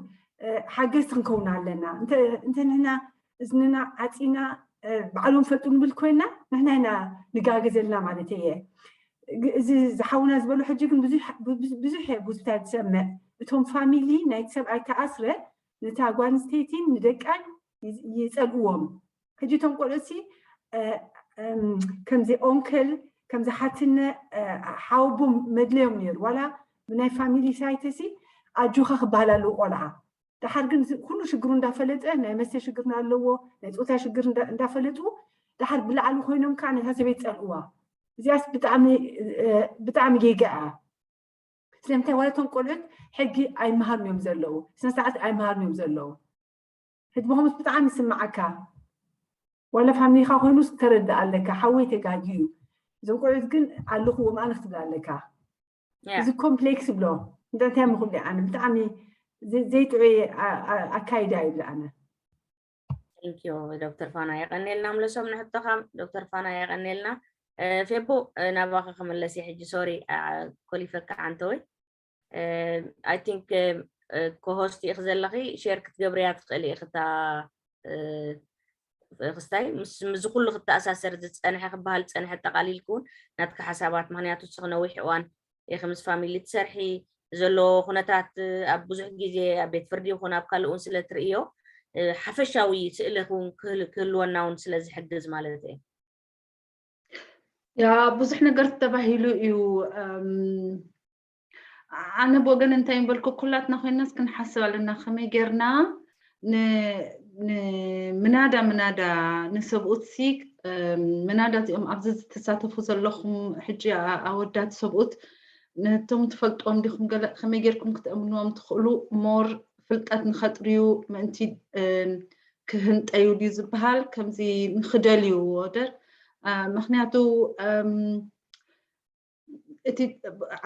ሓገዝቲ ክንከውን ኣለና። እንተ ንሕና እዝንና ዓፂና ባዕሎም ፈልጡ ንብል ኮይና ንሕና ኢና ንጋገ ዘለና ማለት እየ። እዚ ዝሓውና ዝበሎ ሕጂ ግን ብዙሕ ብዙሕ ብዙሕ ዝሰምዕ እቶም ፋሚሊ ናይቲ ሰብኣይ ተኣስረ ነታ ጓል ኣንስተይቲን ንደቃን ይፀልእዎም። ሕጂ እቶም ቆልዑ ሲ ከምዚ ኦንክል ከምዚ ሓትነ ሓወቦም መድለዮም ነይሩ ዋላ ብናይ ፋሚሊ ሳይተሲ ኣጆኻ ክበሃል ኣለዎ ቆልዓ። ደሓር ግን ኩሉ ሽግሩ እንዳፈለጠ ናይ መስተ ሽግር ኣለዎ ናይ ፆታ ሽግር እንዳፈለጡ ድሓር ብላዕሊ ኮይኖም ከዓ ነታ ሰበይቲ ፀልእዋ። እዚኣስ ብጣዕሚ ብጣዕሚ ጌጋ እያ። ስለምንታይ ዋላ እቶም ቆልዑት ሕጊ ኣይመሃሩን እዮም ዘለዉ፣ ስነ ስርዓት ኣይመሃሩን እዮም ዘለዉ። ሕጂ ብኸምስ ብጣዕሚ ይስምዓካ። ዋላ ፋሚሊኻ ኮይኑስ ተረድእ ኣለካ፣ ሓወይ ተጋጊ እዩ፣ እዞም ቆልዑት ግን ኣለኹዎም ኣነ ክትብል ኣለካ። እዚ ኮምፕሌክስ ይብሎ። እንታይ እንታይ ምኹሉ ኣነ ብጣዕሚ ዘይጥዑይ ኣካይዳ ይብል ኣነ። ዶክተር ፋና የቀኔልና ምለሶም ንሕቶኻ። ዶክተር ፋና የቀኔልና። ፌቦ ናባኻ ክምለስ ሕጂ ሶሪ ኮሊፈካ ዓንተወይ። I think ኮሆስት ኢኽ ዘለኺ ሼር ክትገብርያ ትኽእል ኢኽታ ክስታይ ምስ ምዚ ኩሉ ክተኣሳሰር ዝፀንሐ ክበሃል ዝፀንሐ ጠቃሊልክ እውን ናትካ ሓሳባት ምክንያቱ ስኽ ነዊሕ እዋን ኢኺ ምስ ፋሚሊ ትሰርሒ ዘሎ ኩነታት ኣብ ብዙሕ ግዜ ኣብ ቤት ፍርዲ ይኹን ኣብ ካልእ እውን ስለ ትርእዮ ሓፈሻዊ ስእሊ እውን ክህልወና እውን ስለ ዝሕግዝ ማለት እዩ። ያ ብዙሕ ነገር ተባሂሉ እዩ። ኣነ ብወገን እንታይ ምበልኩ ኩላትና ኮይናስ ክንሓስብ ኣለና ከመይ ጌርና ንምናዳ ምናዳ ንሰብኡት ሲ ምናዳ እዚኦም ኣብዚ ዝተሳተፉ ዘለኹም ሕጂ ኣወዳት ሰብኡት ነቶም ትፈልጥዎም ዲኹም ገለ ከመይ ጌርኩም ክትእምንዎም ትኽእሉ ሞር ፍልጠት ንኸጥርዩ ምእንቲ ክህንጠዩ ድዩ ዝበሃል ከምዚ ንኽደልዩ ወደር ምክንያቱ እቲ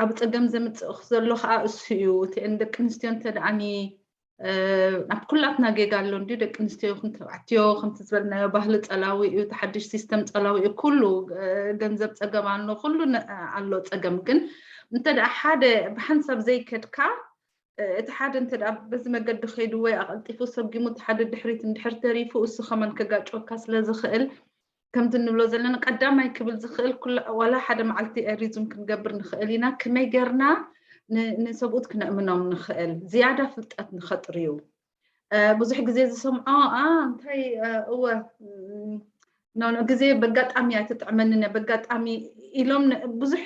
ኣብ ፀገም ዘምፅእ ዘሎ ከዓ እሱ እዩ። እቲአን ደቂ ኣንስትዮ እንተ ደኣኒ ኣብ ኩላትና ጌጋ ኣሎ እንዲ ደቂ ኣንስትዮ ይኹን ተባዕትዮ ከምቲ ዝበልናዮ ባህሊ ፀላዊ እዩ፣ እቲ ሓድሽ ሲስተም ፀላዊ እዩ። ኩሉ ገንዘብ ፀገም ኣሎ፣ ኩሉ ኣሎ ፀገም። ግን እንተ ደኣ ሓደ ብሓንሳብ ዘይከድካ እቲ ሓደ እንተ ደኣ በዚ መገዲ ከይዱ ወይ ኣቐልጢፉ ሰጊሙ እቲ ሓደ ድሕሪት እንድሕር ተሪፉ እሱ ከመን ከጋጭወካ ስለ ዝኽእል ከምዚ ንብሎ ዘለና ቀዳማይ ክብል ዝኽእል ዋላ ሓደ መዓልቲ ሪዙም ክንገብር ንኽእል ኢና። ከመይ ገርና ንሰብኡት ክነእምኖም ንኽእል ዝያዳ ፍልጠት ንኸጥርዩ። ብዙሕ ግዜ ዝሰምዖ እንታይ እወ ግዜ በጋጣሚ ኣይትጥዕመንን እያ በጋጣሚ ኢሎም ብዙሕ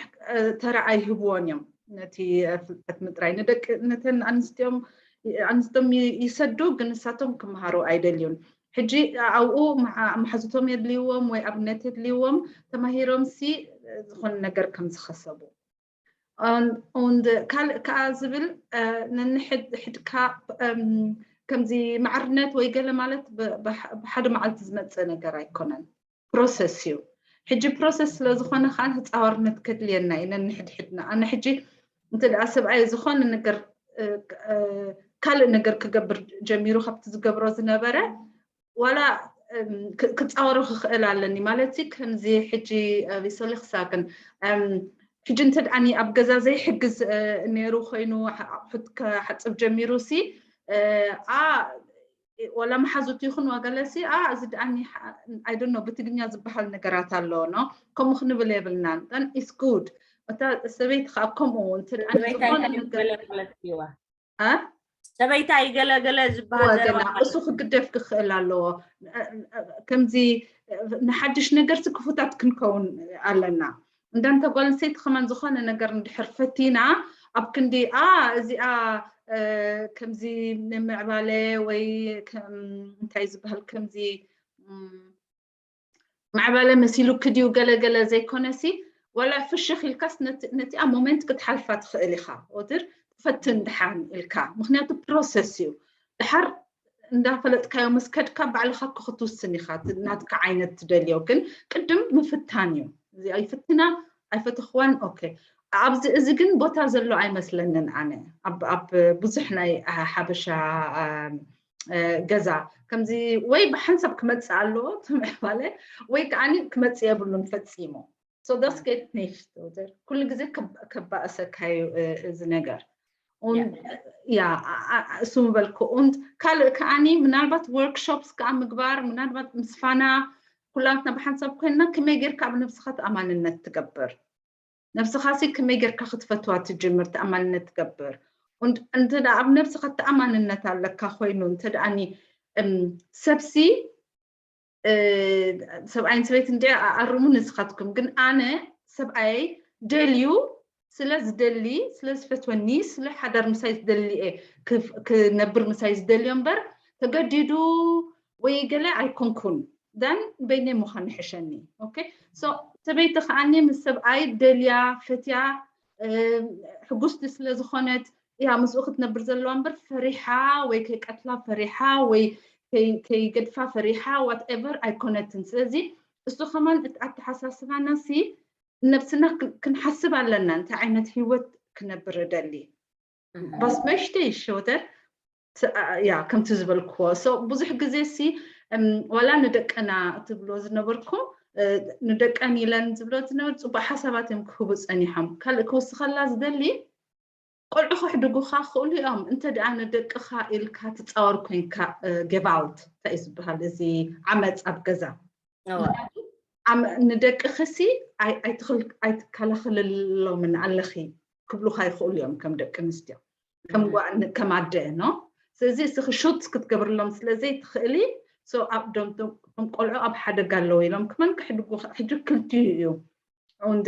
ተራ ኣይህብዎን እዮም። ነቲ ፍልጠት ምጥራይ ንደቂ ነተን ኣንስቶም ኣንስቶም ይሰዱ ግን ንሳቶም ክመሃሩ ኣይደልዩን። ሕጂ ኣብኡ መሓዙቶም የድልይዎም ወይ ኣብነት የድልይዎም ተማሂሮም ሲ ዝኾነ ነገር ከም ዝኸሰቡ። ካልእ ከዓ ዝብል ነንሕድካ ከምዚ ማዕርነት ወይ ገለ ማለት ብሓደ መዓልቲ ዝመፅእ ነገር ኣይኮነን። ፕሮሰስ እዩ። ሕጂ ፕሮሰስ ስለ ዝኾነ ከዓ ተፃዋርነት ከድልየና እዩ ነንሕድሕድና። ኣነ ሕጂ እንተ ደኣ ሰብኣይ ዝኾነ ነገር ካልእ ነገር ክገብር ጀሚሩ ካብቲ ዝገብሮ ዝነበረ ዋላ ክፃወሮ ክኽእል ኣለኒ ማለት ከምዚ ሕጂ ቪሶሊክሳክን ሕጂ እንተ ደኣኒ ኣብ ገዛ ዘይሕግዝ ነይሩ ኮይኑ ኣቑሑት ክሓፅብ ጀሚሩ ሲ ኣ ወላ መሓዙት ይኹን ዋገለሲ ኣ እዚ ደኣኒ ኣይደኖ ብትግኛ ዝበሃል ነገራት ኣለዎ ኖ ከምኡ ክንብል የብልናን ን ኢስ ጉድ እታ ሰበይቲ ከዓ ከምኡ እንተ ደኣኒ ዝኾነ ነገር ሰበይታ ይገለገለ ዝበሃል እሱ ክግደፍ ክኽእል ኣለዎ። ከምዚ ንሓድሽ ነገርሲ ክፉታት ክንከውን ኣለና። እንዳንተ ጓል ኣንስተይቲ ከማን ዝኾነ ነገር እንድሕር ፈቲና ኣብ ክንዲ ኣ እዚኣ ከምዚ ንምዕባለ ወይ እንታይ ዝበሃል ከምዚ ምዕባለ መሲሉኪ ድዩ ገለገለ ዘይኮነሲ ዋላ ፍሽኽ ኢልካስ ነቲኣ ሞሜንት ክትሓልፋ ትኽእል ኢኻ ወትር ትፈትን ድሓን ኢልካ ምክንያቱ ፕሮሰስ እዩ ድሓር እንዳፈለጥካዮ ምስ ከድካ ባዕልኻ ክትውስን ኢኻ ናትካ ዓይነት ትደልዮ ግን ቅድም ምፍታን እዩ እዚኣ ይፍትና ኣይፈተኽዋን ኦኬ ኣብዚ እዚ ግን ቦታ ዘሎ ኣይመስለንን ኣነ ኣብ ብዙሕ ናይ ሓበሻ ገዛ ከምዚ ወይ ብሓንሳብ ክመፅእ ኣለዎ እቲ ምዕባለ ወይ ከዓ ክመፅእ የብሉን ፈፂሙ so das geht nicht ኩሉ ግዜ ከባእሰካ እዩ እዚ ነገር ja እሱ ምበልኩ und ካልእ ከዓኒ ምናልባት workshops ከዓ ምግባር ምናልባት ምስ ፋና ኩላትና ብሓንሳብ ኮይንና ከመይ ጌርካ ኣብ ነብስኻ ተኣማንነት ትገብር ነብስኻሲ ከመይ ጌርካ ክትፈትዋ ትጅምር ተኣማንነት ትገብር እንተ ኣብ ነብስኻ ተኣማንነት ኣለካ ኮይኑ እንተ ደኣኒ ሰብሲ ሰብኣይን ሰበይት እንዲ ኣርሙ ንስኻትኩም ግን ኣነ ሰብኣይ ደልዩ ስለ ዝደሊ ስለ ዝፈትወኒ ስለ ሓዳር ምሳይ ዝደሊ ክነብር ምሳይ ዝደልዮ እምበር ተገዲዱ ወይ ገለ ኣይኮንኩን then በይነይ ምዃን ይሕሸኒ። Okay? So ሰበይቲ ከዓኒ ምስ ሰብኣይ ደልያ ፈትያ ሕጉስቲ ስለ ዝኾነት እያ ምስኡ ክትነብር ዘለዋ እምበር ፈሪሓ ወይ ከይቀትላ ፈሪሓ ወይ ከይገድፋ ፈሪሓ whatever ኣይኮነትን። ስለዚ እሱ ከማን እቲ ኣተሓሳስባና ሲ ነብስና ክንሓስብ ኣለና፣ እንታይ ዓይነት ህይወት ክነብር እደሊ። Was möchte ich, oder? ያ ከምቲ ዝበልክዎ ብዙሕ ግዜ ሲ ዋላ ንደቀና ትብሎ ዝነበርኩም ንደቀን ኢለን ዝብሎ ዝነበር ፅቡቅ ሓሳባት እዮም ክህቡ ፀኒሖም። ካልእ ክውስኸላ ዝደሊ ቆልዑ ክሕድጉኻ ክእሉ እዮም። እንተ ደኣ ንደቅኻ ኢልካ ትፃወር ኮንካ ጌባውት እንታይ እዩ ዝበሃል እዚ ዓመፅ ኣብ ገዛ ንደቅኺ ሲ ኣይትከላኸልሎምን ኣለኺ ክብሉኻ ይኽእሉ እዮም ከም ደቂ ኣንስትዮ ከም ኣደ ኖ። ስለዚ እስኺ ሹት ክትገብርሎም ስለ ዘይትኽእሊ እቶም ቆልዑ ኣብ ሓደጋ ኣለዉ ኢሎም ክመን ክሕድጉ ሕጂ ክልቲኡ እዩ። እንደ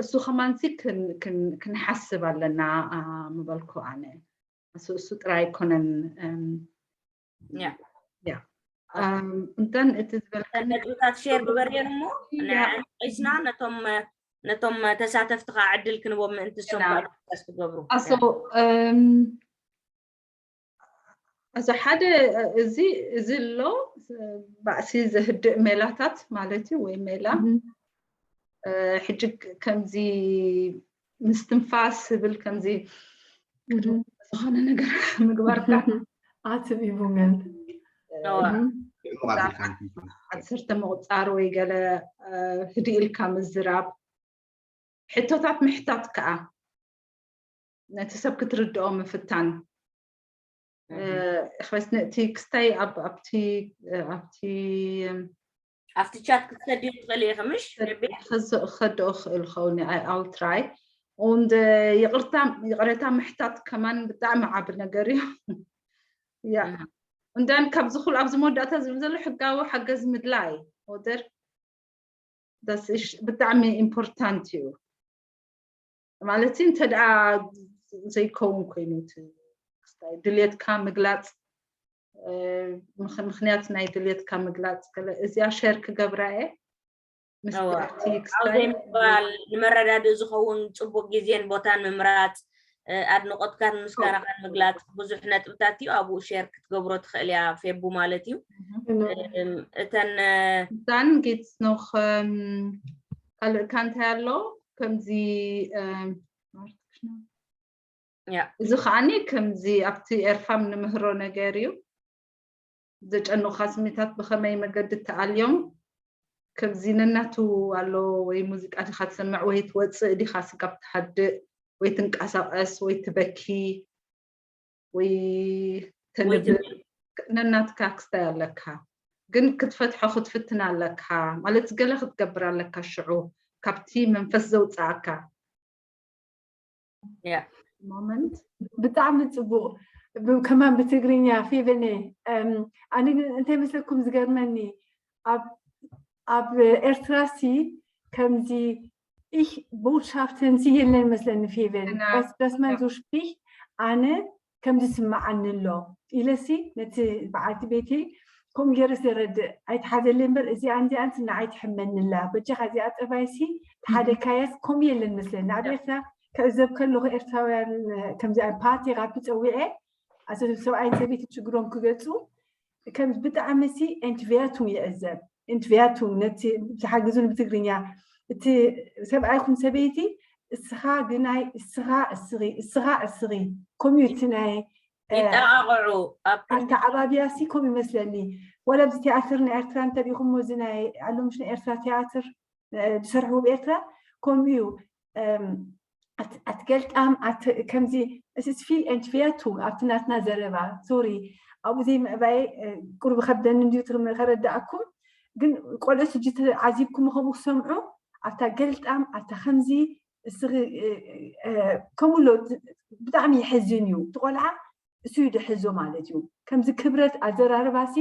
እሱ ከማንሲ ክንሓስብ ኣለና ምበልኩ ኣነ። እሱ ጥራይ ኣይኮነን። እንተን እቲ ዝበልክነጥብታት ሼር ግበርየን እሞ ንዕና ሒዝና ነቶም ነቶም ተሳተፍቲ ከዓ ዕድል ክንቦም ምእንቲ ሶም ክገብሩ ኣሶ ሓደ እዚ እዚ ኣሎ ባእሲ ዘህድእ ሜላታት ማለት እዩ ወይ ሜላ ሕጂ ከምዚ ምስትንፋስ ዝብል ከምዚ ዝኾነ ነገር ምግባርካ ኣትብ ይቡመን ዓሰርተ ምቁፃር ወይ ገለ ህድእ ኢልካ ምዝራብ ሕቶታት ምሕታት ከዓ ነቲ ሰብ ክትርድኦ ምፍታን ክበስቲ ክስታይ ኣብቲ ኣብቲ ኣብቲ ቻት ክትሰድዮ ትኽእል ኢኺ ምሽ ክኸድኦ ክእል ኸውን ኣይ ኣውትራይ እንደ ይቕሬታ ምሕታት ከማን ብጣዕሚ ዓቢ ነገር እዩ። ያ እንዳን ካብዚ ኩሉ ኣብዚ መወዳእታ ዝብል ዘሎ ሕጋዊ ሓገዝ ምድላይ ወደር ብጣዕሚ ኢምፖርታንት እዩ። ማለት እንተ ደኣ ዘይከውን ኮይኑ ድልየትካ ምግላፅ ምኽንያት ናይ ድልየትካ ምግላፅ ገለ እዚኣ ሸር ክገብራ እየ። ዘይምባል ንመረዳድእ ዝኸውን ፅቡቅ ግዜን ቦታን ምምራፅ ኣድንቆትካን ምስጋናኻን ምግላፅ ብዙሕ ነጥብታት እዩ። ኣብኡ ሼር ክትገብሮ ትኽእል እያ ፌቡ ማለት እዩ። እተን ዛን ጌትስ ኖኽ ካልእካ እንታይ ኣሎ ከምዚ እዚ ከዓኒ ከምዚ ኣብቲ ኤርፋም ንምህሮ ነገር እዩ። ዘጨንቑኻ ስሜታት ብኸመይ መገዲ ትኣልዮም? ከምዚ ነናቱ ኣሎ ወይ ሙዚቃ ዲኻ ትሰምዕ ወይ ትወፅእ ዲኻ ስጋብ ትሃድእ ወይ ትንቀሳቐስ ወይ ትበኪ ወይ ተንብብ ነናትካ ክስታይ ኣለካ። ግን ክትፈትሖ ክትፍትን ኣለካ ማለት ገለ ክትገብር ኣለካ ሽዑ ካብቲ መንፈስ ዘውፅኣካ moment ብጣዕሚ ፅቡቅ ከማን ብትግርኛ ፌቨነ ኣነ ግን እንታይ መስለኩም ዝገርመኒ ኣብ ኤርትራ ሲ ከምዚ ich botschaften ሲ የለን መስለኒ ፌቨን dass man so spricht ኣነ ከምዚ ስምዓኒ ኣሎ ኢለሲ ነቲ በዓልቲ ቤተይ ከምኡ ገይረ ዘረድእ ኣይትሓዘለይ እምበር እዚኣ እንዚኣ ንዓይ ትሕመኒ ኣላ በጃኻ እዚኣ ጠባይሲ ተሓደካያስ ከምኡ የለን መስለኒ ኣብ ኤርትራ ክዕዘብ ከለኹ ኤርትራውያን ከምዚ ፓርቲ ካብ ትፀዊዐ ሰብኣይን ሰበይቲ ችግሮም ክገልፁ ከም ብጣዕሚ ሲ entwertung ይዕዘብ entwertung ነቲ ዝሓግዙን ብትግርኛ እቲ ሰብኣይ ይኹን ሰበይቲ እስኻ ግናይ እስኻ እስኺ እስኻ እስኺ ከምኡ እቲ ናይ ይጠቃቅዑ ኣብ ኣተዓባብያ ሲ ከምኡ ይመስለኒ ወላ ኣብዚ ቲያትር ናይ ኤርትራ እንተሪኢኹሞ እዚ ናይ ኣሎ ምሽ ናይ ኤርትራ ቲያትር ዝሰርሕዎ ብኤርትራ ከምኡ እዩ ኣትገልጣም ከምዚ እስስፊል entwertung ኣብቲ ናትና ዘረባ ሶሪ ኣብኡ ዘይምዕባየ ቁሩብ ከብደኒ እንድዩ ከረዳእኩም ግን ቆልዑት ሕጂ ተዓዚብኩም ከምኡ ክሰምዑ ኣብታ ገልጣም ኣብታ ከምዚ እስኺ ከምኡ ኣሎ ብጣዕሚ ይሕዝን እዩ እቲ ቆልዓ እሱ እዩ ድሕዞ ማለት እዩ ከምዚ ክብረት ኣዘራርባሲ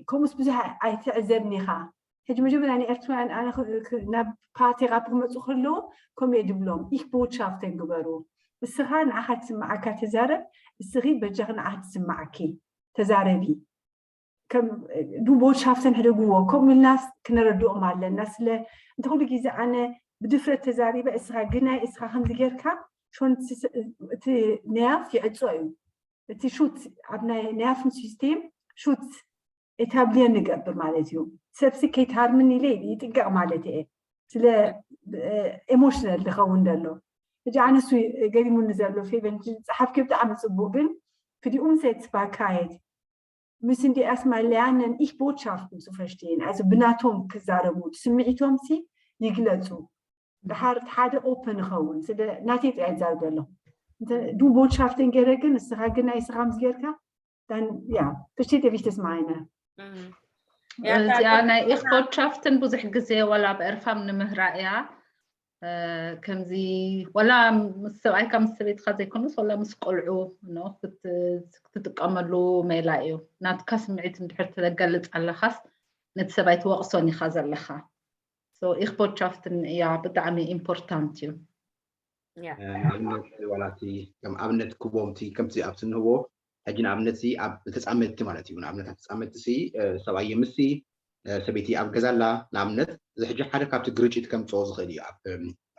ከምኡስ ብዙሕ ኣይትዕዘብኒ ኢኻ ሕጂ መጀመርያ ንኤርትራውያን ኣነ ናብ ፓርቲ ካብ ክመፁ ከለዉ ከምኡ እየ ድብሎም ich botschaften ግበሩ እስኻ ንዓኻ ትስምዓካ ተዛረብ እስኺ በጃኺ ንዓኻ ትስምዓኪ ተዛረቢ ከም ዱ ቦትሻፍተን ሕደግዎ ከምኡ ኢልናስ ክነረድኦም ኣለና። ስለ እንተ ኩሉ ግዜ ኣነ ብድፍረት ተዛሪበ እስኻ ግናይ እስኻ ከምዚ ጌርካ ሾን እቲ ነያፍ ይዕጾ እዩ። እቲ ሹት ኣብ ናይ ነያፍን ሲስቴም ሹት ኤታብሊየን ንገብር ማለት እዩ። ሰብሲ ከይትሃርምን ኢለ ይጥንቀቕ ማለት እየ። ስለ ኤሞሽናል ዝኸውን ዘሎ ሕጂ ኣነሱ ገሪሙኒ ዘሎ ፌቨን ዝፀሓፍኪ ብጣዕሚ ፅቡቅ ግን ክዲኡም ሴት ባካየት müssen die erstmal lernen ich Botschaften zu verstehen also ብናቶም ክዛረቡ ስምዒቶም ሲ ይግለፁ። ድሓር ሓደ ኦፕን ይኸውን ስለ ናተይ ጥራይ ዝዛረብ ዘለኹ du Botschaften ገይረ ግን ንስኻ ግን ናይ ስኻ ምስ ጌርካ dann ja versteht ihr wie ich das meine እዚኣ ናይ ኢኽቦትሻፍትን ብዙሕ ግዜ ዋላ ኣብ ኤርፋም ንምህራ እያ ከምዚ ዋላ ምስ ሰብኣይካ ምስ ሰበይትካ ዘይኮኑስ ዋላ ምስ ቆልዑ ክትጥቀመሉ ሜላ እዩ። ናትካ ስምዒት እንድሕር ተገልጽ ኣለኻስ ነቲ ሰብኣይ ትወቕሶን ኢኻ ዘለኻ። ኢኽቦትሻፍትን እያ ብጣዕሚ ኢምፖርታንት እዩ። ንኣብነት ዋላቲ ከም ኣብነት ክቦምቲ ከምቲ ኣብቲ ንህቦ ሕጂ ንኣብነት ኣብ ተፃመድቲ ማለት እዩ። ንኣብነት ኣብ ተፃመድቲ ሰብኣይ የምሲ ሰበይቲ ኣብ ገዛ ኣላ ንኣብነት እዚ ሕጂ ሓደ ካብቲ ግርጭት ከምፅኦ ዝኽእል እዩ።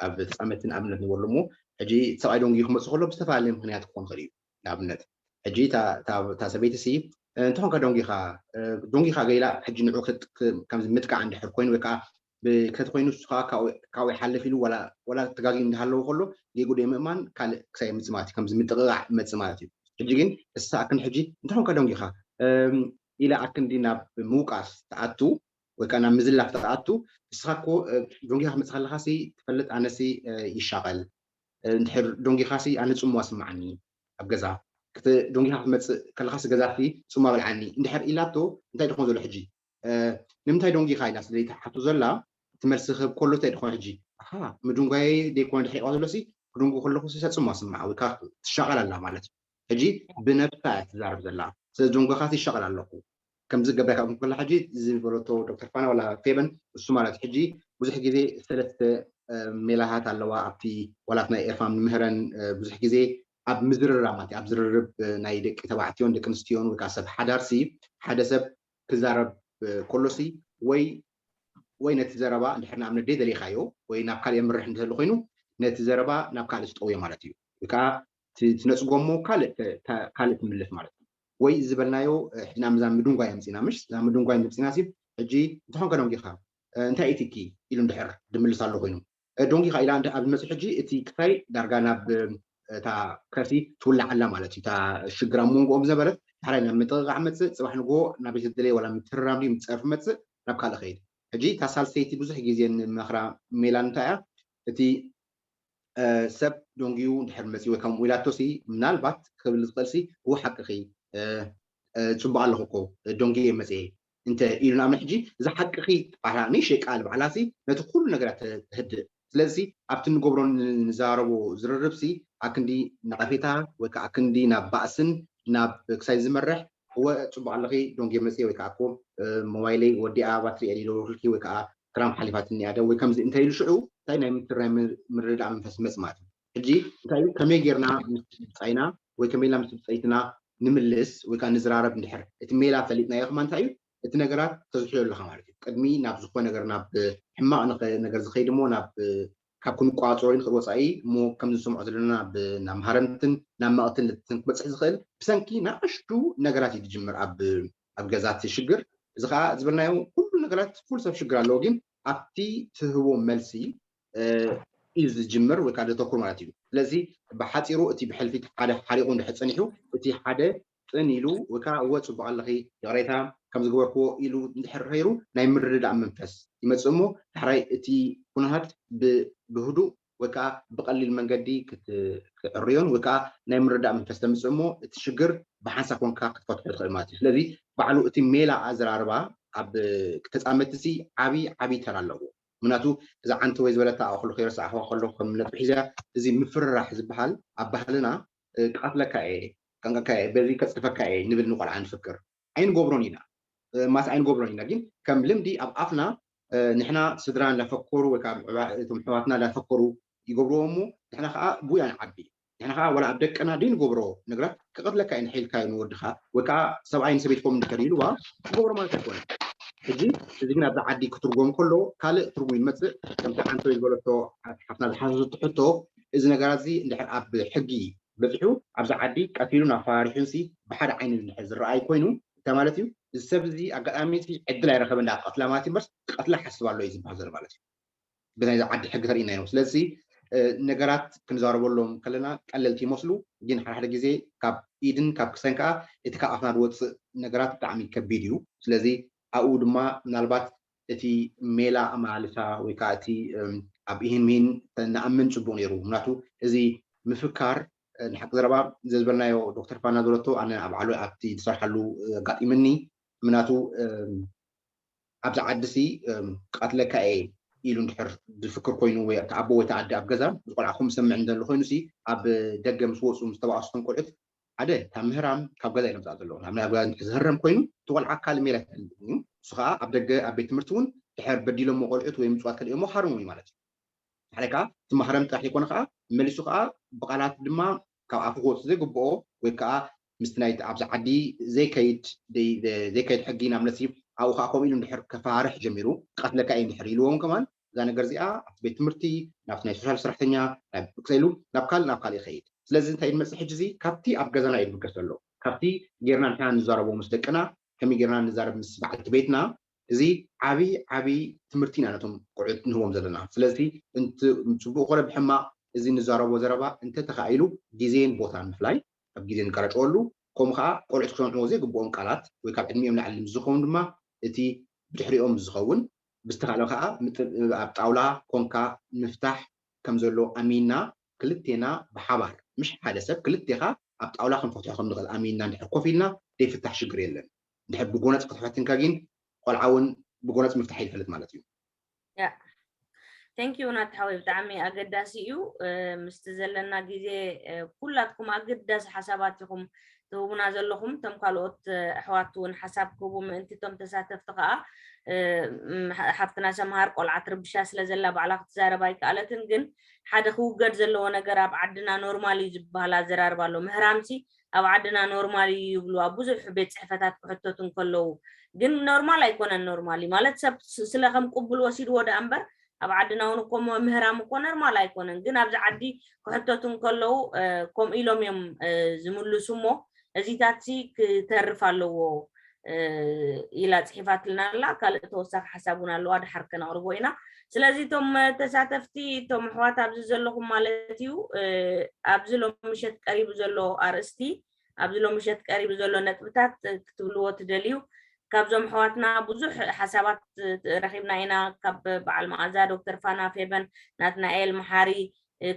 ኣብ ተፃመድቲ ንኣብነት ንበሉ እሞ ሕጂ ሰብኣይ ደንጉዩ ክመፅእ ከሎ ብዝተፈላለየ ምክንያት ክኾን ይኽእል እዩ። ንኣብነት ሕጂ እታ ሰበይቲ ሲ እንተኾንካ ደንጉኻ ደንጉኻ ገይላ ሕጂ ንዑ ከምዚ ምጥቃዕ እንድሕር ኮይኑ ወይ ከዓ ብክተት ኮይኑ ንሱ ከዓ ካብኡ ይሓልፍ ኢሉ ዋላ ተጋጊ እንዳሃለወ ከሎ ጌጉ ደይ ምእማን ካልእ ክሳይ ምፅእ ማለት እዩ። ከምዚ ምጥቕቓዕ መፅእ ማለት እዩ። ሕጂ ግን እሳ ኣክን ሕጂ እንተኾንካ ደንጊኻ ኢላ ኣክንዲ ናብ ምውቃስ ተኣቱ ወይ ከዓ ናብ ምዝላፍ ተኣቱ እስኻ እኮ ደንጊኻ ክመፅእ ከለኻ ሲ ትፈልጥ ኣነሲ ይሻቐል እንድሕር ደንጊኻ ሲ ኣነ ፅምዋ ስምዓኒ ኣብ ገዛ ደንጊኻ ክትመፅእ ከለኻ ሲ ገዛ ሲ ፅምዋ በልዓኒ እንድሕር ኢላቶ እንታይ ድኾን ዘሎ ሕጂ ንምንታይ ደንጊኻ ኢላ ስለ ዘይትሓቱ ዘላ እቲ መልሲ ክህብ ከሎ እንታይ ድኾን ሕጂ ኣሃ ምድንጓየይ ደይኮነ ድሕሪዋ ዘሎ ሲ ክደንጉ ከለኹ ሲ ሰፅማ ስምዓ ወይ ከዓ ትሻቐል ኣላ ማለት እዩ። ሕጂ ብነብሳ እያ ትዛረብ ዘላ። ስለ ዝደንጎኻሲ ይሻቐል ኣለኹ ከምዚ ገባይ ካብ ከላ ሕጂ እዚ ዝበለቶ ዶክተር ፋና ዋላ ፌበን እሱ ማለት ሕጂ ብዙሕ ግዜ ሰለስተ ሜላታት ኣለዋ ኣብቲ ዋላት ናይ ኤርፋም ንምህረን ብዙሕ ግዜ ኣብ ምዝርራብ ማለት ኣብ ዝርርብ ናይ ደቂ ተባዕትዮን ደቂ ኣንስትዮን ወይ ከዓ ሰብ ሓዳርሲ ሓደ ሰብ ክዛረብ ከሎሲ ወይ ወይ ነቲ ዘረባ እንድሕር ንኣብነት ደይ ደሊኻዮ ወይ ናብ ካልእ የምርሕ እንተህሉ ኮይኑ ነቲ ዘረባ ናብ ካልእ ትጠውዮ ማለት እዩ ወይ ከዓ ትነፅጎሞ ካልእ ትምልስ ማለት እዩ ወይ ዝበልናዮ ሕጂ ናብ ምዛን ምድንጓይ ኣምፂና ምሽ ናብ ምድንጓይ ምፅና ሲ ሕጂ እንተኾንከ ደንጊኻ እንታይ ኢትኪ ኢሉ እንድሕር ድምልስ ኣሎ ኮይኑ ደንጊኻ ኢላ እንደ ኣብ ዝመፅእ ሕጂ እቲ ክሳይ ዳርጋ ናብ እታ ከሲ ትውላዕ ኣላ ማለት እዩ። እታ ሽግር ኣብ መንጎኦም ዝነበረት ዳሕራይ ናብ ምጥቕቓዕ መፅእ፣ ፅባሕ ንግሆ ናብ ቤት ዝደለየ ዋላ ምትርራም ድዩ ምፀርፊ መፅእ ናብ ካልእ ከይድ። ሕጂ እታ ሳልሰይቲ ብዙሕ ግዜ ንመኽራ ሜላ እንታይ እያ እቲ ሰብ ደንጊዩ እንድሕር መፅኡ ወይ ከምኡ ኢላቶሲ ምናልባት ክብል ዝኽእልሲ እወ ሓቅኺ ፅቡቅ ኣለኹ እኮ ደንጊየ መፅየ እንተ ኢሉ ንኣብነት ሕጂ እዛ ሓቅኺ ባዕላ ንእሽተይ ቃል ባዕላሲ ነቲ ኩሉ ነገራት ተህድእ ስለዚ ኣብቲ ንገብሮ ንዛረቦ ዝርርብሲ ኣክንዲ ነቐፌታ ወይ ከዓ ኣክንዲ ናብ ባእስን ናብ ክሳይ ዝመርሕ እወ ፅቡቅ ኣለኺ ደንጊየ መፅየ ወይ ከዓ እኮ ሞባይለይ ወዲኣ ባትሪ እየ ደውልኩልኪ ወይ ከዓ ክራም ሓሊፋትኒ እያ ዶ ወይ ከምዚ እንተ ኢሉ ሽዑ እንታይ ናይ ምትራይ ምርድዳእ መንፈስ ይመፅእ ማለት እዩ ሕጂ እንታይ እዩ ከመይ ጌርና ምስ ብፃይና ወይ ከመይ ኢልና ምስ ብፀይትና ንምልስ ወይ ከዓ ንዝራረብ እንድሕር እቲ ሜላ ፈሊጥናዮ ከማ እንታይ እዩ እቲ ነገራት ተዝሕዮ ኣለካ ማለት እዩ ቅድሚ ናብ ዝኾነ ነገር ናብ ሕማቕ ነገር ዝኸይድ እሞ ናብ ካብ ክንቋፀሮ ንኽእል ወፃኢ እሞ ከም ዝሰምዖ ዘለና ናብ መሃረምትን ናብ መቕትን ክበፅሕ ዝኽእል ብሰንኪ ንኣሽቱ ነገራት እዩ ዝጅምር ኣብ ኣብ ገዛት ሽግር እዚ ከዓ ዝበልናዮ ኩሉ ነገራት ኩሉ ሰብ ሽግር ኣለዎ ግን ኣብቲ ትህቦ መልሲ እዩ ዝጅምር ወይ ከዓ ዘተኩር ማለት እዩ ስለዚ ብሓፂሩ እቲ ብሕልፊ ሓደ ሓሪቑ እንድሕር ፀኒሑ እቲ ሓደ ፅን ኢሉ ወይ ከዓ እወ ፅቡቅ ኣለኺ ይቕሬታ ከም ዝገበርክዎ ኢሉ እንድሕር ረይሩ ናይ ምርድዳእ መንፈስ ይመፅእ እሞ ዳሕራይ እቲ ኩነታት ብህዱእ ወይ ከዓ ብቀሊል መንገዲ ክትዕርዮን ወይ ከዓ ናይ ምርዳእ መንፈስ ተምፅእ እሞ እቲ ሽግር ብሓንሳ ኮንካ ክትፈትሖ ትኽእል ማለት እዩ ስለዚ ባዕሉ እቲ ሜላ ኣዘራርባ ኣብ ተፃመትሲ ዓብይ ዓብይ ተራ ኣለዎ ምክንያቱ እዛ ዓንቲ ወይ ዝበለታ ኣክሉ ከይረሳዕዋ ከሎ ከም ነጥቢ ሒዛ እዚ ምፍርራሕ ዝበሃል ኣብ ባህልና ቃትለካ እየ፣ ቀንቀካ እየ፣ በዚ ከፅድፈካ እየ ንብል ንቆልዓ ንፍክር። ኣይንገብሮን ኢና፣ ማስ ኣይንገብሮን ኢና። ግን ከም ልምዲ ኣብ ኣፍና ንሕና ስድራ እንዳፈከሩ ወይ ከዓ እቶም ኣሕዋትና እንዳፈከሩ ይገብርዎ እሞ ንሕና ከዓ ብኡ ኢና ንዓቢ። ንሕና ከዓ ዋላ ኣብ ደቅና ደይ ንገብሮ ነገራት ክቐትለካ እዩ ንሒልካዮ ንወድኻ ወይ ከዓ ሰብኣይ ንሰበይትኩም እንድሕር ኢልዋ ክገብሮ ማለት ኣይኮነን። ሕጂ እዚ ግን ኣብዚ ዓዲ ክትርጎም ከሎ ካልእ ትርጉም ይመፅእ። ከምቲ ዓንቶ ዝበለቶ ሓፍትና ዝሓሰብቲ ሕቶ፣ እዚ ነገራት እዚ እንድሕር ኣብ ሕጊ በፂሑ ኣብዚ ዓዲ ቀቲሉን ኣፈራሪሑንሲ ብሓደ ዓይኒ እንድሕር ዝረኣይ ኮይኑ እንታይ ማለት እዩ? እዚ ሰብ እዚ ኣጋጣሚ ዕድል ኣይረኸበ እንዳተቐትላ ማለት እዩ። እምበርስ ክቐትላ ሓስብ ኣሎ እዩ ዝበሃል ዘሎ ማለት እዩ። ብናይዚ ዓዲ ሕጊ ተርእናዮ። ስለዚ ነገራት ክንዛረበሎም ከለና ቀለልቲ ይመስሉ፣ ግን ሓደ ሓደ ግዜ ካብ ኢድን ካብ ክሰን ከዓ እቲ ካብ ኣፍና ዝወፅእ ነገራት ብጣዕሚ ከቢድ እዩ። ስለዚ ኣብኡ ድማ ምናልባት እቲ ሜላ ኣመላልሳ ወይ ከዓ እቲ ኣብ ኢሂን ሚሂን ንኣምን ፅቡቅ ነይሩ። ምክንያቱ እዚ ምፍካር ንሓቂ ዘረባ ዘዝበልናዮ ዶክተር ፋና ዝበለቶ ኣነ ኣብ ዓሉ ኣብቲ ዝሰርሓሉ ኣጋጢምኒ ምክንያቱ ኣብዚ ዓዲ ሲ ቀትለካ እየ ኢሉ እንድሕር ዝፍክር ኮይኑ ወይ እቲ ኣቦ ወይ ኣደ ኣብ ገዛ ዝቆልዓኹም ዝሰምዕ እንደሎ ኮይኑ ሲ ኣብ ደገ ምስ ወፁ ምስ ተባኣሱቶም ቆልዑት ሓደ ካብ ምህራም ካብ ገዛ እዮም ዝመፅኣ ዘለዉ ናብ ናይ ገዛ ዝህረም ኮይኑ እቲ ቆልዓ ካልእ ሜላ ይፈልጥ እዩ ንሱ ከዓ ኣብ ደገ ኣብ ቤት ትምህርቲ እውን ድሕር በዲሎሞ ቆልዑት ወይ ምፅዋት ከሊኦሞ ሃርሙ እዩ ማለት እዩ ሓደ ከዓ እቲ ማህረም ጥራሕ ይኮነ ከዓ መሊሱ ከዓ ብቃላት ድማ ካብ ኣፉ ክወፅእ ዘይግብኦ ወይ ከዓ ምስቲ ናይ ኣብዚ ዓዲ ዘይከይድ ዘይከይድ ሕጊ ናብ ነሲ ኣብኡ ከዓ ከምኡ ኢሉ እንድሕር ከፈራርሕ ጀሚሩ ቀትለካ እዩ እንድሕር ኢልዎም ከማን እዛ ነገር እዚኣ ኣብቲ ቤት ትምህርቲ ናብቲ ናይ ሶሻል ሰራሕተኛ ክሰሉ ናብ ካልእ ናብ ካልእ ይኸይድ ስለዚ እንታይ ንመፅእ ሕጂ እዚ ካብቲ ኣብ ገዛና እዩ ዝብገስ ዘሎ ካብቲ ጌርና ንሕና ንዛረቦ ምስ ደቅና ከመይ ጌርና ንዛረብ ምስ በዓልቲ ቤትና እዚ ዓብይ ዓብይ ትምህርቲ ኢና ነቶም ቆልዑት ንህቦም ዘለና ስለዚ ጽቡቅ ኮነ ብሕማቅ እዚ ንዛረቦ ዘረባ እንተተኻኢሉ ግዜን ቦታን ምፍላይ ኣብ ግዜ ንቀረጨወሉ ከምኡ ከዓ ቆልዑት ክሰምዕዎ ዘይግብኦም ቃላት ወይ ካብ ዕድሚኦም ላዕሊ ምስ ዝኸውን ድማ እቲ ብድሕሪኦም ዝኸውን ብዝተኻእለ ከዓ ኣብ ጣውላ ኮንካ ምፍታሕ ከም ዘሎ ኣሚንና ክልቴና ብሓባር ምሽ ሓደ ሰብ ክልቴኻ ኣብ ጣውላ ክንፈትሖ ከም ንኽእል ኣሚንና እንድሕር ኮፍ ኢልና ዘይፍታሕ ሽግር የለን። እንድሕር ብጎነፅ ክትፈትንካ ግን ቆልዓ እውን ብጎነፅ ምፍታሕ ይፈልጥ ማለት እዩ። Thank you ናቲ ሓወይ ብጣዕሚ ኣገዳሲ እዩ ምስቲ ዘለና ግዜ ኩላትኩም ኣገዳሲ ሓሳባት ኢኹም ትህቡና ዘለኹም እቶም ካልኦት ኣሕዋት እውን ሓሳብ ክህቡ ምእንቲ እቶም ተሳተፍቲ ከዓ ሓፍትና ሰምሃር ቆልዓ ትርብሻ ስለ ዘላ ባዕላ ክትዛረብ ኣይከኣለትን ግን ሓደ ክውገድ ዘለዎ ነገር ኣብ ዓድና ኖርማል እዩ ዝበሃል ኣዘራርባ ኣሎ ምህራምሲ ኣብ ዓድና ኖርማል እዩ ይብሉ ኣብ ብዙሕ ቤት ፅሕፈታት ክሕተቱ እንከለዉ ግን ኖርማል ኣይኮነን ኖርማሊ ማለት ሰብ ስለ ከም ቅቡል ወሲድዎ ደኣ እምበር ኣብ ዓድና እውን እኮ ምህራም እኮ ኖርማል ኣይኮነን ግን ኣብዚ ዓዲ ክሕተቱ እንከለዉ ከምኡ ኢሎም እዮም ዝምልሱ እሞ እዚታት ሲ ክተርፍ ኣለዎ ኢላ ፅሒፋትልና ኣላ ካልእ ተወሳኺ ሓሳብ እውን ኣለዋ ድሓር ከነቕርቦ ኢና ስለዚ እቶም ተሳተፍቲ እቶም ኣሕዋት ኣብዚ ዘለኹም ማለት እዩ ኣብዚ ሎምሸት ቀሪቡ ዘሎ ኣርእስቲ ኣብዚ ሎምሸት ቀሪቡ ዘሎ ነጥብታት ክትብልዎ ትደልዩ ካብዞም ኣሕዋትና ብዙሕ ሓሳባት ረኺብና ኢና ካብ በዓል መዓዛ ዶክተር ፋና ፌበን ናትናኤል መሓሪ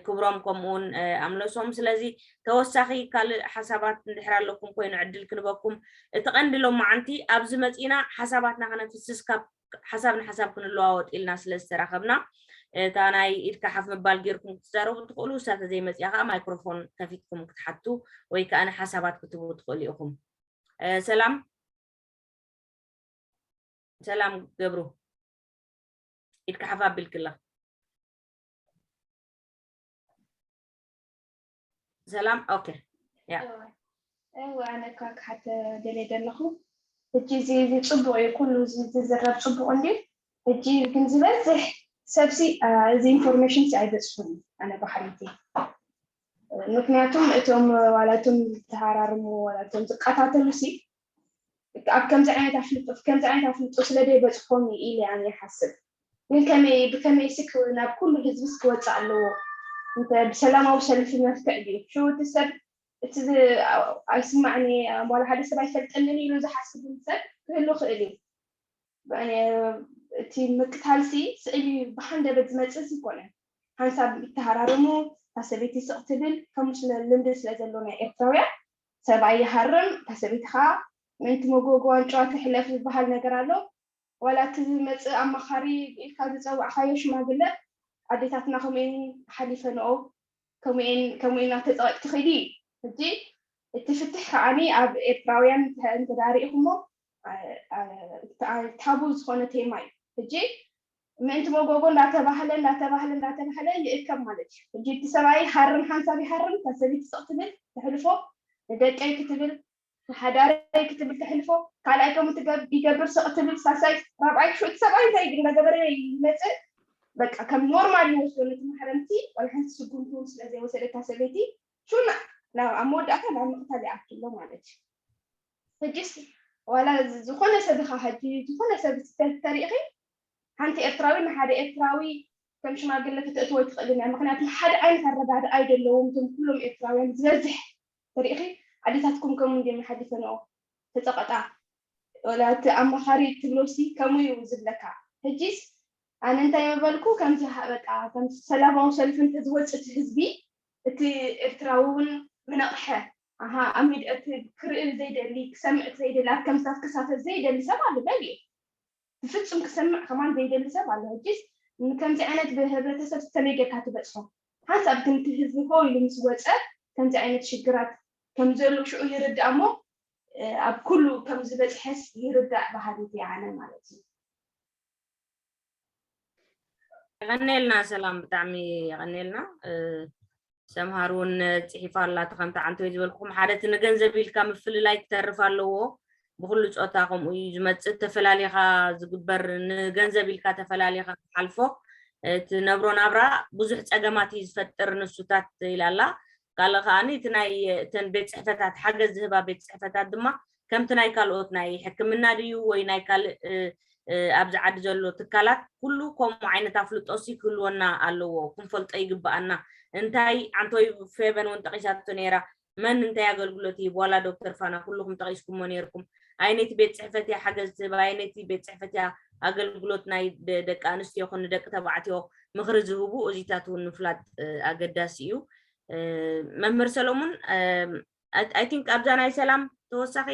ክብሮም ከምኡውን ኣምለሶም ስለዚ ተወሳኺ ካልእ ሓሳባት እንድሕር ኣለኩም ኮይኑ ዕድል ክንበኩም እቲ ቀንዲ ሎማዓንቲ ኣብዚ መፂና ሓሳባትና ከነፍስስ ካብ ሓሳብ ንሓሳብ ክንለዋወጥ ኢልና ስለ ዝተራኸብና እታ ናይ ኢድካ ሓፍ ምባል ጌርኩም ክትዛረቡ ትኽእሉ እሳ ተዘይመፅያ ከዓ ማይክሮፎን ከፊትኩም ክትሓቱ ወይ ከዓ ንሓሳባት ክትህቡ ትኽእሉ ኢኹም ሰላም ሰላም ገብሩ ኢድካ ሓፍ ኣቢልክላ ሰላም ኦኬ ያ እወ ኣነ እኳ ክሓተ ደልየ ዘለኹ ሕጂ እዚ እዚ ፅቡቅ እዩ ኩሉ እዚ ዝዝረብ ፅቡቅ እንድዩ ሕጂ ግን ዝበዝሕ ሰብሲ እዚ ኢንፎርሜሽን ሲ ኣይበፅሑን ኣነ ባሕሪቲ ምክንያቱም እቶም ዋላቶም ዝተሃራርሙ ዋላቶም ዝቀታተሉ ሲ ኣብ ከምዚ ዓይነት ኣፍልጦ ከምዚ ዓይነት ኣፍልጦ ስለ ዘይበፅሖም ኢለ ኣነ ይሓስብ ግን ከመይ ብከመይ ስክ ናብ ኩሉ ህዝብስ ክወፅእ ኣለዎ እንተ ብሰላማዊ ሰልፊ መፍትዕ ድዩ ሽውቲ ሰብ እቲ ኣይስማዕኒ ዋላ ሓደ ሰብ ኣይፈልጠንን ኢሉ ዝሓስብን ሰብ ክህሉ ክእል እዩ እቲ ምቅታልሲ ስእሊ ብሃንደበት ዝመፅእ ይኮነን ሓንሳብ ይተሃራረሙ እታ ሰበይቲ ስቕ ትብል ከምኡ ስለ ልምዲ ስለ ዘሎ ናይ ኤርትራውያን ሰብኣይ ይሃርም እታ ሰበይቲ ከዓ ምእንቲ መጎጎ ዋንጫዋ ትሕለፍ ዝበሃል ነገር ኣሎ ዋላ እቲ ዝመፅእ ኣማኻሪ ኢልካ ዝፀዋዕካዮ ሽማግለ ኣዴታትና ከምኡን ሓሊፈንኦ ከምኡን ከምኡን እናተፀወጭ ትኽእሊ እዩ ሕጂ እቲ ፍትሕ ከዓኒ ኣብ ኤርትራውያን እንተዳሪእኹሞ ታቡ ዝኾነ ቴማ እዩ ሕጂ ምእንቲ መጎጎ እንዳተባህለ እንዳተባህለ እንዳተባህለ ይእከብ ማለት እዩ። ሕጂ እቲ ሰብኣይ ሃርም ሓንሳብ ይሃርም፣ እታ ሰበይቲ ስቕ ትብል ተሕልፎ፣ ንደቀይ ክትብል ንሓዳረይ ክትብል ተሕልፎ፣ ካልኣይ ከምኡ ትገብ- ይገብር፣ ስቕ ትብል፣ ሳልሳይ ራብዓይ ክሹ እቲ ሰብኣይ እንታይ ግን እንዳገበረ ይመፅእ። በቃ ከም ኖርማል ይወስዶ ነቲ ማሕረምቲ። ዋላ ሓንቲ ስጉምቲ እውን ስለ ዘይወሰደታ ሰበይቲ ሹና ናብ ኣብ መወዳእታ ናብ ምቕታል ይኣቱ ኣሎ ማለት እዩ። ሕጂስ ዋላ ዝኾነ ሰብ ኢኻ፣ ሕጂ ዝኾነ ሰብ ተሪእኺ ሓንቲ ኤርትራዊ ንሓደ ኤርትራዊ ከም ሽማግለ ከተእትዎ ኣይትኽእልን እያ። ምክንያቱ ሓደ ዓይነት ኣረዳድኣ ኣይደለዎም እቶም ኩሎም ኤርትራውያን ዝበዝሕ ተሪእኺ። ኣዴታትኩም ከምኡ እንዲም ሓሊፈንኦ ተፀቐጣ። ወላ እቲ ኣማኻሪ ትብሎ ሲ ከምኡ እዩ ዝብለካ። ሕጂስ ኣነ እንታይ ምበልኩ፣ ከምዚ ሃ- በቃ ከም ሰላማዊ ሰልፊ እንተዝወፅእ እቲ ህዝቢ፣ እቲ ኤርትራዊ እውን ምነቕሐ። ኣሃ ኣብ ሚድ እቲ ክርኢ ዘይደሊ ክሰምዕ ዘይደሊ ኣብ ከምስታት ክሳተፍ ዘይደሊ ሰብ ኣሎ በል እዩ። ብፍጹም ክሰምዕ ከማን ዘይደሊ ሰብ ኣሎ። ሕጂስ ከምዚ ዓይነት ብህብረተሰብ ከመይ ጌርካ ትበፅሖ? ሓንሳብ ግን እቲ ህዝቢ ሆ ኢሉ ምስ ወፀ ከምዚ ዓይነት ሽግራት ከም ዘሎ ሽዑ ይርዳእ እሞ ኣብ ኩሉ ከም ዝበፅሐስ ይርዳእ በሃሊት እየ ኣነ ማለት እዩ። የቐኔልና ሰላም፣ ብጣዕሚ የቐኔልና። ሰምሃር እውን ፅሒፋ ኣላ። ተኸምቲ ዓንተወይ ዝበልኩም ሓደ እቲ ንገንዘብ ኢልካ ምፍልላይ ክተርፍ ኣለዎ። ብኩሉ ፆታ ከምኡ እዩ ዝመፅእ። ተፈላሊኻ ዝግበር ንገንዘብ ኢልካ ተፈላሊኻ ትሓልፎ እቲ ነብሮ ናብራ ብዙሕ ፀገማት እዩ ዝፈጥር ንሱታት ኢላ ኣላ። ካልእ ከዓኒ እቲ ናይ እተን ቤት ፅሕፈታት ሓገዝ ዝህባ ቤት ፅሕፈታት ድማ ከምቲ ናይ ካልኦት ናይ ሕክምና ድዩ ወይ ናይ ካልእ ኣብዚ ዓዲ ዘሎ ትካላት ኩሉ ከምኡ ዓይነት ኣፍልጦ ሲ ክህልወና ኣለዎ፣ ክንፈልጦ ይግብኣና። እንታይ ዓንቶይ ፌቨን እውን ጠቂሳቶ ነይራ፣ መን እንታይ ኣገልግሎት ይህብ? ዋላ ዶክተር ፋና ኩልኹም ጠቂስኩሞ ነይርኩም። ኣየነይቲ ቤት ፅሕፈት እያ ሓገዝ ትህብ? ኣየነይቲ ቤት ፅሕፈት እያ ኣገልግሎት ናይ ደቂ ኣንስትዮ ይኹን ንደቂ ተባዕትዮ ምኽሪ ዝህቡ? እዚታት እውን ምፍላጥ ኣገዳሲ እዩ። መምህር ሰሎሙን፣ I think ኣብዛ ናይ ሰላም ተወሳኺ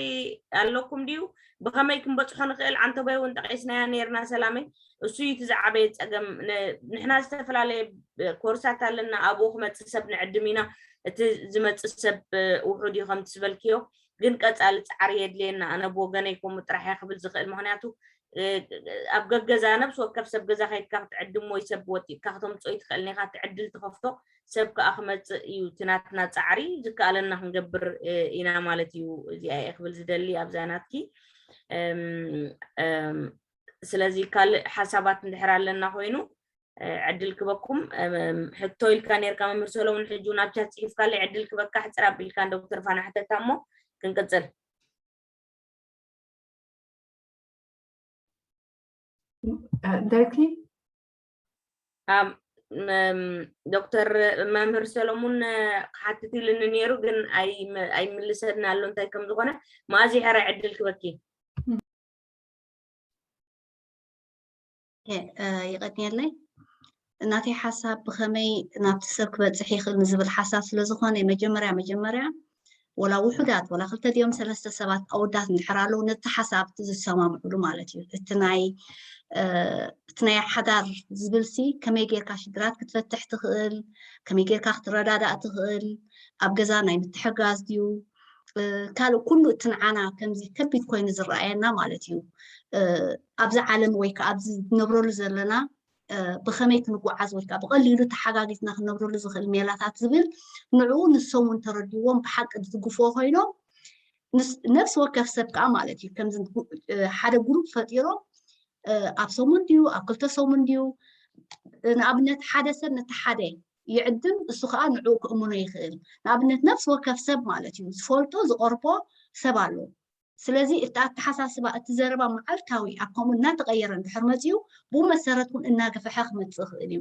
ኣለኩም ድዩ? ብኸመይ ክንበፅሖ ንኽእል? ዓንተቦይ እውን ጠቂስናያ ነይርና ሰላመይ። እሱ እዩ እቲ ዝዓበየ ፀገም። ንሕና ዝተፈላለየ ኮርሳት ኣለና፣ ኣብኡ ክመፅእ ሰብ ንዕድም ኢና። እቲ ዝመፅእ ሰብ ውሑድ እዩ ከምቲ ዝበልክዮ፣ ግን ቀፃሊ ፃዕሪ የድልየና። ኣነ ብወገነይ ከምኡ ጥራሕ እየ ክብል ዝኽእል። ምክንያቱ ኣብ ገገዛ ነብሲ ወከፍ ሰብ ገዛ ከይድካ ክትዕድም ወይ ሰብ ወጢጥካ ክተምፅኦ ይትኽእል ኒኻ። እቲ ዕድል ትኸፍቶ ሰብ ከዓ ክመፅእ እዩ። እቲ ናትና ፃዕሪ ዝከኣለና ክንገብር ኢና ማለት እዩ። እዚኣ እየ ክብል ዝደሊ ኣብዛ ናትኪ። ስለዚ ካልእ ሓሳባት እንድሕር ኣለና ኮይኑ ዕድል ክበኩም። ሕቶ ኢልካ ነርካ መምህር ሰሎሙን፣ ሕጂ ናብ ቻት ፅሒፍካለይ፣ ዕድል ክበካ። ሕፅር ኣቢልካ ንዶክተር ፋና ሕተታ እሞ ክንቅፅል። ደርኪ ዶክተር መምህር ሰሎሙን ክሓትት ኢልኒ ነይሩ፣ ግን ኣይምልሰልና ኣሎ እንታይ ከም ዝኾነ። መኣዚ ሕረ ዕድል ክበኪ። ይቐንየለይ። እናተይ ሓሳብ ብኸመይ ናብቲ ሰብ ክበፅሕ ይኽእል ንዝብል ሓሳብ ስለ ዝኾነ፣ መጀመርያ መጀመርያ ወላ ውሑዳት ወላ ክልተ ድዮም ሰለስተ ሰባት ኣወዳት እንድሕር ኣለዉ ነቲ ሓሳብ ዝሰማምዕሉ ማለት እዩ። እቲ ናይ እቲ ናይ ሓዳር ዝብል ሲ ከመይ ጌርካ ሽግራት ክትፈትሕ ትኽእል፣ ከመይ ጌርካ ክትረዳዳእ ትኽእል፣ ኣብ ገዛ ናይ ምትሕጋዝ ድዩ ካልእ ኩሉ እቲ ንዓና ከምዚ ከቢድ ኮይኑ ዝረኣየና ማለት እዩ። ኣብዚ ዓለም ወይ ከዓ ኣብዚ ንነብረሉ ዘለና ብኸመይ ክንጓዓዝ ወይ ከዓ ብቐሊሉ ተሓጋጊዝና ክንነብረሉ ዝኽእል ሜላታት ዝብል ንዕኡ ንሶም እውን ተረዲዎም ብሓቂ ዝድግፍዎ ኮይኖም ነፍሲ ወከፍ ሰብ ከዓ ማለት እዩ ከምዚ ሓደ ግሩፕ ፈጢሮም ኣብ ሰሙን ድዩ ኣብ ክልተ ሰሙን ድዩ ንኣብነት ሓደ ሰብ ነቲ ሓደ ይዕድም እሱ ከዓ ንዕኡ ክእምኖ ይኽእል። ንኣብነት ነፍሲ ወከፍ ሰብ ማለት እዩ ዝፈልጦ ዝቐርቦ ሰብ ኣሎ። ስለዚ እቲ ኣተሓሳስባ እቲ ዘረባ መዓልታዊ ኣብ ከምኡ እናተቐየረ እንድሕር መፅዩ ብኡ መሰረት እውን እናገፈሐ ክመፅእ ይኽእል እዩ።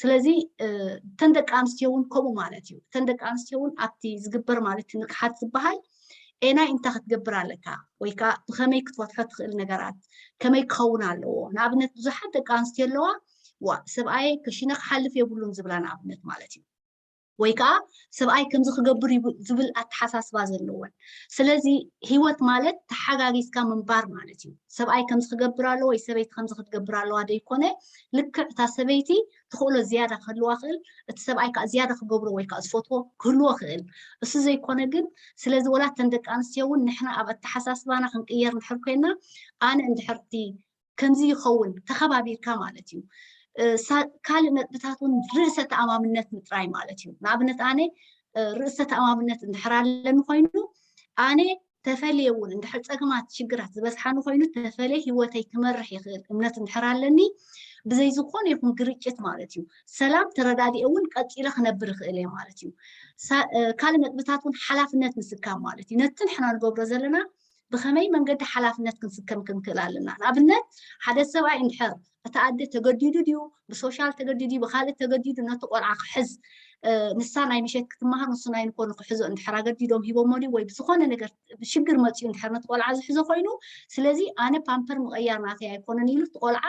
ስለዚ እተን ደቂ ኣንስትዮ እውን ከምኡ ማለት እዩ። እተን ደቂ ኣንስትዮ እውን ኣብቲ ዝግበር ማለት ንቕሓት ዝበሃል ኤናይ እንታይ ክትገብር ኣለካ ወይ ከዓ ብኸመይ ክትፈትሖ ትኽእል ነገራት ከመይ ክኸውን ኣለዎ። ንኣብነት ብዙሓት ደቂ ኣንስትዮ ኣለዋ ዋ ሰብኣየ ክሽነ ክሓልፍ የብሉን ዝብላ ንኣብነት ማለት እዩ። ወይ ከዓ ሰብኣይ ከምዚ ክገብር ዝብል ኣተሓሳስባ ዘለወን። ስለዚ ህይወት ማለት ተሓጋጊዝካ ምንባር ማለት እዩ። ሰብኣይ ከምዚ ክገብር ኣለዎ ወይ ሰበይቲ ከምዚ ክትገብር ኣለዋ ዘይኮነ ልክዕ እታ ሰበይቲ ትኽእሎ ዝያዳ ክህልዋ ክእል እቲ ሰብኣይ ከዓ ዝያዳ ክገብሮ ወይ ከዓ ዝፈትዎ ክህልዎ ክእል። እሱ ዘይኮነ ግን ስለዚ ወላ እተን ደቂ ኣንስትዮ እውን ንሕና ኣብ ኣተሓሳስባና ክንቅየር እንድሕር ኮይና ኣነ እንድሕርቲ ከምዚ ይኸውን ተኸባቢርካ ማለት እዩ። ካልእ ነጥብታት እውን ርእሰ ተኣማምነት ምጥራይ ማለት እዩ። ንኣብነት ኣነ ርእሰ ተኣማምነት እንድሕር ኣለኒ ኮይኑ ኣነ ተፈልየ እውን እንድሕር ፀግማት ሽግራት ዝበዝሓኒ ኮይኑ ተፈልየ ህይወተይ ክመርሕ ይኽእል እምነት እንድሕር ኣለኒ ብዘይ ዝኾነ ይኹን ግርጭት ማለት እዩ ሰላም ተረዳዲኦ እውን ቀፂለ ክነብር ይኽእል እየ ማለት እዩ። ካልእ ነጥብታት እውን ሓላፍነት ምስካም ማለት እዩ። ነቲ ንሕና ንገብሮ ዘለና ብኸመይ መንገዲ ሓላፍነት ክንስከም ክንክእል ኣለና። ንኣብነት ሓደ ሰብኣይ እንድሕር እቲ ኣደ ተገዲዱ ድዩ ብሶሻል ተገዲዱ ብካልእ ተገዲዱ ነቲ ቆልዓ ክሕዝ ንሳ ናይ ምሸት ክትመሃር ንሱ ናይ ንኮ ንክሕዞ እንድሕር ኣገዲዶም ሂቦሞ ድዩ ወይ ብዝኾነ ነገር ሽግር መፅኡ እንድሕር ነቲ ቆልዓ ዝሕዞ ኮይኑ ስለዚ ኣነ ፓምፐር ምቕያር ናተይ ኣይኮነን ኢሉ እቲ ቆልዓ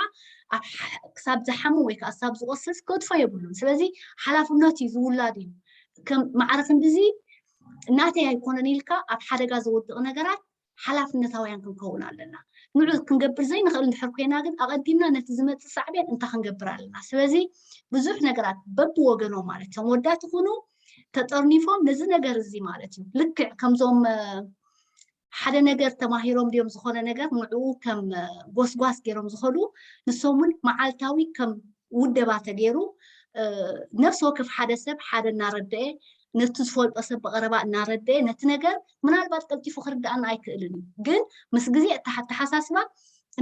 ክሳብ ዝሓሙ ወይ ከዓ ክሳብ ዝቆስስ ክገድፎ የብሉን። ስለዚ ሓላፍነት እዩ ዝውላድ እዩ። ማዕረ ክንድዚ ናተይ ኣይኮነን ኢልካ ኣብ ሓደጋ ዘወድቕ ነገራት ሓላፍነታውያን ክንከውን ኣለና። ንዑ ክንገብር ዘይንኽእል እንድሕር ኮይና ግን ኣቐዲምና ነቲ ዝመፅእ ሳዕቤን እንታይ ክንገብር ኣለና። ስለዚ ብዙሕ ነገራት በብወገኖም ማለት እቶም ወዳት ይኹኑ ተጠርኒፎም ነዚ ነገር እዚ ማለት እዩ ልክዕ ከምዞም ሓደ ነገር ተማሂሮም ድዮም ዝኾነ ነገር ንዕኡ ከም ጎስጓስ ገይሮም ዝኸዱ ንሶም እውን መዓልታዊ ከም ውደባ ተገይሩ ነፍሲ ወከፍ ሓደ ሰብ ሓደ እናረደአ ነቲ ዝፈልጦ ሰብ ብቐረባ እናረደአ ነቲ ነገር ምናልባት ቀልጢፉ ክርዳእና ኣይክእልን እዩ። ግን ምስ ግዜ እቲ ኣተሓሳስባ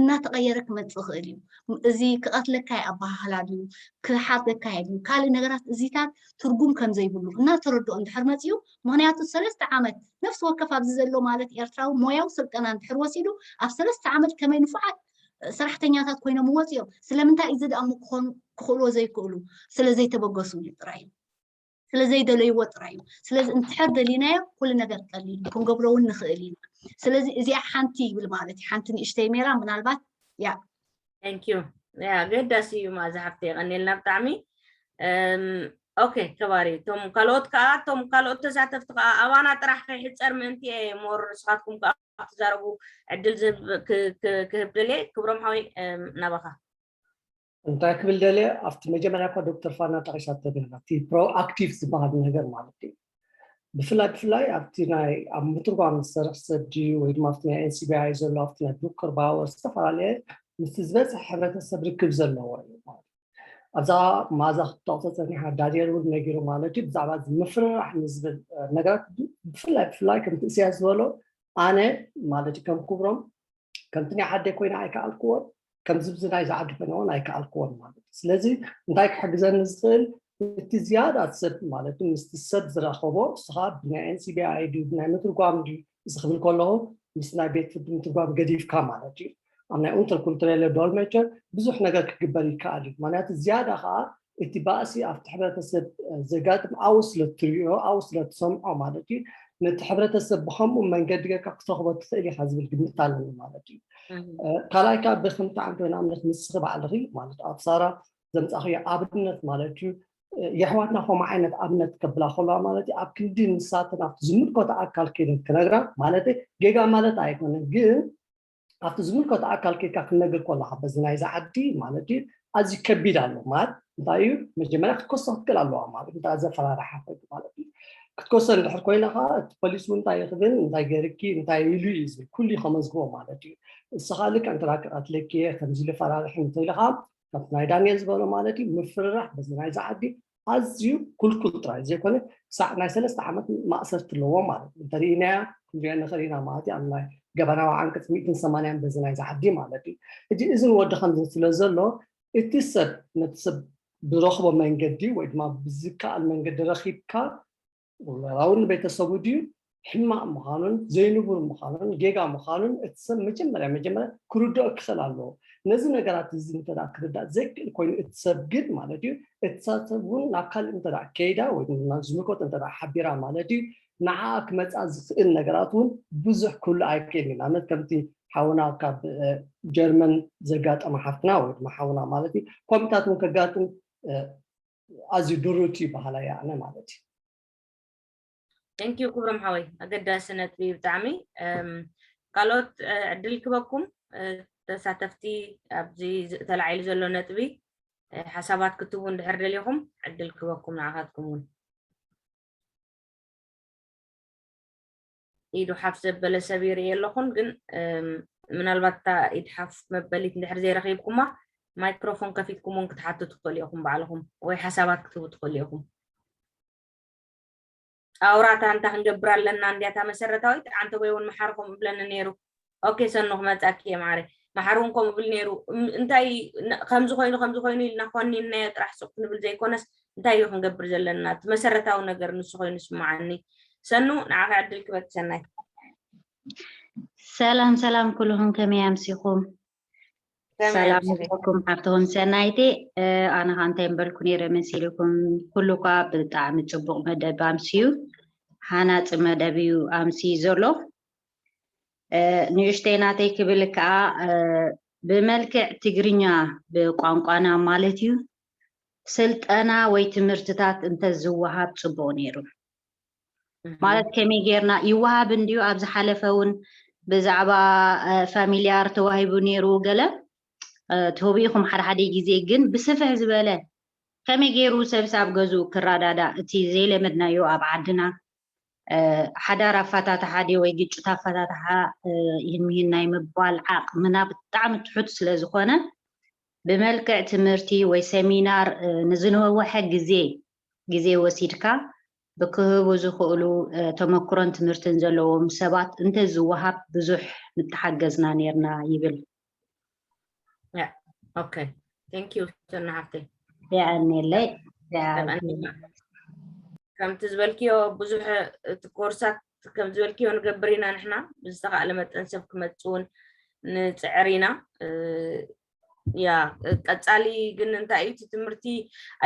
እናተቐየረ ክመፅእ ይኽእል እዩ። እዚ ክቐትለካ እዩ ኣበሃህላ ድዩ ክሓርደካ እዩ ድዩ ካልእ ነገራት እዚታት ትርጉም ከም ዘይብሉ እናተረድኦ እንድሕር መፅኡ ምክንያቱ ሰለስተ ዓመት ነፍሲ ወከፍ ኣብዚ ዘሎ ማለት ኤርትራዊ ሞያዊ ስልጠና እንድሕር ወሲዱ ኣብ ሰለስተ ዓመት ከመይ ንፉዓት ሰራሕተኛታት ኮይኖም ወፂኦም ስለምንታይ እዚ ደኣ ክኾኑ ክኽእልዎ ዘይክእሉ ስለ ዘይተበገሱ እዩ ጥራይ እዩ ስለ ዘይደለይዎ ጥራይ እዩ። ስለዚ እንድሕር ደሊናዮ ኩሉ ነገር ቀሊል እዩ ክንገብሮ እውን ንኽእል ኢና። ስለዚ እዚኣ ሓንቲ ይብል ማለት እዩ ሓንቲ ንእሽተይ ሜራ ምናልባት ያ Thank you. ያ ገዳሲ እዩ ማእዛ ሓፍተ የቐኒልና ብጣዕሚ። ኦኬ ከባሪ እቶም ካልኦት ከዓ እቶም ካልኦት ተሳተፍቲ ከዓ ኣባና ጥራሕ ከይሕፀር ምእንቲ እየ ሞር ንስኻትኩም ከዓ ክትዛረቡ ዕድል ክህብ ደልየ ክብሮም ሓወይ ናባኻ። እንታይ ክብል ደልየ ኣብቲ መጀመርያ እኳ ዶክተር ፋና ጠቂሳቶ ነላ እቲ ፕሮኣክቲቭ ዝበሃል ነገር ማለት እዩ። ብፍላይ ብፍላይ ኣብቲ ናይ ኣብ ምትርጓም ዝሰርሕ ሰብ ድዩ ወይ ድማ ኣብቲ ናይ NCBI ዘሎ ኣብቲ ናይ ብሩከር ባወር ዝተፈላለየ ምስቲ ዝበፅሕ ሕብረተሰብ ርክብ ዘለዎ እዩ ማለት ኣብዛ ማዛ ክትጠቕሶ ፀኒሓ ዳንኤል እውን ነጊሩ ማለት እዩ ብዛዕባ ምፍርራሕ ንዝብል ነገራት ብፍላይ ብፍላይ ከምቲ እስያስ ዝበሎ ኣነ ማለት ከም ክብሮም ከምቲ ናይ ዓደይ ኮይነ ኣይከኣልክዎን ከምዚ ብዚ ናይዚ ዓዲ ኮይነ እውን ኣይከኣልክዎን ማለት እዩ ስለዚ እንታይ ክሕግዘኒ ዝኽእል እቲ ዝያዳ ሰብ ማለት ምስቲ ሰብ ዝራኸቦ ንስኻ ብናይ NCBI ድዩ ብናይ ምትርጓም ድዩ እዚ ክብል ከለኹ ምስ ናይ ቤት ፍርዲ ምትርጓም ገዲፍካ ማለት እዩ ኣብ ናይ ኡንተርኩልቱሬለ ዶልሜቸር ብዙሕ ነገር ክግበር ይከኣል እዩ ምክንያቱ ዝያዳ ከዓ እቲ ባእሲ ኣብቲ ሕብረተሰብ ዘጋጥም ኣው ስለትሪኦ ኣው ስለትሰምዖ ማለት እዩ ነቲ ሕብረተሰብ ብከምኡ መንገዲ ጌርካ ክትረኽቦ ትኽእል ኢኻ ዝብል ግምት ኣለኒ ማለት እዩ ካልኣይ ከዓ ብክምቲ ዓንተ ንኣብነት ንስኺ ባዕልኺ ማለት ኣብ ሳራ ዘምፃእኽዮ ኣብነት ማለት እዩ የሕዋትና ከምኡ ዓይነት ኣብነት ከብላ ከለዋ ማለት እዩ ኣብ ክንዲ ንሳተን ኣብቲ ዝምልከቶ ኣካል ከይደን ክነግራ ማለት ጌጋ ማለት ኣይኮነን ግን ኣብቲ ዝምልከቶ ኣካል ከይድካ ክነግር ከለካ በዚ ናይዚ ዓዲ ማለት እዩ ኣዝዩ ከቢድ ኣሎ ማለት እንታይ እዩ መጀመርያ ክትከሶ ክትክእል ኣለዋ ማለት እንታይ ዘፈራርሓ ኮይኑ ማለት እዩ ክትከሶ እንድሕር ኮይና ከዓ እቲ ፖሊስ እውን እንታይ ይኽብል እንታይ ገርኪ እንታይ ኢሉ እዩ ዝብል ኩሉ ከመዝግቦ ማለት እዩ እስኻ ልክዕ እንተ ክቐትለኪ እየ ከምዚ ኢሉ ፈራርሒ እንተኢልኻ ከምቲ ናይ ዳንኤል ዝበሎ ማለት እዩ ምፍርራሕ በዚ ናይዚ ዓዲ ኣዝዩ ኩልኩል ጥራይ ዘይኮነ ክሳዕ ናይ ሰለስተ ዓመት ማእሰርቲ ኣለዎ ማለት እዩ እንተሪኢናያ ክንሪኦ ንኽእል ኢና ማለት እዩ ኣብ ናይ ገባናዊ ዓንቀፅ ሚእትን ሰማንያን በዚ ናይዚ ዓዲ ማለት እዩ ሕጂ እዚ ንወዲ ከምዚ ስለ ዘሎ እቲ ሰብ ነቲ ሰብ ብረኽቦ መንገዲ ወይ ድማ ብዝከኣል መንገዲ ረኺብካ ወላውን ንቤተሰቡ ድዩ ሕማቕ ምዃኑን ዘይንቡር ምዃኑን ጌጋ ምዃኑን እቲ ሰብ መጀመርያ መጀመርያ ክርድኦ ክኽእል ኣለዎ ነዚ ነገራት እዚ እንተ ክርዳእ ዘይክእል ኮይኑ እቲ ሰብ ግን ማለት እዩ እቲ ሰብ እውን ናብ ካልእ እንተ ከይዳ ወይ ዝምልከቶ እንተ ሓቢራ ማለት እዩ ንዓ ክመፃ ዝኽእል ነገራት እውን ብዙሕ ክህሉ ኣይክእል እዩ ንኣብነት ከምቲ ሓውና ካብ ጀርመን ዘጋጠመ ሓፍትና ወይ ድማ ሓውና ማለት እዩ ከምኡታት እውን ከጋጥም ኣዝዩ ድሩት እዩ በሃላይ ኣነ ማለት እዩ Thank you ክብሮም ሓወይ ኣገዳሲ ነጥቢ ብጣዕሚ ካልኦት ዕድል ክበኩም ተሳተፍቲ ኣብዚ ተላዒሉ ዘሎ ነጥቢ ሓሳባት ክትቡ እንድሕር ደሊኹም ዕድል ክበኩም ንዓኻትኩም እውን ኢዱ ሓፍ ዘበለ ሰብ ይርኢ ኣለኹን ግን ምናልባት እታ ኢድሓፍ መበሊት እንድሕር ዘይረኺብኩማ፣ ማይክሮፎን ከፊትኩም እውን ክትሓቱ ትኽእሉ ኢኹም ባዕልኹም፣ ወይ ሓሳባት ክትህቡ ትኽእሉ ኢኹም። ኣውራታ እንታይ ክንገብር ኣለና እንድያ እታ መሰረታዊት። ዓንተቦይ እውን መሓር ከምኡ እብለኒ ነይሩ። ኦኬ ሰኑ ክመጻኪ እየ ማዕረ። መሓር እውን ከምኡ እብል ነይሩ። እም-፣ እንታይ ነ-፣ ከምዚ ኮይኑ ከምዚ ኮይኑ ኢልና ኮኒንናዮ ጥራሕ ሱቕ ክንብል ዘይኮነስ እንታይ እዩ ክንገብር ዘለና? እቲ መሰረታዊ ነገር ንሱ ኮይኑ ስምዓኒ። ሰኑ ንዓኺ ዕድል ክበኪ ሰናይ። ሰላም ሰላም ኩልኹም ከመይ ኣምሲኹም? ከመይ ሰላም ኣምሲኺ? ይኹም ሓፍትኹም ሰናይቲ። ኣነ ኸዓ እንታይ ምበልኩ ነይረ መሲልኩም? ኩሉ እኳ ብጣዕሚ ጽቡቕ መደብ ኣምስዩ፣ ሃናጺ መደብ እዩ ኣምስዩ ዘሎ። ንእሽተይ ናተይ ክብል ከዓ ብመልክዕ ትግርኛ ብቋንቋና ማለት እዩ ስልጠና ወይ ትምህርትታት እንተዝወሃብ ጽቡቕ ነይሩ። ማለት ከመይ ጌርና ይወሃብ እንድዩ? ኣብ ዝሓለፈ እውን ብዛዕባ ፋሚልያር ተዋሂቡ ነይሩ ገለ ትህቡ ኢኹም ሓደ ሓደ ግዜ፣ ግን ብስፍሕ ዝበለ ከመይ ገይሩ ሰብስ ኣብ ገዝኡ ክረዳዳእ እቲ ዘይለመድናዮ ኣብ ዓድና ሓዳር ኣፋታትሓ ድዩ ወይ ግጭት ኣፋታትሓ ይህን ምሂን ናይ ምባል ዓቕምና ብጣዕሚ ትሑት ስለ ዝኾነ ብመልክዕ ትምህርቲ ወይ ሰሚናር ንዝነወሐ ግዜ ግዜ ወሲድካ ብክህቡ ዝኽእሉ ተመክሮን ትምህርትን ዘለዎም ሰባት እንተዝወሃብ ብዙሕ ምተሓገዝና ነይርና ይብል። ኦኬ፣ thank you ሰና ሓፍተይ። የቐንየለይ። ከምቲ ዝበልክዮ ብዙሕ እቲ ኮርሳት ከም ዝበልክዮ ንገብር ኢና ንሕና። ብዝተኻእለ መጠን ሰብ ክመፅእ እውን ንፅዕር ኢና። ያ ቀፃሊ ግን እንታይ እዩ እቲ ትምህርቲ?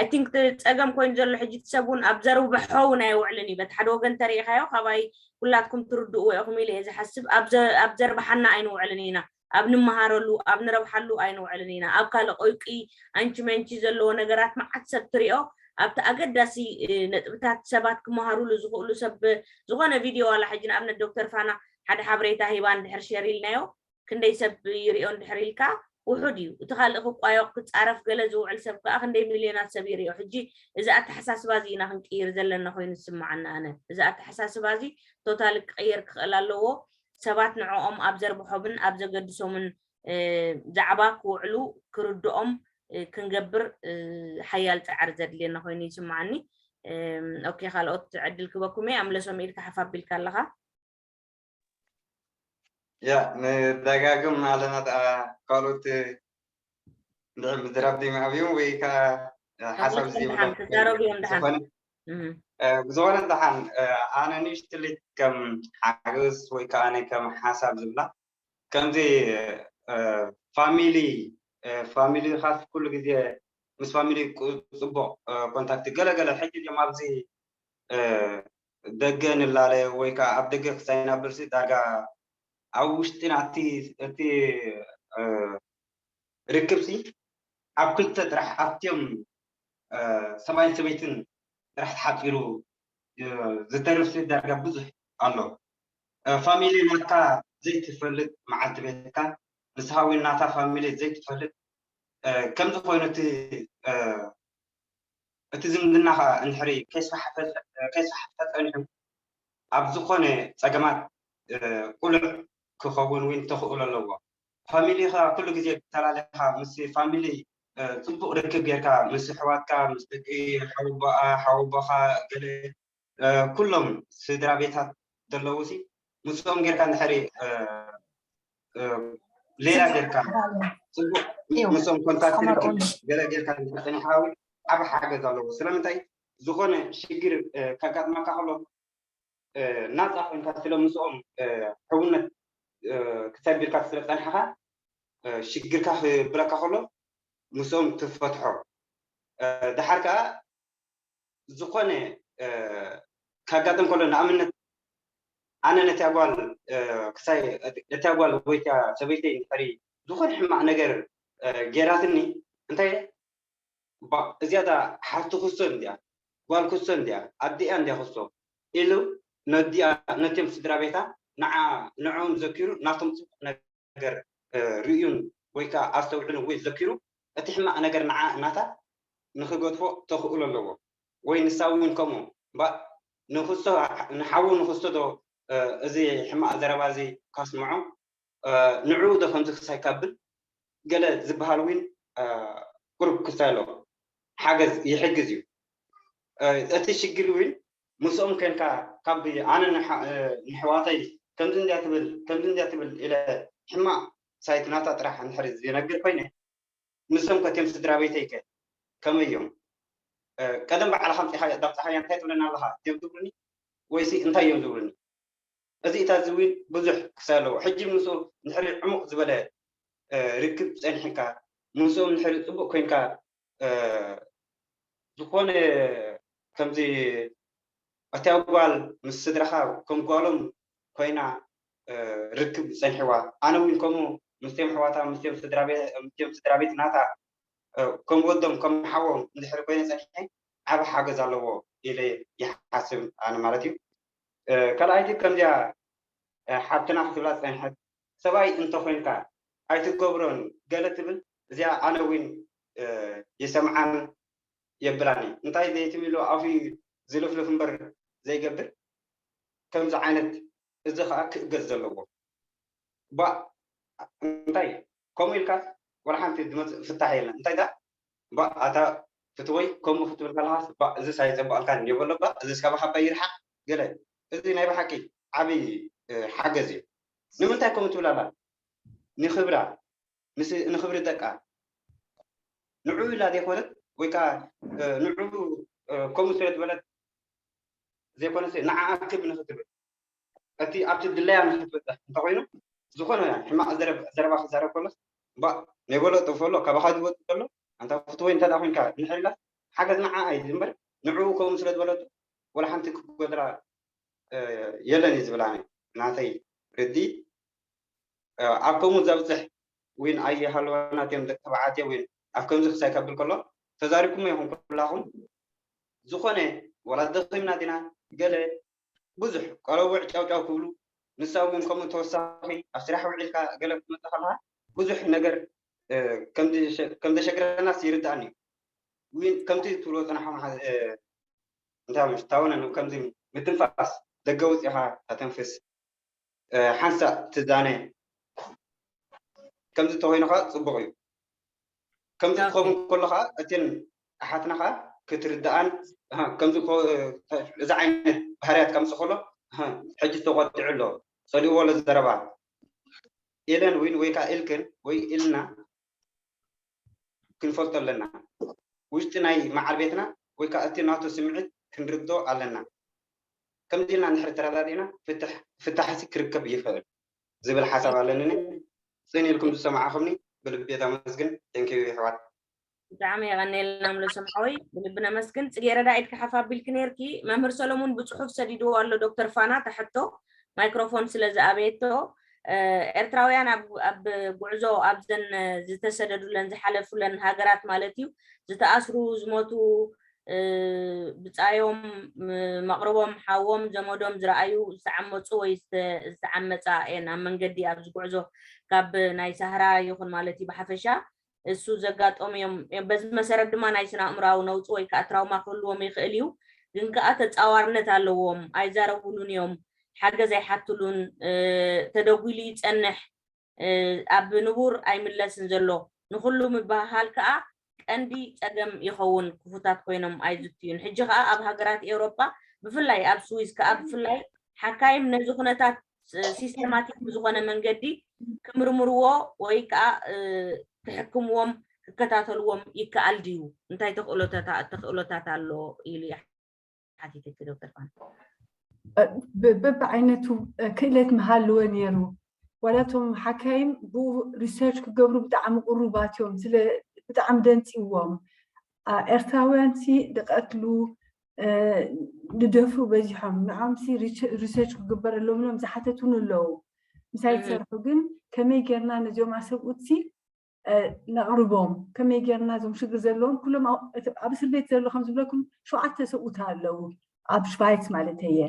I think እቲ ፀገም ኮይኑ ዘሎ ሕጂ እቲ ሰብ እውን ኣብ ዘርብሖ እውን ኣይውዕልን እዩ። በቲ ሓደ ወገን ተሪኢኻዮ ካባይ ኩላትኩም ትርድእዎ ኢኹም ኢለ እየ ዝሓስብ። ኣብ ዘ- ኣብ ዘርብሓና ኣይንውዕልን ኢና። ኣብ ንመሃረሉ ኣብ ንረብሓሉ ኣይንውዕልን ኢና። ኣብ ካልእ ቆይቂ ኣንቺ መንቺ ዘለዎ ነገራት መዓት ሰብ ትሪኦ ኣብቲ ኣገዳሲ ነጥብታት ሰባት ክመሃሩሉ ዝኽእሉ ሰብ ዝኾነ ቪድዮ ዋላ ሕጂ ንኣብነት ዶክተር ፋና ሓደ ሓበሬታ ሂባ እንድሕር ሸር ኢልናዮ ክንደይ ሰብ ይሪኦ እንድሕር ኢልካ ውሑድ እዩ። እቲ ካልእ ክቋዮቕ ክፃረፍ ገለ ዝውዕል ሰብ ከዓ ክንደይ ሚልዮናት ሰብ ይሪኦ። ሕጂ እዚ ኣተሓሳስባ እዚ ኢና ክንቅይር ዘለና ኮይኑ ዝስምዓና ኣነ። እዚ ኣተሓሳስባ እዚ ቶታሊ ክቕየር ክኽእል ኣለዎ። ሰባት ንዕኦም ኣብ ዘርብሖምን ኣብ ዘገድሶምን ዛዕባ ክውዕሉ ክርድኦም ክንገብር ሓያል ፃዕሪ ዘድልየና ኮይኑ ይስምዓኒ። ኦኬ፣ ካልኦት ዕድል ክበኩም እየ። ኣምለሶም ኢድካ ሓፍ ኣቢልካ ኣለኻ። ያ ንደጋግም ኣለና ደኣ ካልኦት እንድዒ ምዝራብ ዘይምሃብ እዩ ወይ ከዓ ሓሳብ ኣምለሶም ደሓን ክዛረቡ እዮም ደሓን። ዝኾነ ብዝኾነ ደሓን ኣነ ንእሽትሊት ከም ሓገዝ ወይ ከዓ ኣነ ከም ሓሳብ ዝብላ ከምዚ ፋሚሊ ፋሚሊ ካስ ኩሉ ግዜ ምስ ፋሚሊ ጽቡቕ ኮንታክት ገለገለ ሕጂ እዮም ኣብዚ ደገ ንላለ ወይ ከዓ ኣብ ደገ ክሳይናብርሲ ዳርጋ ኣብ ውሽጢ ናቲ እቲ ርክብሲ ኣብ ክልተ ጥራሕ ኣብትዮም ሰብኣይን ሰበይትን ጥራሕ ተሓፂሩ ዝተርፍሲ ዳርጋ ብዙሕ ኣሎ። ፋሚሊ ናትካ ዘይትፈልጥ መዓልቲ ቤትካ ንስኻ እውን ናታ ፋሚሊ ዘይትፈልጥ ከምዚ ኮይኑ እቲ እቲ ዝምድና ከዓ እንድሕሪ ከይስፋሕፈ ፀኒሑ ኣብ ዝኾነ ፀገማት ቁሉዕ ክኸውን እውን ተኽእሎ ኣለዎ። ፋሚሊ ከዓ ኩሉ ግዜ ተላሊኻ ምስ ፋሚሊ ፅቡቕ ርክብ ጌርካ ምስ ኣሕዋትካ ምስ ደቂ ሓወቦኣ ሓወቦኻ ገለ ኩሎም ስድራ ቤታት ዘለዉ ሲ ምስኦም ጌርካ እንድሕሪ ሌላ ጌርካ ፅቡቅ ምስኦም ኮንታክት ርክብ ገለ ጌርካ እንድሕሪ ፀኒሕካ እውን ዓብ ሓገዝ ኣለዎ። ስለምንታይ ዝኾነ ሽግር ከጋጥመካ ከሎ ናፃ ኮይንካ ስለ ምስኦም ሕውነት ክተግብርካ ስለ ፀንሕካ ሽግርካ ክብረካ ከሎ ምስኦም ትፈትሖ። ድሓር ከዓ ዝኾነ ካጋጥም ከሎ ንኣብነት ኣነ ነቲያ ጓል ክሳይ ነቲያ ጓል ወይ እቲያ ሰበይተይ እንድሕሪ ዝኾነ ሕማቕ ነገር ጌራትኒ እንታይ እዚኣ ዳ ሓፍቲ ክስቶ እንድያ ጓል ክስቶ እንድያ ኣዲኣ እንድያ ክስቶ ኢሉ ነዲኣ ነቲዮም ስድራ ቤታ ንዓ ንዕኦም ዘኪሩ ናቶም ፅቡቕ ነገር ርእዩን ወይ ከዓ ኣስተውዕሉን ወይ ዘኪሩ እቲ ሕማቕ ነገር ንዓ እናታ ንክገድፎ ተኽእሎ ኣለዎ ወይ ንሳ እውን ከምኡ ንክስቶ ንሓዉ ንክስቶ ዶ እዚ ሕማቕ ዘረባ እዚ ካስምዖ ንዕኡ ዶ ከምዚ ክሳይ ካብል ገለ ዝበሃል እውን ቁሩብ ክሳይ ኣሎ ሓገዝ ይሕግዝ እዩ። እቲ ሽግር እውን ምስኦም ኮንካ ካብ ኣነ ንሕዋተይ ከምዚ እንድያ ትብል ከምዚ እንድያ ትብል ኢለ ሕማቕ ሳይት ናታ ጥራሕ እንድሕር ዝነግር ኮይነ ንሶም ከትዮም ስድራ ቤተይ ከ ከመይ እዮም? ቀደም ባዕልኻ ኣምፂኻ ዳብፃሓያ እንታይ ትብለና ኣለኻ እዮም ዝብሉኒ ወይሲ እንታይ እዮም ዝብሉኒ? እዚ እታ ዝዊን ብዙሕ ክሳይ ኣለዎ። ሕጂ ምስኡ እንድሕሪ ዕሙቕ ዝበለ ርክብ ፀኒሕካ ምስኦም እንድሕሪ ፅቡቕ ኮይንካ ዝኾነ ከምዚ እታ ጓል ምስ ስድራኻ ከም ጓሎም ኮይና ርክብ ፀንሕዋ ኣነ እውን ከምኡ ምስቲኦም ኣሕዋታ ምስቲኦም ስድራ ቤት ናታ ከም ወዶም ከም ሓዎም እንድሕር ኮይነ ፀኒሐ ዓብ ሓገዝ ኣለዎ ኢለ ይሓስብ ኣነ ማለት እዩ። ካልኣይቲ ከምዚኣ ሓብትና ክትብላ ዝፀንሐት ሰብኣይ እንተኮይንካ ኣይትገብሮን ገለ ትብል እዚኣ ኣነ እውን ይሰምዓን የብላን እዩ። እንታይ ዘይትም ኢሉ ኣፉ ዝልፍልፍ እምበር ዘይገብር ከምዚ ዓይነት እዚ ከዓ ክእገዝ ዘለዎ ባ እንታይ ከምኡ ኢልካ ወላ ሓንቲ ዝመፅእ ፍታሕ የለን። እንታይ ዳ ባ ኣታ ፍትወይ ከምኡ ክትብል ከለካ ባ እዚ ሳይፀበቀልካ የበሎ ባ እዚ ስካባ ካባ ይርሓቅ ገለ እዚ ናይ ብሓቂ ዓብይ ሓገዝ እዩ። ንምንታይ ከምኡ ትብል ኣላ ንክብራ ንክብሪ ደቃ ንዑ ኢላ ዘይኮነት ወይ ከዓ ንዑ ከምኡ ስለ ዝበለት ዘይኮነስ ንዓኣ ክብ ንክትብል እቲ ኣብቲ ድለያ ንክትበፅሕ እንተኮይኑ ዝኾነ ሕማቕ ዘረባ ክዛረብ ከሎስ እባ ናይ በሎ ጥፎ ኣሎ ካባኻ ዝወፅእ ዘሎ ኣንታ ፍትወይ እንተ ኮይንካ ንሕላ ሓገዝ ንዓኣ እዩ እምበር ንዕኡ ከምኡ ስለ ዝበለቱ ወላ ሓንቲ ክጎድላ የለን እዩ ዝብል ኣነ ናተይ ርዲ ኣብ ከምኡ ዘብፅሕ ዊን ኣይሃለወና እቲኦም ደቂ ተባዕትዮ ዊን ኣብ ከምዚ ክሳይ ከብል ከሎ ተዛሪብኩም ይኹን ኩላኹም ዝኾነ ወላ ደኺምና ዲና ገለ ብዙሕ ቆለውዕ ጫውጫው ክብሉ ንሳ እውን ከምኡ ተወሳኺ ኣብ ስራሕ ውዒልካ ገለ ክትመፅእ ከለካ ብዙሕ ነገር ከም ዘሸግረናስ ይርዳእኒ እዩ። ዊን ከምቲ ትብሎ ፅናሕኩም እንታይ ምሽታውነ ከምዚ ምትንፋስ ደገ ውፅኢኻ ተተንፍስ ሓንሳእ ትዛነ ከምዚ ተኮይኑ ከዓ ፅቡቅ እዩ። ከምዚ ትኸውን ከሎ ከዓ እተን ኣሓትና ከዓ ክትርድኣን ከምዚ እዚ ዓይነት ባህርያት ከምፅ ከሎ ሕጂ ተቆጢዑ ኣሎ ፀሊእዎ ኣሎ ዘረባ ኢለን ወይ ወይ ከዓ ኢልክን ወይ ኢልና ክንፈልጦ ኣለና። ውሽጢ ናይ መዓል ቤትና ወይ ከዓ እቲ ናቱ ስምዒት ክንርድኦ ኣለና። ከምዚ ኢልና እንድሕር ተረዳዲእና ፍታሕሲ ክርከብ ይኽእል ዝብል ሓሳብ ኣለኒ። ፅን ኢልኩም ዝሰማዕኹምኒ ብልቢ ተመስግን። ቴንኪዩ ይሕዋት። ብጣዕሚ የቐንየልና ምለሶም ሓወይ ብልቢ ነመስግን። ፅጌረዳ ኢድካ ሓፍ ኣቢልኪ ነይርኪ። መምህር ሰሎሙን ብፅሑፍ ሰዲድዎ ኣሎ ዶክተር ፋና እታ ሕቶ ማይክሮፎን ስለ ዝኣበየቶ ኤርትራውያን ኣብ ጉዕዞ ኣብዘን ዝተሰደዱለን ዝሓለፉለን ሃገራት ማለት እዩ ዝተኣስሩ ዝሞቱ ብፃዮም መቕርቦም ሓዎም ዘመዶም ዝረኣዩ ዝተዓመፁ ወይ ዝተዓመፃ እየን ኣብ መንገዲ ኣብዚ ጉዕዞ ካብ ናይ ሳህራ ይኹን ማለት እዩ ብሓፈሻ እሱ ዘጋጠሙ እዮም። በዚ መሰረት ድማ ናይ ስነ ኣእምራዊ ነውፂ ወይ ከዓ ትራውማ ክህልዎም ይኽእል እዩ። ግን ከዓ ተፃዋርነት ኣለዎም፣ ኣይዛረቡሉን እዮም፣ ሓገዝ ኣይሓትሉን፣ ተደጒሉ ይፀንሕ፣ ኣብ ንቡር ኣይምለስን ዘሎ። ንኩሉ ምብህሃል ከዓ ቀንዲ ፀገም ይኸውን። ክፉታት ኮይኖም ኣይዝትዩን። ሕጂ ከዓ ኣብ ሃገራት ኤውሮጳ ብፍላይ ኣብ ስዊዝ ከዓ ብፍላይ ሓካይም ነዚ ኩነታት ሲስተማቲክ ብዝኾነ መንገዲ ክምርምርዎ ወይ ከዓ ክሕክምዎም ክከታተልዎም ይከኣል ድዩ? እንታይ ተኽእሎታት ኣሎ ኢሉ ሓቲተኪ ዶክተር ፋን። በብዓይነቱ ክእለት ምሃልወ ነይሩ ዋላቶም ሓካይም ብኡ ሪሰርች ክገብሩ ብጣዕሚ ቅሩባት እዮም ስለ ብጣዕሚ ደንፅዎም ኤርትራውያን ሲ ድቀትሉ ንደፍሩ በዚሖም ንዖም ሲ ሪሰርች ክግበረሎም ኢሎም ዝሓተቱን ኣለዉ ምሳይ ትሰርሑ ግን ከመይ ጌርና ነዚኦም ኣሰብኡት ሲ ነቕርቦም ከመይ ጌርና እዞም ሽግር ዘለዎም ኩሎም ኣብ እስር ቤት ዘሎ ከም ዝብለኩም ሸውዓተ ሰብኡት ኣለዉ ኣብ ሽቫይት ማለት እየ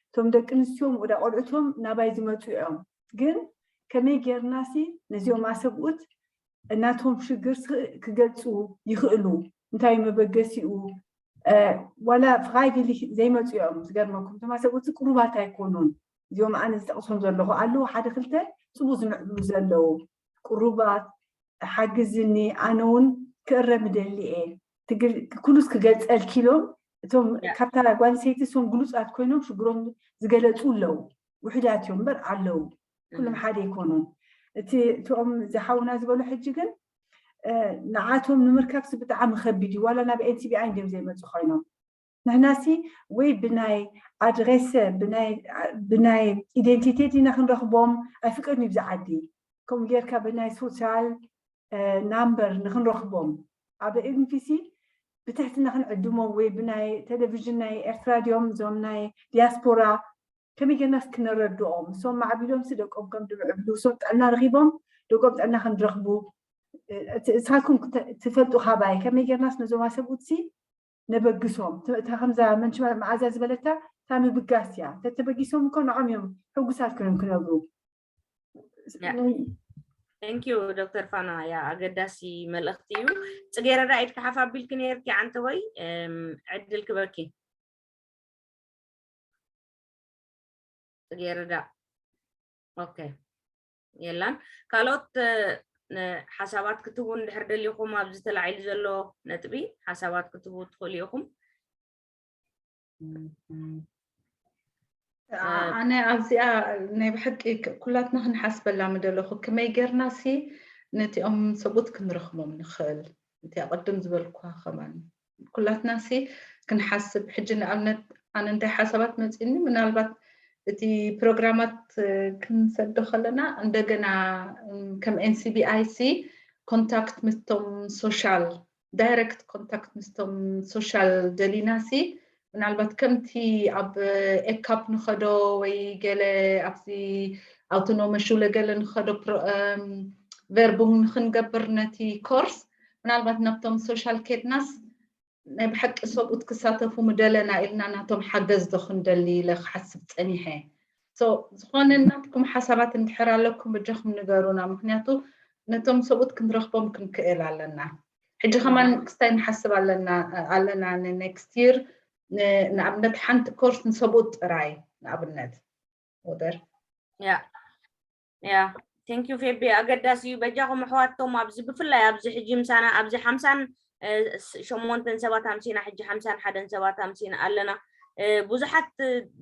እቶም ደቂ ኣንስትዮኦም ወዳ ቆልዑቶም ናባይ ዝመፁ እዮም ግን ከመይ ጌርና ሲ ነዚኦም ኣሰብኡት እናቶም ሽግር ክገልፁ ይኽእሉ እንታይ መበገሲኡ ዋላ ፍራይቪሊ ዘይመፁ እዮም ዝገርመኩም እቶም ኣሰብኡት ቅሩባት ኣይኮኑን እዚኦም ኣነ ዝጠቕሶም ዘለኹ ኣለዉ ሓደ ክልተ ጽቡ ዝምዕብሉ ዘለዉ ቅሩባት ሓግዝኒ፣ ኣነ እውን ክእረም እደሊ እየ፣ ትግል-፣ ኩሉስ ክገልጸልኪ ኢሎም እቶም ካብታ ጓል ኣንስተይቲ እሶም ግሉጻት ኮይኖም ሽግሮም ዝገለጹ ኣለዉ። ውሕዳት እዮም እምበር ኣለዉ። ኩሎም ሓደ ኣይኮኑን። እቲ እቲኦም ዝሓውና ዝበሉ ሕጂ ግን ንዓቶም ንምርካብሲ ብጣዕሚ ከቢድ እዩ። ዋላ ናብ ኤንሲቢኣይ እንድዮም ዘይመፁ ኮይኖም። ንሕናሲ ወይ ብናይ ኣድሬሰ ብናይ ኢደንቲቴት ኢና ክንረኽቦም፣ ኣይፍቀድን እዩ ብዚ ዓዲ። ከምኡ ጌርካ ብናይ ሶሻል ናምበር ንክንረኽቦም ኣብ ኤንቢሲ ብትሕትና ክንዕድሞም ወይ ብናይ ቴሌቪዥን ናይ ኤርትራ ድዮም እዞም ናይ ዲያስፖራ ከመይ ጌርናስ ክነረድኦም? እሶም ማዕቢሎም ሲ ደቆም ከም ድምዕብሉ እሶም ጥዕና ረኺቦም ደቆም ጥዕና ከም ድረኽቡ ንስኻትኩም ትፈልጡ ካባይ ከመይ ጌርናስ ነዞም ኣሰብኡት ሲ ነበግሶም? እታ ከምዛ መንች መዓዛ ዝበለታ እታ ምብጋስ እያ። ተተበጊሶም እኮ ንዖም እዮም ሕጉሳት ኮይኖም ክነብሩ። Thank you ዶክተር ፋና። ያ ኣገዳሲ መልእኽቲ እዩ። ፅጌረዳ ኢድካ ሓፍ ኣቢልኪ ነይርኪ ዓንተ ወይ ዕድል ክበኪ። ፅጌረዳ ኦኬ የላን። ካልኦት ሓሳባት ክትህቡ እንድሕር ደሊኹም ኣብዚ ተላዒሉ ዘሎ ነጥቢ ሓሳባት ክትህቡ ትኽእሉ ኢኹም። ኣነ ኣብዚኣ ናይ ብሓቂ ኩላትና ክንሓስበላ ምደለኹ ከመይ ጌርና ሲ ነቲኦም ሰብኡት ክንረኽቦም ንኽእል። እቲኣ ቅድም ዝበልኳ ከማን ኩላትና ሲ ክንሓስብ ሕጂ ንኣብነት ኣነ እንታይ ሓሳባት መፂኒ ምናልባት እቲ ፕሮግራማት ክንሰዶ ከለና እንደገና ከም NCBI ሲ ኮንታክት ምስቶም ሶሻል ዳይረክት ኮንታክት ምስቶም ሶሻል ደሊና ሲ ምናልባት ከምቲ ኣብ ኤካፕ ንኸዶ ወይ ገለ ኣብዚ ኣውቶኖመ ሹለ ገለ ንኸዶ ቨርቡንግ ንክንገብር ነቲ ኮርስ ምናልባት ናብቶም ሶሻል ኬድናስ ናይ ብሓቂ ሰብኡት ክሳተፉ ምደለና ኢልና ናቶም ሓገዝ ዶ ክንደሊ ኢለ ክሓስብ ፀኒሐ። ዝኾነ ናትኩም ሓሳባት እንድሕር ኣለኩም በጃኹም ንገሩና። ምክንያቱ ነቶም ሰብኡት ክንረኽቦም ክንክእል ኣለና። ሕጂ ከማን ክስታይ ንሓስብ ኣለና ኣለና ንኔክስት ይር ንኣብነት ሓንቲ ኮርስ ንሰብኡት ጥራይ ንኣብነት ወደር ያ ያ ቴንክ ዩ ፌቢ ኣገዳሲ እዩ። በጃኹም ኣሕዋቶም ኣብዚ ብፍላይ ኣብዚ ሕጂ ምሳና ኣብዚ ሓምሳን ሸሞንተን ሰባት ኣምሲና ሕጂ ሓምሳን ሓደን ሰባት ኣምሲና ኣለና። ብዙሓት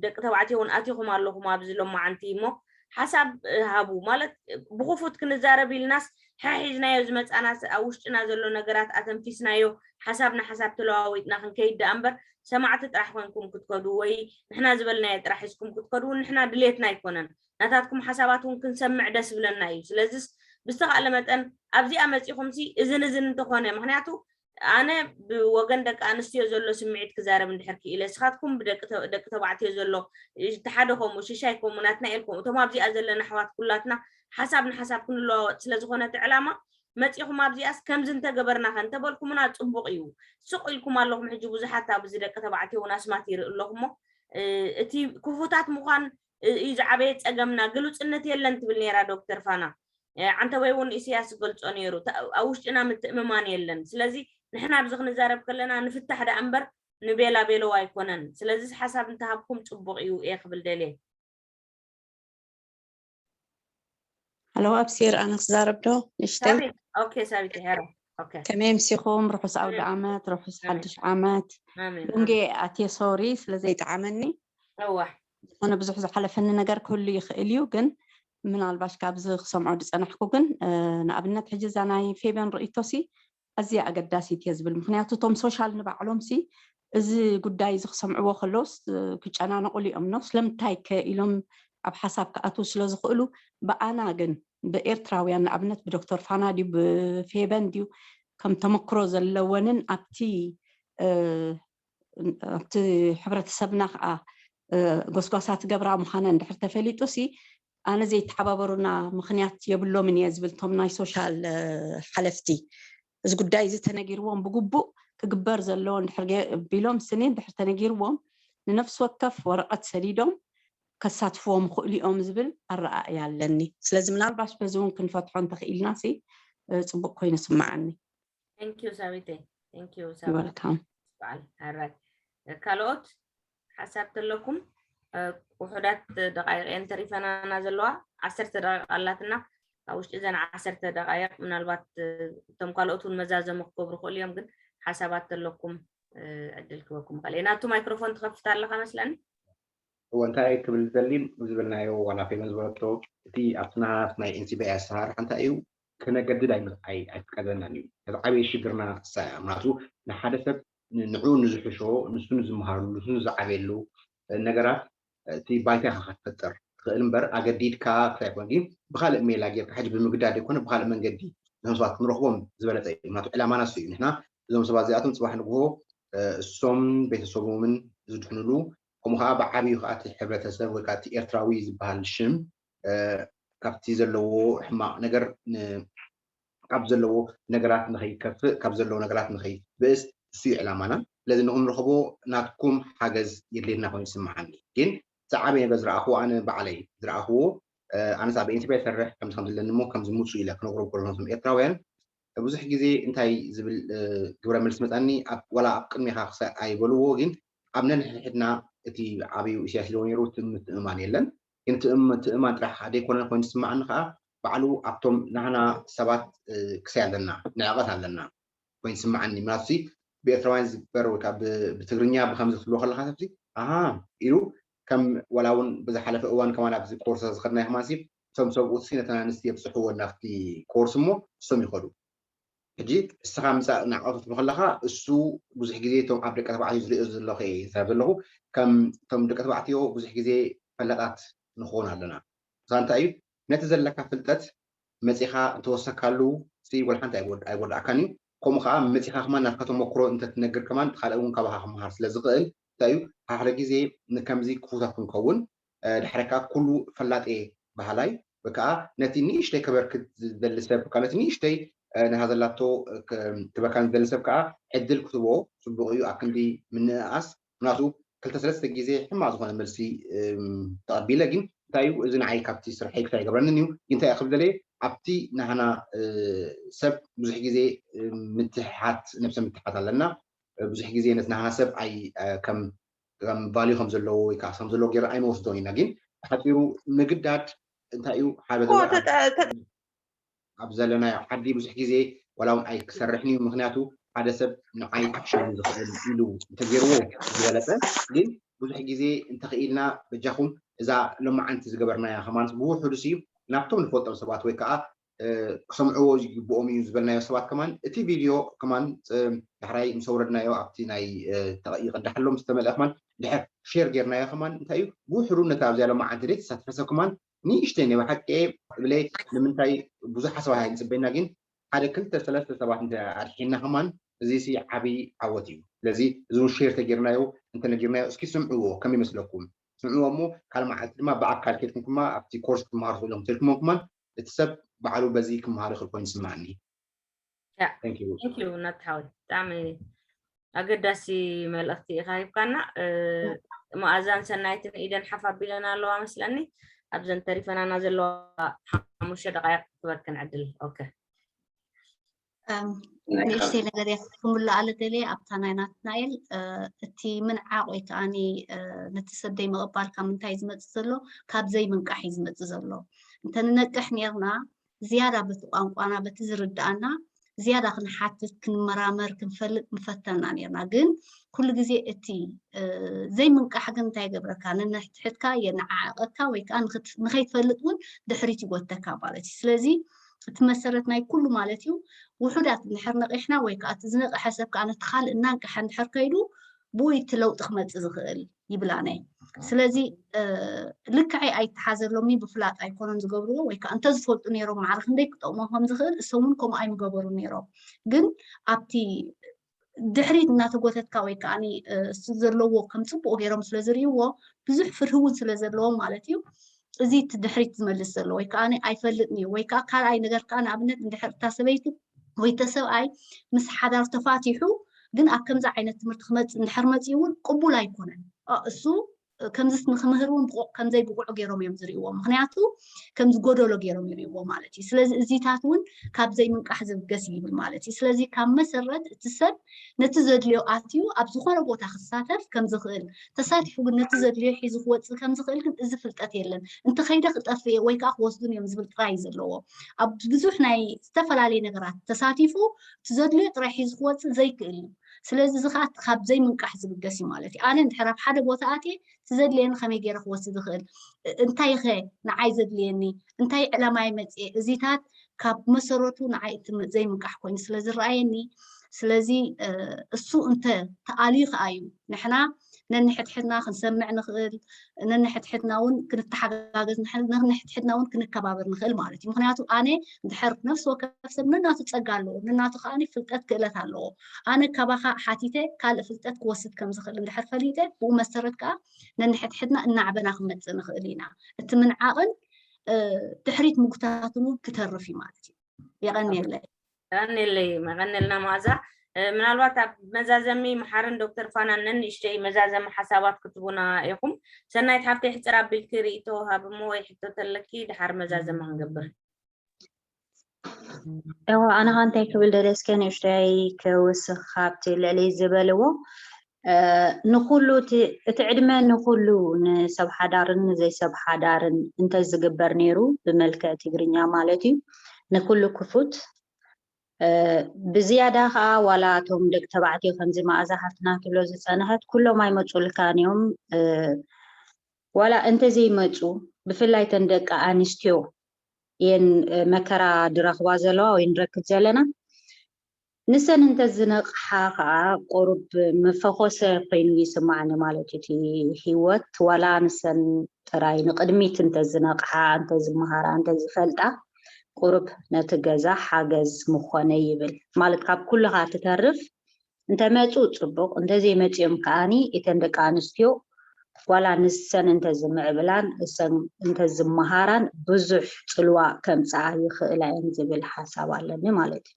ደቂ ተባዕትዮ እውን ኣቲኹም ኣለኹም ኣብዚ ሎማዓንቲ እሞ ሓሳብ ሃቡ ማለት ብክፉት ክንዛረብ ኢልናስ ሓሒዝናዮ ዝመፃና ኣብ ውሽጥና ዘሎ ነገራት ኣተንፊስናዮ ሓሳብ ንሓሳብ ተለዋዊጥና ክንከይድ ደኣ እምበር ሰማዕቲ ጥራሕ ኮንኩም ክትከዱ ወይ ንሕና ዝበልናዮ ጥራሕ ሒዝኩም ክትከዱ እውን ንሕና ድሌትና ኣይኮነን። ናታትኩም ሓሳባት እውን ክንሰምዕ ደስ ይብለና እዩ። ስለዚስ ብዝተኻእለ መጠን ኣብዚኣ መፂኹም ሲ እዝን እዝን እንተኾነ ምክንያቱ ኣነ ብወገን ደቂ ኣንስትዮ ዘሎ ስምዒት ክዛረብ እንድሕር ክኢለ ስኻትኩም ብደቂ ተባዕትዮ ዘሎ እቲ ሓደ ከምኡ ሽሻይ ከምኡ ናትናኤል ከምኡ እቶም ኣብዚኣ ዘለና ኣሕዋት ኩላትና ሓሳብ ንሓሳብ ክንለዋወጥ ስለዝኾነ እቲ ዕላማ መፂኹም ኣብዚኣስ ከምዚ እንተገበርና ከ እንተበልኩምና ፅቡቕ እዩ። ስቕ ኢልኩም ኣለኹም ሕጂ ብዙሓት ኣብዚ ደቂ ተባዕትዮ እውን ኣስማት ይርኢ ኣለኹ እሞ እቲ ክፉታት ምዃን እዩ ዝዓበየ ፀገምና። ግሉፅነት የለን ትብል ነይራ ዶክተር ፋና። ዓንተወይ እውን ኢሳያስ ዝገልፆ ነይሩ ኣብ ውሽጥና ምትእምማን የለን። ስለዚ ንሕና ኣብዚ ክንዛረብ ከለና ንፍታሕ ደኣ እምበር ንቤላ ቤሎ ኣይኮነን። ስለዚ ሓሳብ እንተሃብኩም ፅቡቕ እዩ እየ ክብል ደልየ። ሃሎ ኣብሲር ኣነ ክዛረብ ዶ ንሽተይ? ኦኬ ሳቢት ሄራ ከመይ ምሲኹም? ርሑስ ኣውደ ዓመት፣ ርሑስ ሓድሽ ዓመት። ሎንጌ ኣትየ ሶሪ ስለ ዘይጠዓመኒ። ዝኾነ ብዙሕ ዝሓለፈኒ ነገር ክህሉ ይኽእል እዩ፣ ግን ምናልባሽ ካብዚ ክሰምዖ ዝፀናሕኩ ግን ንኣብነት ሕጂ እዛ ናይ ፌብያን ርእይቶሲ ኣዝያ ኣገዳሲት እየ ዝብል። ምክንያቱ እቶም ሶሻል ንባዕሎም ሲ እዚ ጉዳይ እዚ ክሰምዕዎ ከለውስ ክጨናነቑሉ እዮም ነው ስለምንታይ ከ ኢሎም ኣብ ሓሳብ ክኣትዉ ስለ ዝኽእሉ ብኣና ግን ብኤርትራውያን ንኣብነት ብዶክተር ፋና ድዩ ብፌበን ድዩ ከም ተመክሮ ዘለወንን ኣብቲ ኣብቲ ሕብረተሰብና ከዓ ጎስጓሳ ትገብራ ምዃነ እንድሕር ተፈሊጡ ሲ ኣነ ዘይተሓባበሩና ምኽንያት የብሎምን እየ ዝብል እቶም ናይ ሶሻል ሓለፍቲ እዚ ጉዳይ እዚ ተነጊርዎም ብግቡእ ክግበር ዘለዎ እንድሕር ቢሎም ስኒ እንድሕር ተነጊርዎም ንነፍሲ ወከፍ ወረቐት ሰዲዶም ከሳትፍዎም ይኽእሉ እዮም ዝብል ኣረኣእያ ኣለኒ። ስለዚ ምናልባሽ በዚ እውን ክንፈትሖ እንተኽኢልና ሲ ፅቡቅ ኮይኑ ስምዓኒ። ቴንኪዩ ሳቢተይ። ቴንኪዩ ሳቢተይ። ወልካም። በዓል ሓራይ ካልኦት ሓሳብ ተለኩም? ውሑዳት ደቃይቅ እየን ተሪፈናና ዘለዋ። ዓሰርተ ደቃይቅ ኣላትና። ኣብ ውሽጢ እዘን ዓሰርተ ደቃይቅ ምናልባት እቶም ካልኦት እውን መዛዘሙ ክገብሩ ክእሉ እዮም፣ ግን ሓሳባት ተለኩም ዕድል ክበኩም ኸእል ናቱ ማይክሮፎን ትኸፍት ኣለኻ መስለኒ። እወ እንታይ ክብል ዝደሊ ዝብልናዮ ዋላ ፌመ ዝበለቶ እቲ ኣብቲ ናት ናይ ኤንሲቢኣይ ኣሰራርሓ እንታይ እዩ ክነገድድ ኣይፍቀደናን እዩ። እቲ ዓብዪ ሽግርና እሳ እያ። ምክንያቱ ንሓደ ሰብ ንዑ ንዝሕሾ ንሱ ንዝመሃረሉ ንሱ ንዝዓበየሉ ነገራት እቲ ባይታ ኢኻ ክትፈጥር ትኽእል እምበር ኣገዲድካ ክሳይኮን ግን ብካልእ ሜላ ጌርካ ሕጂ ብምግዳድ ይኮነ ብካልእ መንገዲ ነቶም ሰባት ክንረኽቦም ዝበለፀ እዩ። ምክንያቱ ዕላማና እሱ እዩ። ንሕና እዞም ሰባት እዚኣቶም ፅባሕ ንግሆ እሶም ቤተሰቦምን ዝድሕንሉ ከምኡ ከዓ ብዓብዩ ከዓ እቲ ሕብረተሰብ ወይ ከዓ እቲ ኤርትራዊ ዝበሃል ሽም ካብቲ ዘለዎ ሕማቕ ነገር ካብ ዘለዎ ነገራት ንኸይከፍእ ካብ ዘለዎ ነገራት ንኸይብእስ እሱ እዩ ዕላማና። ስለዚ ንክንረኽቦ ናትኩም ሓገዝ የድልየና ኮይኑ ይስምዓኒ። ግን ዝዓበየ ነገር ዝረኣኽዎ ኣነ ባዕለይ ዝረኣኽዎ ኣነስ ኣብ ኤንሲቢኣይ ይሰርሕ ከምዚ ከም ዘለኒ እሞ ከምዚ ምፁ ኢለ ክነግሮም ከሎ ነቶም ኤርትራውያን ብዙሕ ግዜ እንታይ ዝብል ግብረ መልሲ መፃኒ ዋላ ኣብ ቅድሜኻ ክሳይ ኣይበልዎ ግን ኣብ ነንሕድሕድና እቲ ዓብዩ ኢሳያስ ኢልዎ ነይሩ እቲ ምትእምማን የለን። ግን እቲ ምትእምማን ጥራሕ ዘይኮነ ኮይኑ ዝስምዓኒ ከዓ ባዕሉ ኣብቶም ናህና ሰባት ክሳይ ኣለና ንዕቐት ኣለና ኮይኑ ዝስምዓኒ ምናቱ ብኤርትራውያን ዝግበር ወይ ከዓ ብትግርኛ ብከምዚ ክትብሎ ከለካ ሰብሲ ኣሃ ኢሉ ከም ዋላ እውን ብዝሓለፈ እዋን ከማን ኣብዚ ኮርስ ዝኸድናዮ ከማን ሲ እቶም ሰብኡት ሲ ነተን ኣንስቲ የብፅሕዎ ናብቲ ኮርስ እሞ እሶም ይኸዱ ሕጂ እስኻ ምፃእ ናዕቐቱ ትብሎ ከለካ እሱ ብዙሕ ግዜ እቶም ኣብ ደቂ ተባዕትዮ ዝሪኦ ዘለኹ እየ ዝዛረብ ዘለኹ ከም እቶም ደቂ ተባዕትዮ ብዙሕ ግዜ ፈላጣት ንኸውን ኣለና እሳ እንታይ እዩ ነቲ ዘለካ ፍልጠት መፂኻ እንተወሰካሉ ሲ ወላ ሓንቲ ኣይጎድኣካን እዩ ከምኡ ከዓ መፂኻ ከማን ናትካ ተመክሮ እንተትነግር ከማን ካልእ እውን ካባካ ክመሃር ስለ ዝኽእል እንታይ እዩ ሓደ ግዜ ንከምዚ ክፉታት ክንከውን ድሕረ ከዓ ኩሉ ፈላጤ ባህላይ ወይ ከዓ ነቲ ንእሽተይ ከበርክት ዝደሊ ሰብ ከዓ ነቲ ንእሽተይ ነታ ዘላቶ ክበካን ዝደሊ ሰብ ከዓ ዕድል ክትቦ ፅቡቅ እዩ ኣብ ክንዲ ምንእኣስ ምክንያቱ ክልተ ሰለስተ ግዜ ሕማቅ ዝኮነ መልሲ ተቐቢለ ግን እንታይ እዩ እዚ ንዓይ ካብቲ ስርሐይ ክሳይ ይገብረንን እዩ እንታይ ክብል ደለየ ኣብቲ ናህና ሰብ ብዙሕ ግዜ ምትሓት ነብሰ ምትሓት ኣለና ብዙሕ ግዜ ነቲ ናህና ሰብ ኣይ ከም ከም ቫልዩ ከም ዘለዎ ወይ ከዓ ከም ዘለዎ ገይርና ኣይንወስዶን ኢና ግን ብሓፂሩ ምግዳድ እንታይ እዩ ሓደ ኣብ ዘለናዮ ዓዲ ብዙሕ ግዜ ዋላ እውን ኣይክሰርሕን እዩ ምክንያቱ ሓደ ሰብ ንዓይ ክሸኒ ዝኽእል ኢሉ እንተገይርዎ ዝበለፀ ግን ብዙሕ ግዜ እንተኽኢልና በጃኹም እዛ ሎማዓንቲ ዝገበርናያ ከማን ብውሑዱ ሲ ናብቶም ንፈልጦም ሰባት ወይ ከዓ ክሰምዕዎ ይግብኦም እዩ ዝበልናዮ ሰባት ከማን እቲ ቪድዮ ከማን ዳሕራይ ምስ ኣውረድናዮ ኣብቲ ናይ ይቅዳሓሎም ዝተመልአ ከማን ድሕር ሼር ጌርናዮ ከማን እንታይ እዩ ብውሕዱ ነቲ ኣብዚኣ ሎማዓንቲ ደይ ተሳትፈ ሰብ ከማን ንእሽተይ ናይ ብሓቂ እብለ ንምንታይ ብዙሓት ሰባት ኣይንፅበና ግን ሓደ ክልተ ሰለስተ ሰባት እንተ ኣድሒና ከማን እዚ ሲ ዓብዪ ዓወት እዩ ስለዚ እዚ እውን ሼር ተጌርናዮ እንተነጊርናዮ እስኪ ስምዕዎ ከም ይመስለኩም ስምዕዎ እሞ ካልእ መዓልቲ ድማ ብኣካል ኬድኩም ድማ ኣብቲ ኮርስ ክትመሃሩ ክእሎም ተልኩሞም ከማን እቲ ሰብ ባዕሉ በዚ ክመሃር ይኽእል ኮይኑ ይስምዓኒ ናትሓወይ ብጣዕሚ ኣገዳሲ መልእኽቲ ኢኻ ሂብካና መኣዛን ሰናይትን ኢደን ሓፍ ኣቢለን ኣለዋ መስለኒ ኣብዘን ተሪፈናና ዘለዋ ሓሙሽተ ደቃይቅ ክበክን ዕድል ኦኬ ንእሽተይ ነገር እያ ክምልኣለ ደልየ ኣብታ ናይ ናትናኤል እቲ ምንዓቕ ወይ ከዓኒ ነቲ ሰብ ደይ ምቕባል ካብ ምንታይ ዝመፅእ ዘሎ ካብ ዘይምንቃሕ እዩ ዝመፅእ ዘሎ እንተንነቅሕ ነርና ዝያዳ በቲ ቋንቋና በቲ ዝርድኣና ዝያዳ ክንሓትት ክንመራመር ክንፈልጥ ምፈተና ነርና ግን ኩሉ ግዜ እቲ ዘይምንቃሕ ግን እንታይ ይገብረካ ነንሕትሕትካ የነዓዕቀካ ወይ ከዓ ንኸይትፈልጥ እውን ድሕሪት ይጎተካ ማለት እዩ ስለዚ እቲ መሰረት ናይ ኩሉ ማለት እዩ ውሑዳት እንድሕር ነቂሕና ወይ ከዓ እቲ ዝነቅሐ ሰብ ከዓ ነቲ ካልእ እናንቀሐ እንድሕር ከይዱ ብኡ እቲ ለውጢ ክመፅእ ዝኽእል ይብላነ ስለዚ ልክዐይ ኣይተሓዘሎምኒ ብፍላጥ ኣይኮነን ዝገብርዎ ወይ ከዓ እንተዝፈልጡ ነይሮም ማዕረ ክንደይ ክጠቕሞ ከም ዝኽእል እሶምን ከምኡ ኣይምገበሩ ነይሮም ግን ኣብቲ ድሕሪት እናተጎተትካ ወይ ከዓ እሱ ዘለዎ ከም ፅቡቅ ገይሮም ስለ ዝርእይዎ ብዙሕ ፍርሂ እውን ስለ ዘለዎም ማለት እዩ እዚ እቲ ድሕሪት ዝመልስ ዘሎ ወይ ከዓ ኣይፈልጥን እዩ ወይ ከዓ ካልኣይ ነገር ከዓ ንኣብነት እንድሕር እታ ሰበይቲ ወይ ተሰብኣይ ምስ ሓዳር ተፋቲሑ ግን ኣብ ከምዚ ዓይነት ትምህርቲ ክመፅእ እንድሕር መፅኡ እውን ቅቡል ኣይኮነን እሱ ከምዚ ንክምህር እውን ብቑዕ ከም ዘይብቑዕ ገይሮም እዮም ዝርእይዎ። ምክንያቱ ከም ዝጎደሎ ገይሮም ይርእይዎ ማለት እዩ። ስለዚ እዚታት እውን ካብ ዘይምንቃሕ ዝብገስ እዩ ይብል ማለት እዩ። ስለዚ ካብ መሰረት እቲ ሰብ ነቲ ዘድልዮ ኣትዩ ኣብ ዝኾነ ቦታ ክሳተፍ ከም ዝኽእል፣ ተሳቲፉ ግን ነቲ ዘድልዮ ሒዙ ክወፅእ ከም ዝኽእል ግን እዚ ፍልጠት የለን። እንተኸይደ ክጠፍእ እየ ወይ ከዓ ክወስዱን እዮም ዝብል ጥራይ እዩ ዘለዎ። ኣብ ብዙሕ ናይ ዝተፈላለየ ነገራት ተሳቲፉ እቲ ዘድልዮ ጥራይ ሒዙ ክወፅእ ዘይክእል እዩ። ስለዚ እዚ ከዓ ካብ ዘይምንቃሕ ዝብገስ እዩ ማለት እዩ። ኣነ እንድሕር ኣብ ሓደ ቦታ ኣትየ እቲ ዘድልየኒ ከመይ ገይረ ክወስድ ዝኽእል፣ እንታይ ኸ ንዓይ ዘድልየኒ፣ እንታይ ዕላማይ መፅየ፣ እዚታት ካብ መሰረቱ ንዓይ እቲ ዘይምንቃሕ ኮይኑ ስለ ዝረኣየኒ፣ ስለዚ እሱ እንተ ተኣልዩ ከዓ እዩ ንሕና ነንሕድሕድና ክንሰምዕ ንኽእል፣ ነንሕድሕድና እውን ክንተሓጋገዝ፣ ነንሕድሕድና እውን ክንከባበር ንኽእል ማለት እዩ። ምክንያቱ ኣነ ድሕር ነፍሲ ወከፍ ሰብ ነናቱ ፀጋ ኣለዎ፣ ነናቱ ከዓ ፍልጠት ክእለት ኣለዎ። ኣነ ካባኻ ሓቲተ ካልእ ፍልጠት ክወስድ ከም ዝኽእል እንድሕር ፈሊጠ ብኡ መሰረት ከዓ ነንሕድሕድና እናዕበና ክንመፅእ ንኽእል ኢና። እቲ ምንዓቕን ድሕሪት ምጉታትን እውን ክተርፍ እዩ ማለት እዩ። የቐንየለይ። የቐንየለይ። መቐንልና መዓዛ። ምናልባት ኣብ መዛዘሚ መሓርን ዶክተር ፋናን ነንእሽተይ መዛዘሚ ሓሳባት ክትቡና ኢኹም። ሰናይት ሓፍተይ ሕፅር ኣቢልኪ ርእይቶ ሃብሞ ወይ ሕቶ ተለኪ ድሓር መዛዘሚ ክንገብር። እዋ ኣነ ኸ እንታይ ክብል ደለ እስከ ንእሽተይ ክውስኽ ካብቲ ልዕሊ ዝበልዎ ንኩሉ እቲ ዕድመ ንኩሉ ንሰብ ሓዳርን ንዘይሰብ ሓዳርን እንተዝግበር ነይሩ ብመልክዕ ትግርኛ ማለት እዩ ንኩሉ ክፉት ብዝያዳ ከዓ ዋላ እቶም ደቂ ተባዕትዮ ከምዚ መኣዛ ሃፍትና ትብሎ ዝፀንሐት ኩሎም ኣይመፁልካን እዮም ዋላ እንተዘይመፁ ብፍላይ ተን ደቂ ኣንስትዮ እየን መከራ ድረኽባ ዘለዋ ወይ ንረክብ ዘለና ንሰን እንተዝነቕሓ ከዓ ቁሩብ መፈኾሰ ኮይኑ ይስማዓኒ ማለት እዩ እቲ ህይወት ዋላ ንሰን ጥራይ ንቕድሚት እንተዝነቕሓ እንተዝመሃራ እንተዝፈልጣ ቁሩብ ነቲ ገዛ ሓገዝ ምኾነ ይብል ማለት ካብ ኩልኻ ትተርፍ እንተመፁ ፅቡቕ እንተዘይመፅኦም ከዓኒ እተን ደቂ ኣንስትዮ ዋላ ንሰን እንተዝምዕብላን እሰን እንተዝመሃራን ብዙሕ ፅልዋ ከምፅኣ ይኽእላ እየን ዝብል ሓሳብ ኣለኒ ማለት እዩ።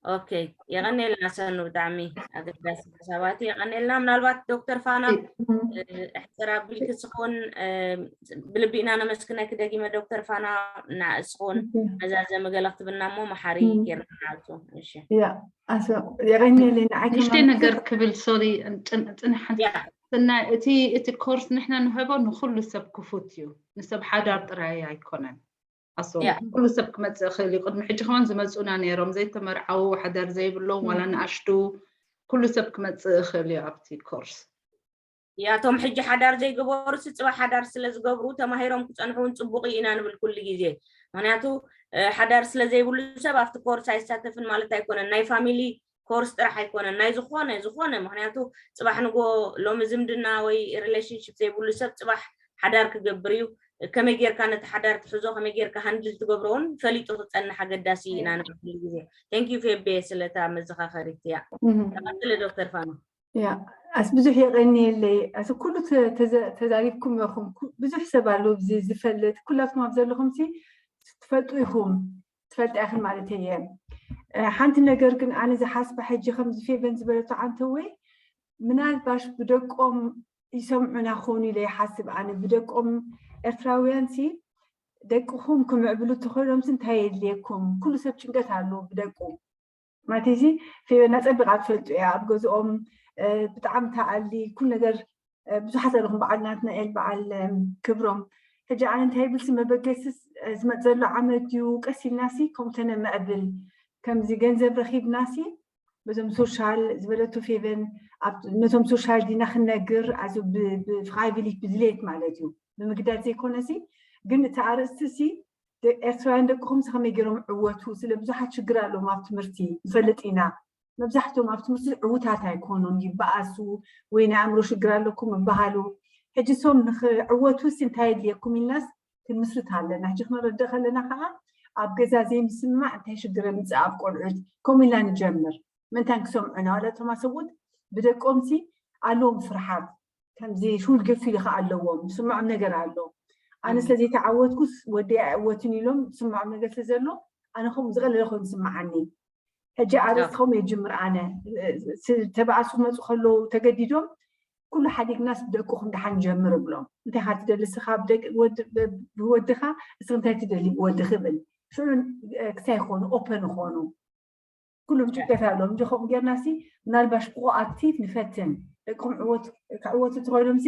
ኦኬ የቐኔልና ሰኑ ብጣዕሚ ኣገዳሲ ሓሳባት የቐኔልና ምናልባት ዶክተር ፋና ሕፅር ኣቢልኪ ስኹን ብልቢና ነመስግነኪ ደጊመ ዶክተር ፋና ንስኹን መዛዘሚ ገለ ክትብና እሞ መሓሪ ጌርና ንዓቱ እሺ የቐኔለይ ንዓይ ንእሽተይ ነገር ክብል ሶሪ ጽንሓን ሰናይ እቲ እቲ ኮርስ ንሕና ንህቦ ንኩሉ ሰብ ክፉት እዩ ንሰብ ሓዳር ጥራይ ኣይኮነን ኣሶ ኩሉ ሰብ ክመፅእ ይኽእል እዩ ቅድሚ ሕጂ ከማን ዝመፁና ነይሮም ዘይተመርዓው ሓዳር ዘይብሎም ዋላ ንኣሽቱ ኩሉ ሰብ ክመፅእ ይኽእል እዩ ኣብቲ ኮርስ ያቶም ሕጂ ሓዳር ዘይገበሩ ስፅባ ሓዳር ስለ ዝገብሩ ተማሂሮም ክፀንሑ እውን ፅቡቅ ኢና ንብል ኩሉ ግዜ ምክንያቱ ሓዳር ስለ ዘይብሉ ሰብ ኣብቲ ኮርስ ኣይሳተፍን ማለት ኣይኮነን ናይ ፋሚሊ ኮርስ ጥራሕ ኣይኮነን ናይ ዝኾነ ዝኾነ ምክንያቱ ፅባሕ ንጎ ሎሚ ዝምድና ወይ ሪሌሽንሽፕ ዘይብሉ ሰብ ፅባሕ ሓዳር ክገብር እዩ ከመይ ጌርካ ነቲ ሓዳር ትሕዞ ከመይ ጌርካ ሃንድል ትገብሮ እውን ፈሊጡ ክፀንሕ ኣገዳሲ ኢና ንብል ግዜ thank you ፌቤ ስለታ መዘኻኸሪት እያ ቀጥሊ ዶክተር ፋና ያ ኣስ ብዙሕ የቐንየለይ ኣስ ኩሉ ተዛሪብኩም ኢኹም ብዙሕ ሰብ ኣሎ እዚ ዝፈልጥ ኩላትኩም ኣብ ዘለኹም ሲ ትፈልጡ ኢኹም ትፈልጣ ኢኽን ማለት እየ ሓንቲ ነገር ግን ኣነ ዝሓስባ ሕጂ ከም ዝፌቨን ዝበለቶ ዓንተወይ ምናልባሽ ብደቆም ይሰምዑና ክኾኑ ኢለ ይሓስብ ኣነ ብደቆም ኤርትራውያን ሲ ደቅኹም ክምዕብሉ ተኽእሎም ሲ እንታይ የድልየኩም ኩሉ ሰብ ጭንቀት ኣለዎ ብደቁ ማለት እዚ ፌበና ፀቢቓ ትፈልጡ እያ ኣብ ገዝኦም ብጣዕሚ ተኣሊ ኩሉ ነገር ብዙሓት ኣለኹም በዓል ናትናኤል በዓል ክብሮም ሕጂ ኣነ እንታይ ይብል ሲ መበገሲ ዝመፅ ዘሎ ዓመት ድዩ ቀስ ኢልና ሲ ከምተነ መዕብል ከምዚ ገንዘብ ረኺብና ሲ በዞም ሶሻል ዝበለቶ ፌቨን ነቶም ሶሻል ዲና ክነግር ኣዚ ብፍራይቪሊት ብድሌት ማለት እዩ ብምግዳድ ዘይኮነ ሲ ግን እቲ ኣርእስቲ ሲ ኤርትራውያን ደቅኹም ከመይ ገይሮም ዕወቱ ስለ ብዙሓት ሽግር ኣለዎም ኣብ ትምህርቲ ንፈልጥ ኢና መብዛሕትኦም ኣብ ትምህርቲ ዕውታት ኣይኮኑን ይበኣሱ ወይ ናይ ኣእምሮ ሽግር ኣለኩም ይበሃሉ ሕጂ ሶም ንክዕወቱ ሲ እንታይ የድልየኩም ኢልናስ ክንምስርት ኣለና ሕጂ ክነረድእ ከለና ከዓ ኣብ ገዛ ዘይምስምማዕ እንታይ ሽግር ምፅእ ኣብ ቆልዑት ከምኡ ኢልና ንጀምር ምእንታን ክሰምዑና ዋላ እቶም ኣሰብኡት ብደቆም ሲ ኣለዎም ፍርሓት ከምዚ ሹል ግፊ ከዓ ኣለዎም ዝስምዖም ነገር ኣሎ ኣነ ስለ ዘይተዓወትኩስ ወዲ ኣይዕወትን ኢሎም ዝስምዖም ነገር ስለ ዘሎ ኣነ ከምኡ ዝቐለለ ኮይኑ ዝስምዓኒ ሕጂ ኣርእስቲ ከምኡ የጅምር ኣነ ተባእሱ ክመፁ ከለዉ ተገዲዶም ኩሉ ሓዲግናስ ብደቅኹም ደሓን ጀምር እብሎም። እንታይ ኢኻ ትደሊ ንስኻ ብደቂ-፣ ወዲ-፣ ብ-፣ ብወድኻ፣ እስኺ እንታይ ትደሊ ብወድኺ ብል። ሽዑ፣ እ፣ ክሳይ ይኾኑ፣ ኦፐን ይኾኑ። ኩሎም ጭንቀት ኣለዎም። እንጂ ከምኡ ጌርናሲ፣ ምናልባሽ ፕሮኣክቲቭ ንፈትን። ደቅኹም ዕወት-፣ ክዕወቱ ተኾይኖምሲ፣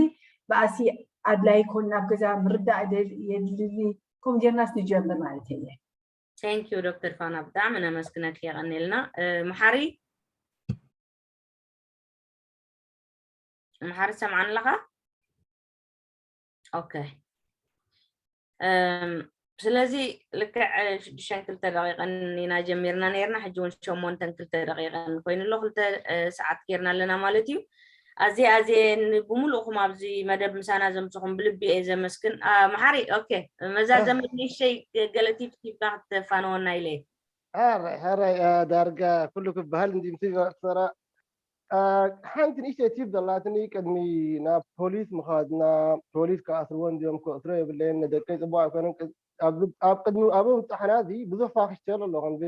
ብኣሲ ኣድላይ ይኮን ናብ ገዛ ምርዳእ ደል-፣ የድሊ። ከምኡ ጌርናስ ንጀምር ማለት እየ። Thank you ዶክተር ፋና፣ ብጣዕሚ ነመስግነኪ፣ የቐንየልና። እ፣ መሓሪ፣ መሓሪ ትሰምዓኒ ኣለኻ? ኦኬ። እም፣ ስለዚ ልክዕ ሽዱሽተን ክልተ ደቂቕን ኢና ጀሚርና ነይርና፣ ሕጂ እውን ሸሞንተን ክልተ ደቂቕን ኮይኑ ኣሎ፣ ክልተ፣ እ፣ ሰዓት ጌርና ኣለና ማለት እዩ። ኣዜ ኣዜ ን-፣ ብምሉእኹም ኣብዚ መደብ ምሳና ዘምፅኹም ብልቢ እየ ዘመስግን። አ፣ መሓሪ፣ ኦኬ፣ መዛዘሚ ንእሽተይ ገለ ቲፕ ቲፕ ክትፋነወና ኢለ እየ። ሕራይ ሕራይ፣ አ፣ ዳርጋ ኩሉ ክበሃል እንዲ ምትግባር ሰራ። አ፣ ሓንቲ ንእሽተይ ቲፕ ዘላትኒ፣ ቅድሚ ናብ ፖሊስ ምኻድና፣ ፖሊስ ክኣስርዎ እንዲዮም፣ ክእስሮ የብለየን፣ ንደቀይ ፅቡቅ ኣይኮነን። ቅ-፣ ኣብ፣ ኣብ ቅድሚ፣ ኣብ ምብፃሕና እዚ ብዙሕ ፋክሽ ተሎ ኣሎ፣ ከምዚ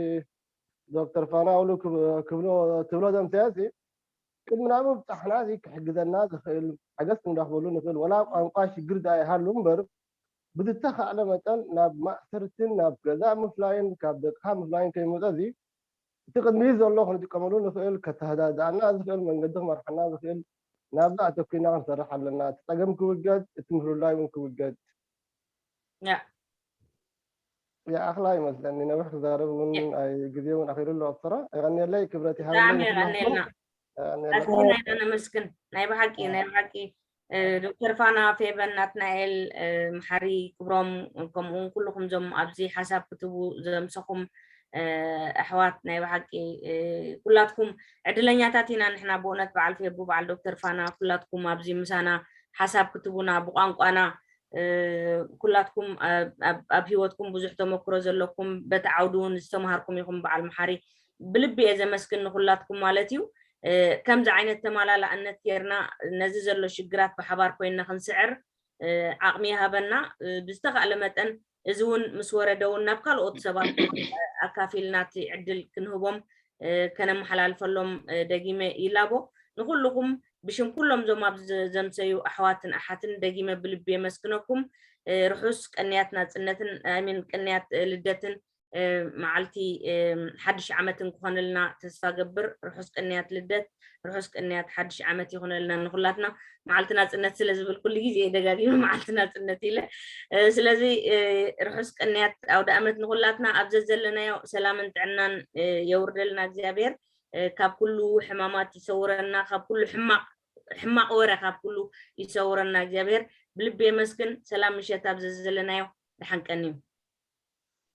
ዶክተር ፋና ውሉ ክብ-፣ ክብሎ፣ ትብሎ ዘምሰያ እዚ፣ ቅድሚ ናብ ምብፃሕና እዚ ክሕግዘና ዝኽእል፣ ሓገዝ ክንረኽበሉ ንኽእል፣ ወላ ቋንቋ ሽግር ደኣ ይሃሉ እምበር፣ ብዝተኻእለ መጠን ናብ ማእሰርትን ናብ ገዛ ምፍላይን ካብ ደቅኻ ምፍላይን ከይመፀ፣ እዚ እቲ ቅድሚት ዘሎ ክንጥቀመሉ ንኽእል፣ ከተሃዳድኣና ዝኽእል፣ መንገዲ ክመርሓና ዝኽእል፣ ናብዛ ኣተኲርና ክንሰርሕ ኣለና። እቲ ፀገም ክውገድ፣ እቲ ምፍልላይ እውን ክውገድ። ያ። ይኣኽላ ይመስለኒ፣ ነዊሕ ክዛረብ እውን ኣይ-፣ ግዜ እውን ኣኺሉ ኣሎ። ኣብሰራ የቐንየለይ፣ ክብረት ይሃበለይ ብጣዕሚ ንኹላትኩም። የቐንየልና። የቐንየለይ። ኣዝዩ ኢና ነመስግን። ናይ ብሓቂ፣ ናይ ብሓቂ፣ እ፣ ዶክተር ፋና፣ ፌበን ናትናኤል፣ እ፣ መሓሪ ክብሮም፣ ከምኡ እውን ኩልኹም ዞም ኣብዚ ሓሳብ ክትቡ ዘምሰኹም፣ እ፣ ኣሕዋት፣ ናይ ብሓቂ፣ እ፣ ኩላትኩም ዕድለኛታት ኢና ንሕና ብእውነት። በዓል ፌቡ፣ በዓል ዶክተር ፋና፣ ኩላትኩም ኣብዚ ምሳና ሓሳብ ክትቡና ብቋንቋና፣ እ፣ ኩላትኩም ኣብ፣ ኣብ፣ ኣብ ህይወትኩም ብዙሕ ተመክሮ ዘለኩም፣ በቲ ዓውዲ እውን ዝተምሃርኩም ኢኹም። በዓል መሓሪ፣ ብልቢ እየ ዘመስግን ንኩላትኩም ማለት እዩ። እ፣ ከምዚ ዓይነት ተማላላእነት ጌርና ነዚ ዘሎ ሽግራት ብሓባር ኮይንና ክንስዕር፣ እ፣ ዓቕሚ ይሃበና። እ፣ ብዝተኻእለ መጠን እዚ እውን ምስ ወረደ እውን ናብ ካልኦት ሰባት፣ እ፣ ኣካፊልና እቲ ዕድል ክንህቦም፣ እ፣ ከነመሓላልፈሎም፣ እ፣ ደጊመ ይላቦ። ንኩልኹም ብሽም ኩሎም ዞም ኣብዚ ዘ-፣ ዘምሰዩ ኣሕዋትን ኣሓትን ደጊመ ብልቢ የመስግነኩም። እ፣ ርሑስ ቅንያት ናጽነትን፣ ኣይ ሚን፣ ቅንያት፣ እ፣ ልደትን፣ እ፣ መዓልቲ፣ እ፣ ሓድሽ ዓመትን ክኾነልና ተስፋ ገብር። ርሑስ ቅንያት ልደት፣ ርሑስ ቅንያት ሓድሽ ዓመት ይኹነልና ንኹላትና። መዓልቲ ናጽነት ስለ ዝብል ኩሉ ግዜ ደጋጊመ መዓልቲ ናጽነት ኢለ። እ፣ ስለዚ፣ እ፣ ርሑስ ቅንያት ኣውደ ዓመት ንኹላትና። ኣብ ዘዘለናዮ ሰላምን ጥዕናን፣ እ፣ የውርደልና እግዚኣብሔር። እ፣ ካብ ኩሉ ሕማማት ይሰውረና፣ ካብ ኩሉ ሕማቕ፣ ሕማቕ ወረ ካብ ኩሉ ይሰውረና እግዚኣብሔር። ብልቢ የመስግን። ሰላም ምሸት ኣብ ዘዘለናዮ። ደሓን ቀንዩ።